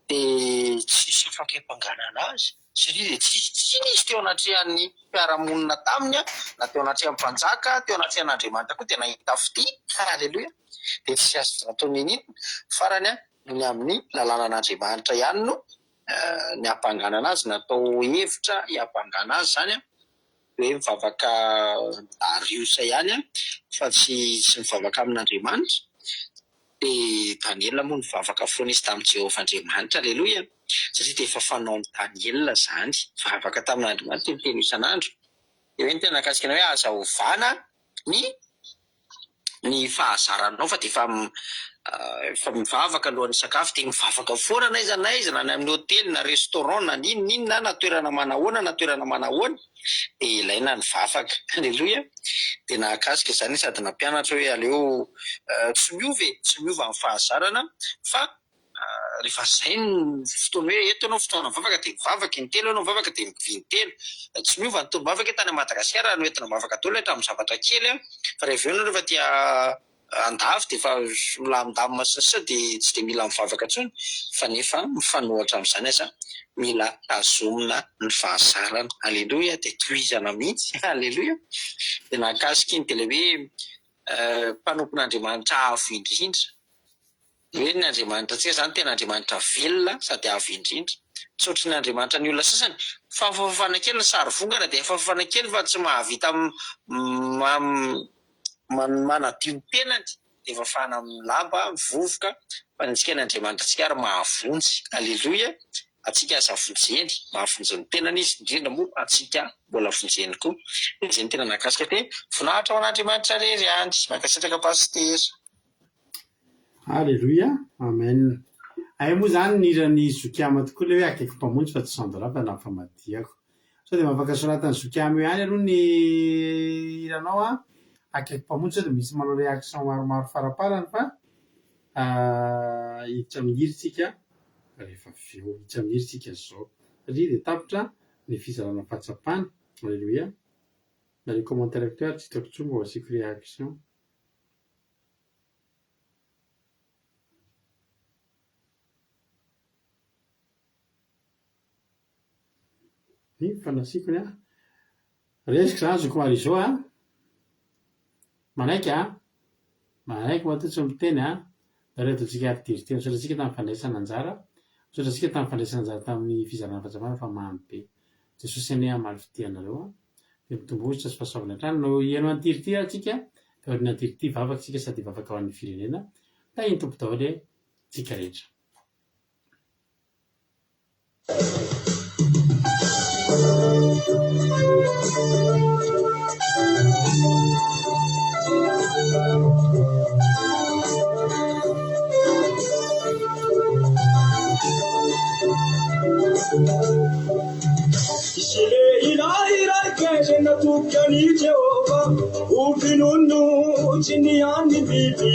dia tsisy afaka hiampanganana azy satria dia tsisy tsiny izy teo anatrehan'ny mpiara-monina taminy na teo anatrehan'ny mpanjaka, teo anatrehan'Andriamanitra koa dia nahita fitia, haleloia, dia tsisy azo natao n'inon'inona. Farany noho ny amin'ny lalànan'Andriamanitra ihany no niampanganana azy, natao hevitra hiampangana azy izany hoe mivavaka Darius ihany fa tsy tsy mivavaka amin'Andriamanitra. Dia Daniela moa nivavaka foana izy tamin'i Jehovah Andriamanitra, aleloia, satria dia efa fanaon'i Daniela izany, nivavaka tamin'Andriamanitra intelo isan'andro. Dia hoe ny tena nahakasika anay hoe aza ovana ny ny fahazaranao fa dia efa efa mivavaka alohan'ny hisakafo dia mivavaka foana n'aiza n'aiza na any amin'ny hotely na restaurant na n'inon'inona na toerana manahoana na toerana manahoana dia ilaina ny vavaka. Aleloia. Dia nahakasika izany sady nampianatra hoe aleo tsy miova e, tsy miova ny fahazarana fa rehefa izay ny fotoana hoe eto ianao fotoana mivavaka dia mivavaka, intelo ianao mivavaka dia intelo. Tsy miova ny tonom-bavaka tany Madagasikara noentina mivavaka daholo hatramin'ny zavatra kely fa rehefa avy eo ianao rehefa aty andafy dia efa milamindamina sy ny sisa dia tsy dia mila mivavaka intsony fa nefa mifanohitra amin'izany aza mila tazomina ny fahazarana. Aleloia dia tohizana mihitsy. Aleloia. Dia nahakasika iny dia ilay hoe mpanompon'Andriamanitra avo indrindra. Hoe ny Andriamanitra antsika izany tena Andriamanitra velona sady avo indrindra. Tsy ohatry ny Andriamanitra ny olona sasany, fafafafana kely ny sary vongana dia fafafana kely fa tsy mahavita manadio ny tenany dia fafana amin'ny lamba, vovoka, fa ny antsika ny Andriamanitra antsika ary mahavonjy. Aleloia! Antsika aza vonjeny, mahavonjy ny tenany izy, indrindra moa antsika mbola vonjeny koa. Izay no tena nahakasika dia voninahitra ho an'Andriamanitra irery ihany. Mankasitraka Pasitera. Aleloia, Amen. Hay moa izany ny hiran'i Zokiama tokoa ilay hoe akaiky mpamonjy fa tsy Sandra fa nampifamadihako. Sao dia mba afaka soratan'i Zokiama eo ihany aloha ny hiranao an, akaiky mpamonjy sao dia misy manao réaction maromaro faraparany fa hiditra amin'ny hira isika rehefa avy eo. Hiditra amin'ny hira isika izao satria dia tapitra ny fizarana fahatsapana. Aleloia. Na ny commentaire-ko teo ary tsy hitako intsony vao asiako réaction. Iny fa nasiako ny ahy. Resiko izany zoky Marizo a! Manaiky a! Manaiky matoa tsy miteny a! Nareo ataontsika ary diry teo. Misaotra antsika tamin'ny fandraisana anjara. Misaotra antsika tamin'ny fandraisana anjara tamin'ny fizarana fahatsapana fa mamy be. Jesosy anie hamaly fitia anareo a! Dia mitomboa hosotra sy fahasoavana hatrany. No hihaino an'i Tirty ary tsika. Dia aorianan'i Tirty hivavaka tsika sady hivavaka ho an'ny firenena. Tahin'ny Tompo daholo e! Tsika rehetra. Nisy lehilahy raike izay natoky an'i Jehovah ho mpinono tsy nihaino biby.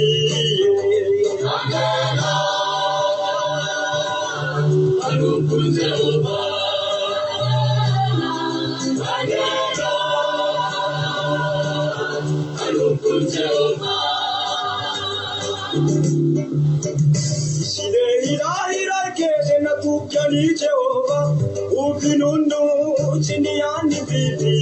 Nisy lehilahy raike izay natoky an'i Jehovah ho mpinono tsy nihaino biby.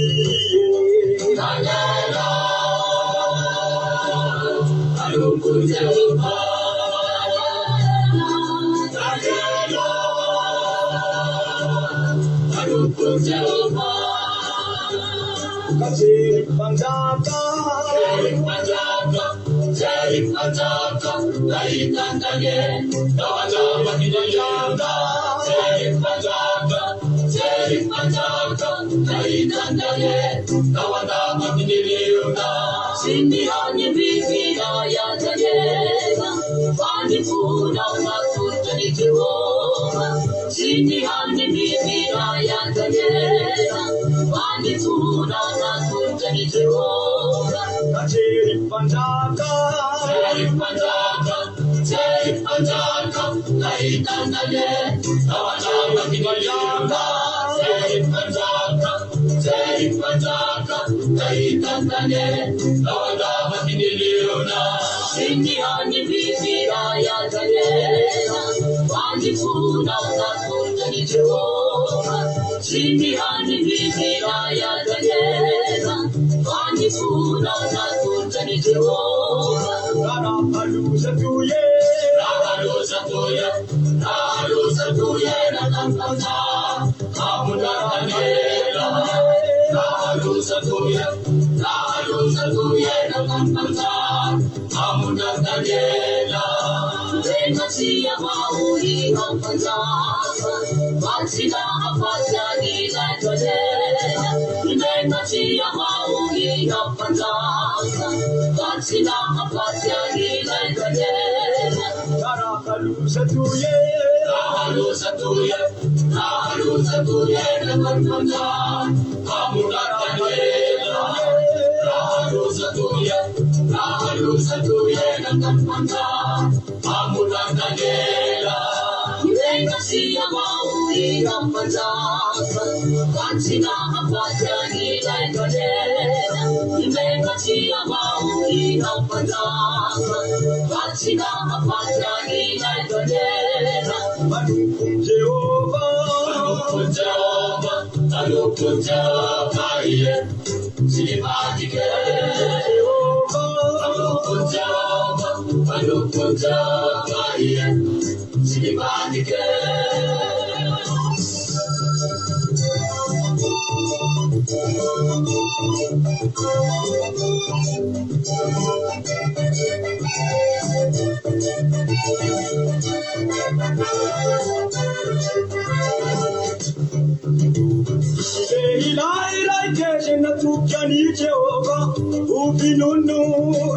Lehilahy raike izay natoky an'i Jehovah ho mpinono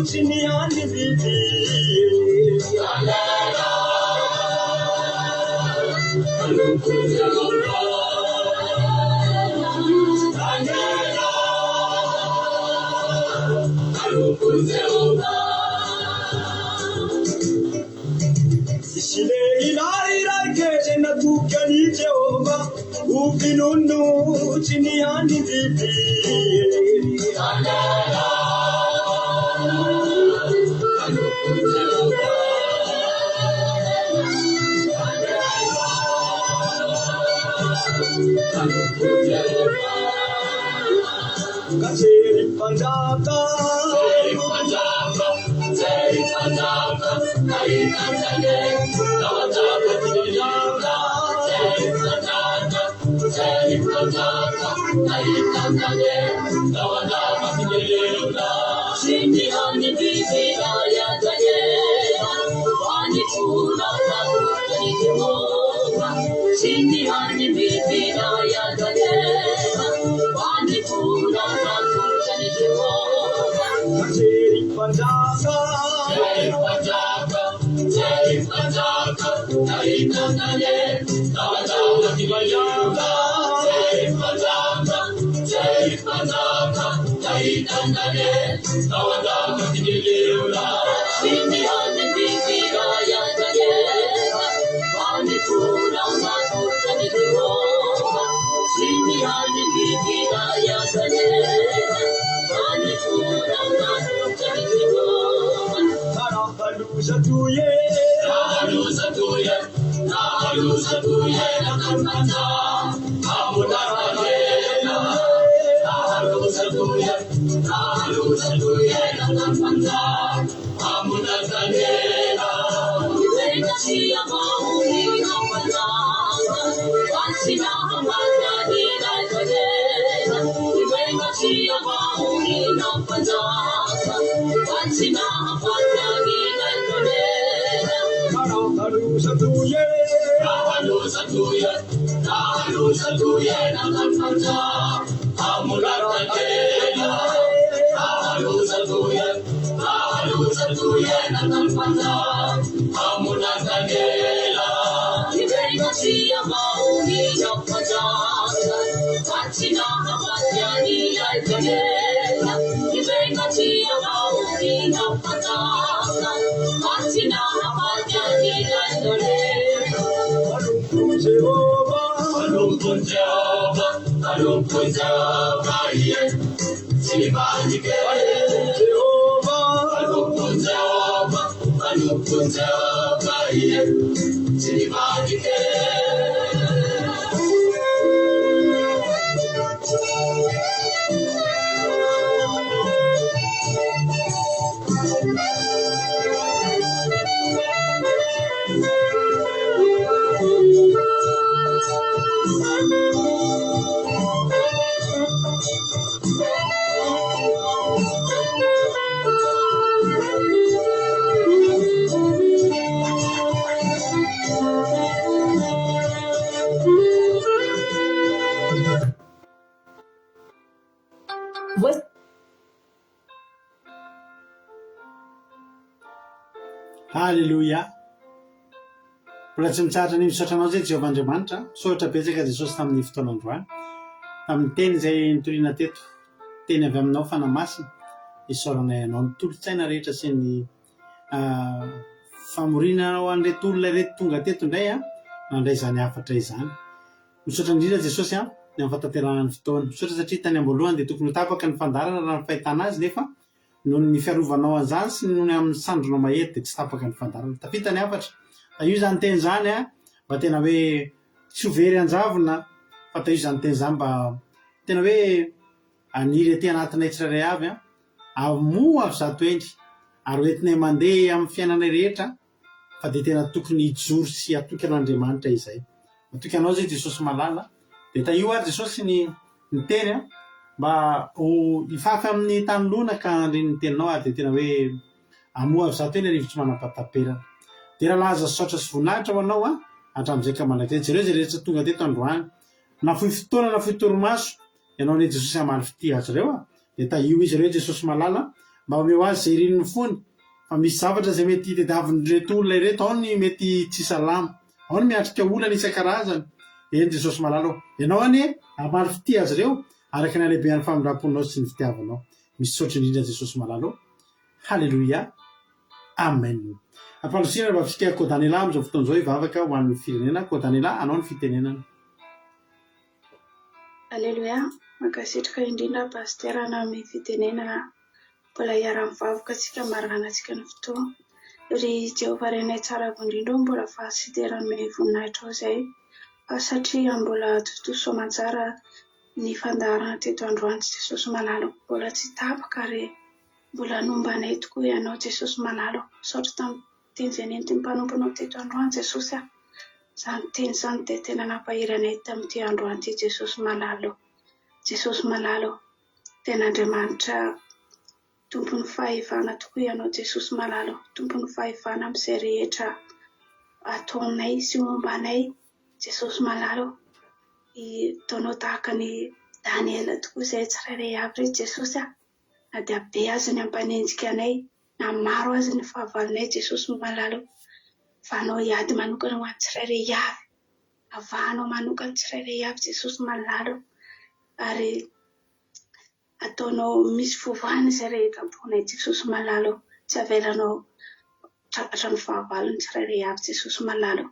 tsy niandry biby. Nisy lehilahy raike izay natoky an'i Jehovah ho mpinono tsy niandry biby. Mpanompo Jehovah. Ka jery mpanjaka. Jery mpanjaka, jery mpanjaka, nahita an'i Daniela tao an-davaky ny liona. Jery mpanjaka, jery mpanjaka, nahita an'i Daniela tao an-davaky ny liona. Tsy nihaino biby iray an'i Daniela, fa nifonao natoky an'i Jehovah. Tsy nihaino biby iray an'i Daniela, fa nifonao natoky an'i Jehovah. Jery mpanjaka, jery mpanjaka, jery mpanjaka, nahita an'i Daniela tao an-davaky ny liona. Jery mpanjaka, jery mpanjaka, nahita an'i Daniela tao an-davaky ny liona. Tsy nihaino biby iray an'i Daniela, fa nifonao natoky an'i Jehovah. Tsy nihaino biby iray an'i Daniela, fa nifonao natoky an'i Jehovah. Raha loza toy e, raha loza toy e, raha loza toy e, natao mpanjaka, hamonaranena. Raha loza toy e, raha loza toy e, natao mpanjaka, hamonaranena. Haleloia! Mbola tsy mitsahatra ny misaotra anao izay Jehovah Andriamanitra. Misaotra betsaka Jesosy tamin'ny fotoana androany. Tamin'ny teny izay nitoriana teto. Teny avy aminao Fanahy Masina. Isaoranay anao ny tolo-tsaina rehetra sy ny famoriana ho an'ireto olona ireto tonga teto indray nandray izany hafatra izany. Misaotra indrindra Jesosy an, ny amin'ny fahatanterahana ny fotoana. Misaotra satria tany am-boalohany dia tokony ho tapaka ny fandaharana raha ny fahitana azy nefa noho ny fiarovanao an'izany sy noho ny amin'ny sandrinao mahery dia tsy tapaka ny fandaharana. Tafita ny hafatra. Tahio izany teny izany an, mba tena hoe tsy ho very an-javona fa tahio izany teny izany mba tena hoe haniry aty anatinay tsirairay avy an, hamoa avy 100 ary ho entinay mandeha amin'ny fiainanay rehetra fa dia tena tokony hijoro sy hatoky an'Andriamanitra izay. Matoky anao zay Jesosy malala. Dia tahio ary Jesosy ny ny teny a, mba ho hifafy amin'ny tany lonaka handre ny teninao ary dia tena hoe hamoa avy 100 arivo tsy manam-pahataperana. Dera laza sy saotra sy voninahitra ho anao a, hatramin'izay ka mandrakizay. Jereo izay rehetra tonga teto androany. Nafoy fotoana, nafoy torimaso, Ianao anie Jesosy hamaly fitia azy ireo a! Dia tahio izy ireo Jesosy malala a! Mba omeo azy izay irin'ny fony fa misy zavatra izay mety tediavin'ireto olona ireto, ao ny mety tsy salama, ao ny miatrika olana isan-karazany. Eny Jesosy malala ô! Ianao anie hamaly fitia azy ireo araka ny halehibehan'ny famindram-ponao sy ny fitiavanao. Misaotra indrindra Jesosy malala ô! Haleloia! Amen! Ampandrosoina ny vavintsika Kodanela amin'izao fotoana izao hivavaka ho an'ny firenena. Kodanela, anao ny fitenenana. Aleloia, mankasitraka indrindra Pasitera nanome fitenenana, mbola hiara-mivavaka tsika maranantsika ny fotoana. Ry Jehovah Rainay tsara avo indrindra ô mbola faly sy dera hanome voninahitrao izay. Fa satria mbola tontosa soamantsara ny fandaharana teto androany Jesosy malala ô. Mbola tsy tapaka ary mbola nomba anay tokoa Ianao Jesosy malala ô. Misaotra tamin'ny teny izay nentin'ny mpanomponao teto androany Jesosy a. Izany teny izany dia tena nampahery anay tamin'ity androany ity Jesosy malala ô. Jesosy malala ô. Tena Andriamanitra Tompon'ny fahefana tokoa Ianao Jesosy malala ô, Tompon'ny fahefana amin'izay rehetra ataonay sy momba anay Jesosy malala ô, ataonao tahaka an'i Daniela tokoa izahay tsirairay avy ry Jesosy a, na dia be aza ny hampanenjika anay, na maro aza ny fahavalonay Jesosy malala ô, fa Anao hiady manokana ho an'ny tsirairay avy, avahanao manokana tsirairay avy Jesosy malala ô, ary Ataonao misy fovana izay rehetra ataonay Jesosy malala ô, tsy avelanao tratra ny fahavalony tsirairay avy Jesosy malala ô,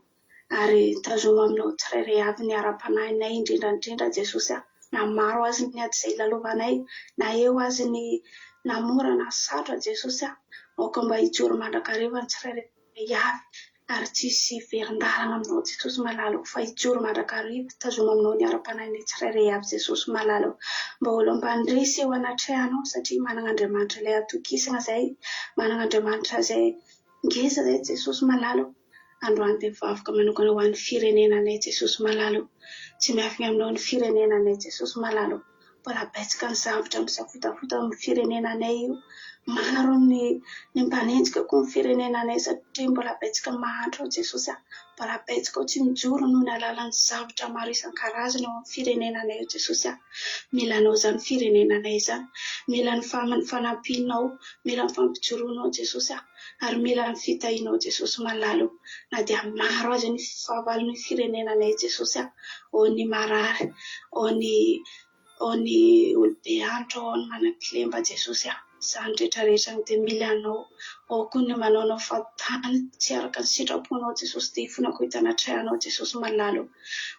ary tazomo aminao tsirairay avy ny ara-panahinay indrindra indrindra Jesosy a, na maro aza ny ady izay lalovanay, na eo aza ny na mora na sarotra Jesosy a, aoka mba hijoro mandrakariva ny tsirairay avy ary tsy hisy hiverin-dalana aminao Jesosy malala ô fa hijoro mandrakariva tazomy aminao ny ara-panahinay tsirairay avy Jesosy malala ô mba ho olom-pandresy eo anatrehanao satria manana Andriamanitra ilay atokisana izay manana Andriamanitra izay ngeza izay Jesosy malala ô androany dia mivavaka manokana ho an'ny firenenanay Jesosy malala ô tsy miafina aminao ny firenenanay Jesosy malala ô Mbola betsaka ny zavtra misafotafota amin'ny firenenanay io. Maro ny ny mpanenjika koa ny firenenanay satria mbola betsaka ny mahantra ao Jesosy a. Mbola betsaka ao tsy mijoro noho ny alalan'ny zavtra maro isan-karazany ao amin'ny firenenanay ao Jesosy a. Mila Anao izany firenenanay izany. Mila ny fanampianao, mila ny fampijoroanao Jesosy a. Ary mila ny fitahianao Jesosy malala o. Na dia maro aza ny fahavalon'ny firenenanay Jesosy a. Ao ny marary, ao ny ao ny olobe antitra, ao ny manan-kilemba Jesosy a. Izany rehetra rehetra izany dia mila Anao. Ao koa ny manaonao fahatany tsy araka ny sitraponao Jesosy dia hifonako hita anatrehanao Jesosy malala o.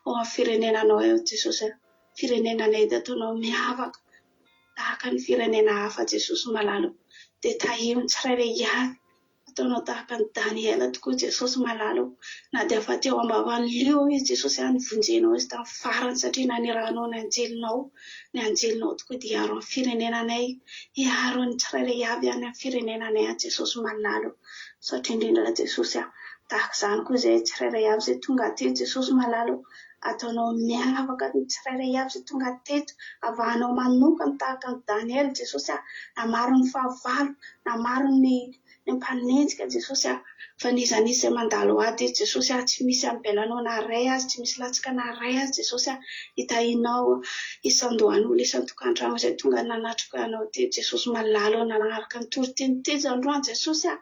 Ao amin'ny firenenanao eo Jesosy a. Firenenanay dia ataonao miavaka tahaka ny firenena hafa Jesosy malala o. Dia tahio ny tsirairay avy. Ataonao tahaka an'i Daniela tokoa Jesosy malala o. Na dia efa teo am-bavan'ny liona izy Jesosy a, nivonjenao izy tamin'ny farany satria nanirahanao ny anjelinao. Ny anjelinao tokoa dia hiaro ny firenenanay, hiaro ny tsirairay avy any amin'ny firenenanay any Jesosy malala o. Misaotra indrindra Jesosy a. Tahaka izany koa izay tsirairay avy izay tonga aty Jesosy malala o. Ataonao miavaka ny tsirairay avy izay tonga teto, avahanao manokana tahaka an'i Daniela Jesosy a, na maro ny fahavalo, na maro ny ny mpanenjika Jesosy a, fa n'iza n'iza izay mandalo ady Jesosy a, tsy misy ambelanao na iray aza, tsy misy latsaka na iray aza Jesosy a, hitahianao isan-dohan'olona isan-tokantrano izay tonga nanatrika anao teto Jesosy malala ô, nanaraka ny toriteny teto androany Jesosy a,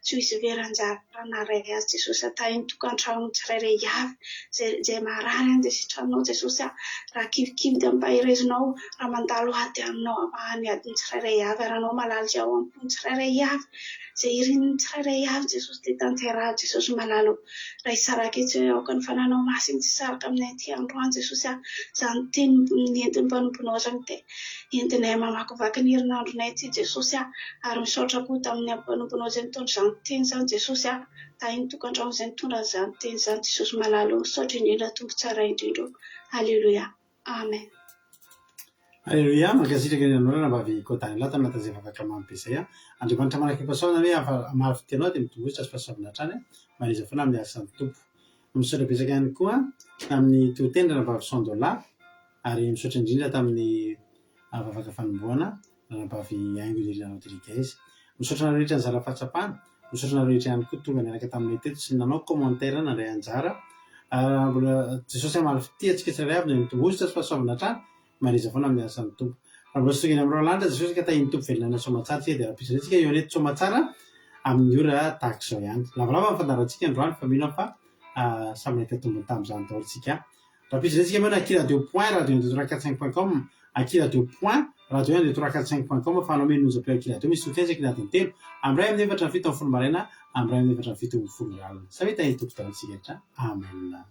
tsy ho hisy very anjara. Naray azy Jesosy a, tahin'ny tokantrano tsirairay avy, zay zay marary any dia sitranao Jesosy a, raha kivikivy dia ampaherezinao, raha mandalo ady aminao hamaha ny adin'ny tsirairay avy ary Anao malala izay ao am-pon'ny tsirairay avy, izay irin'ny tsirairay avy Jesosy dia tanteraho Jesosy malala o, raha hisaraka etsy aoka ny Fananao Masina tsy hisaraka aminay aty androany Jesosy a, izany teny nentin'ny mpanomponao izany dia entinay mamakivaky ny herinandronay ity Jesosy a, ary misaotra koa tamin'ny mpanomponao izay nitondra izany teny izany Jesosy a, tahin'ny tokantrano izay nitondra an'izany teny izany Jesosy malala o, misaotra indrindra Tompo tsara indrindra o, Aleloia, Amen. Aleloia, mankasitraka ny anao ranabavy Kodanila tanatin'izay vavaka mamy be izay a. Andriamanitra manak'Impahasoavana anie hamaly fitia anao dia mitomboa sy fahasoavana hatrany a. Manaiza foana amin'ny asan'ny Tompo. Misaotra betsaka ihany koa tamin'ny toriteny ranabavy Sandola ary misaotra indrindra tamin'ny vavaka fanombohana ranabavy Haingo Nirina Rodriguez. Misaotra anareo rehetra nizara fahatsapana, misaotra anareo rehetra ihany koa tonga niaraka taminay teto sy nanao commentaire nandray anjara. Ary raha mbola Jesosy hamaly fitia antsika tsirairay avy dia mitomboa sy fahasoavana hatrany, manaiza foana amin'ny asan'ny Tompo. Raha mbola tsy tonga eny amin'ny Roa lanitra Jesosy ka tahian'ny Tompo velona aina soamatsara tsika dia rahampitso indray tsika eo an'eto soamatsara amin'ny ora tahaka izao ihany. Lavalava ny fandaharantsika androany fa mino aho fa samy nahita tombony tamin'izany daholo tsika. Rahampitso indray tsika manao aky radio point radio un deux trois quatre cinq point com, aky radio point radio un deux trois quatre cinq point com afahanao mihaino onjam-peo aky radio misy tolotra isaky ny adiny telo, amin'ny iray amin'ny efatra ny 17 maraina, amin'ny iray amin'ny efatra ny 17 alina. Samia tahian'ny Tompo daholo tsika rehetra. Amen.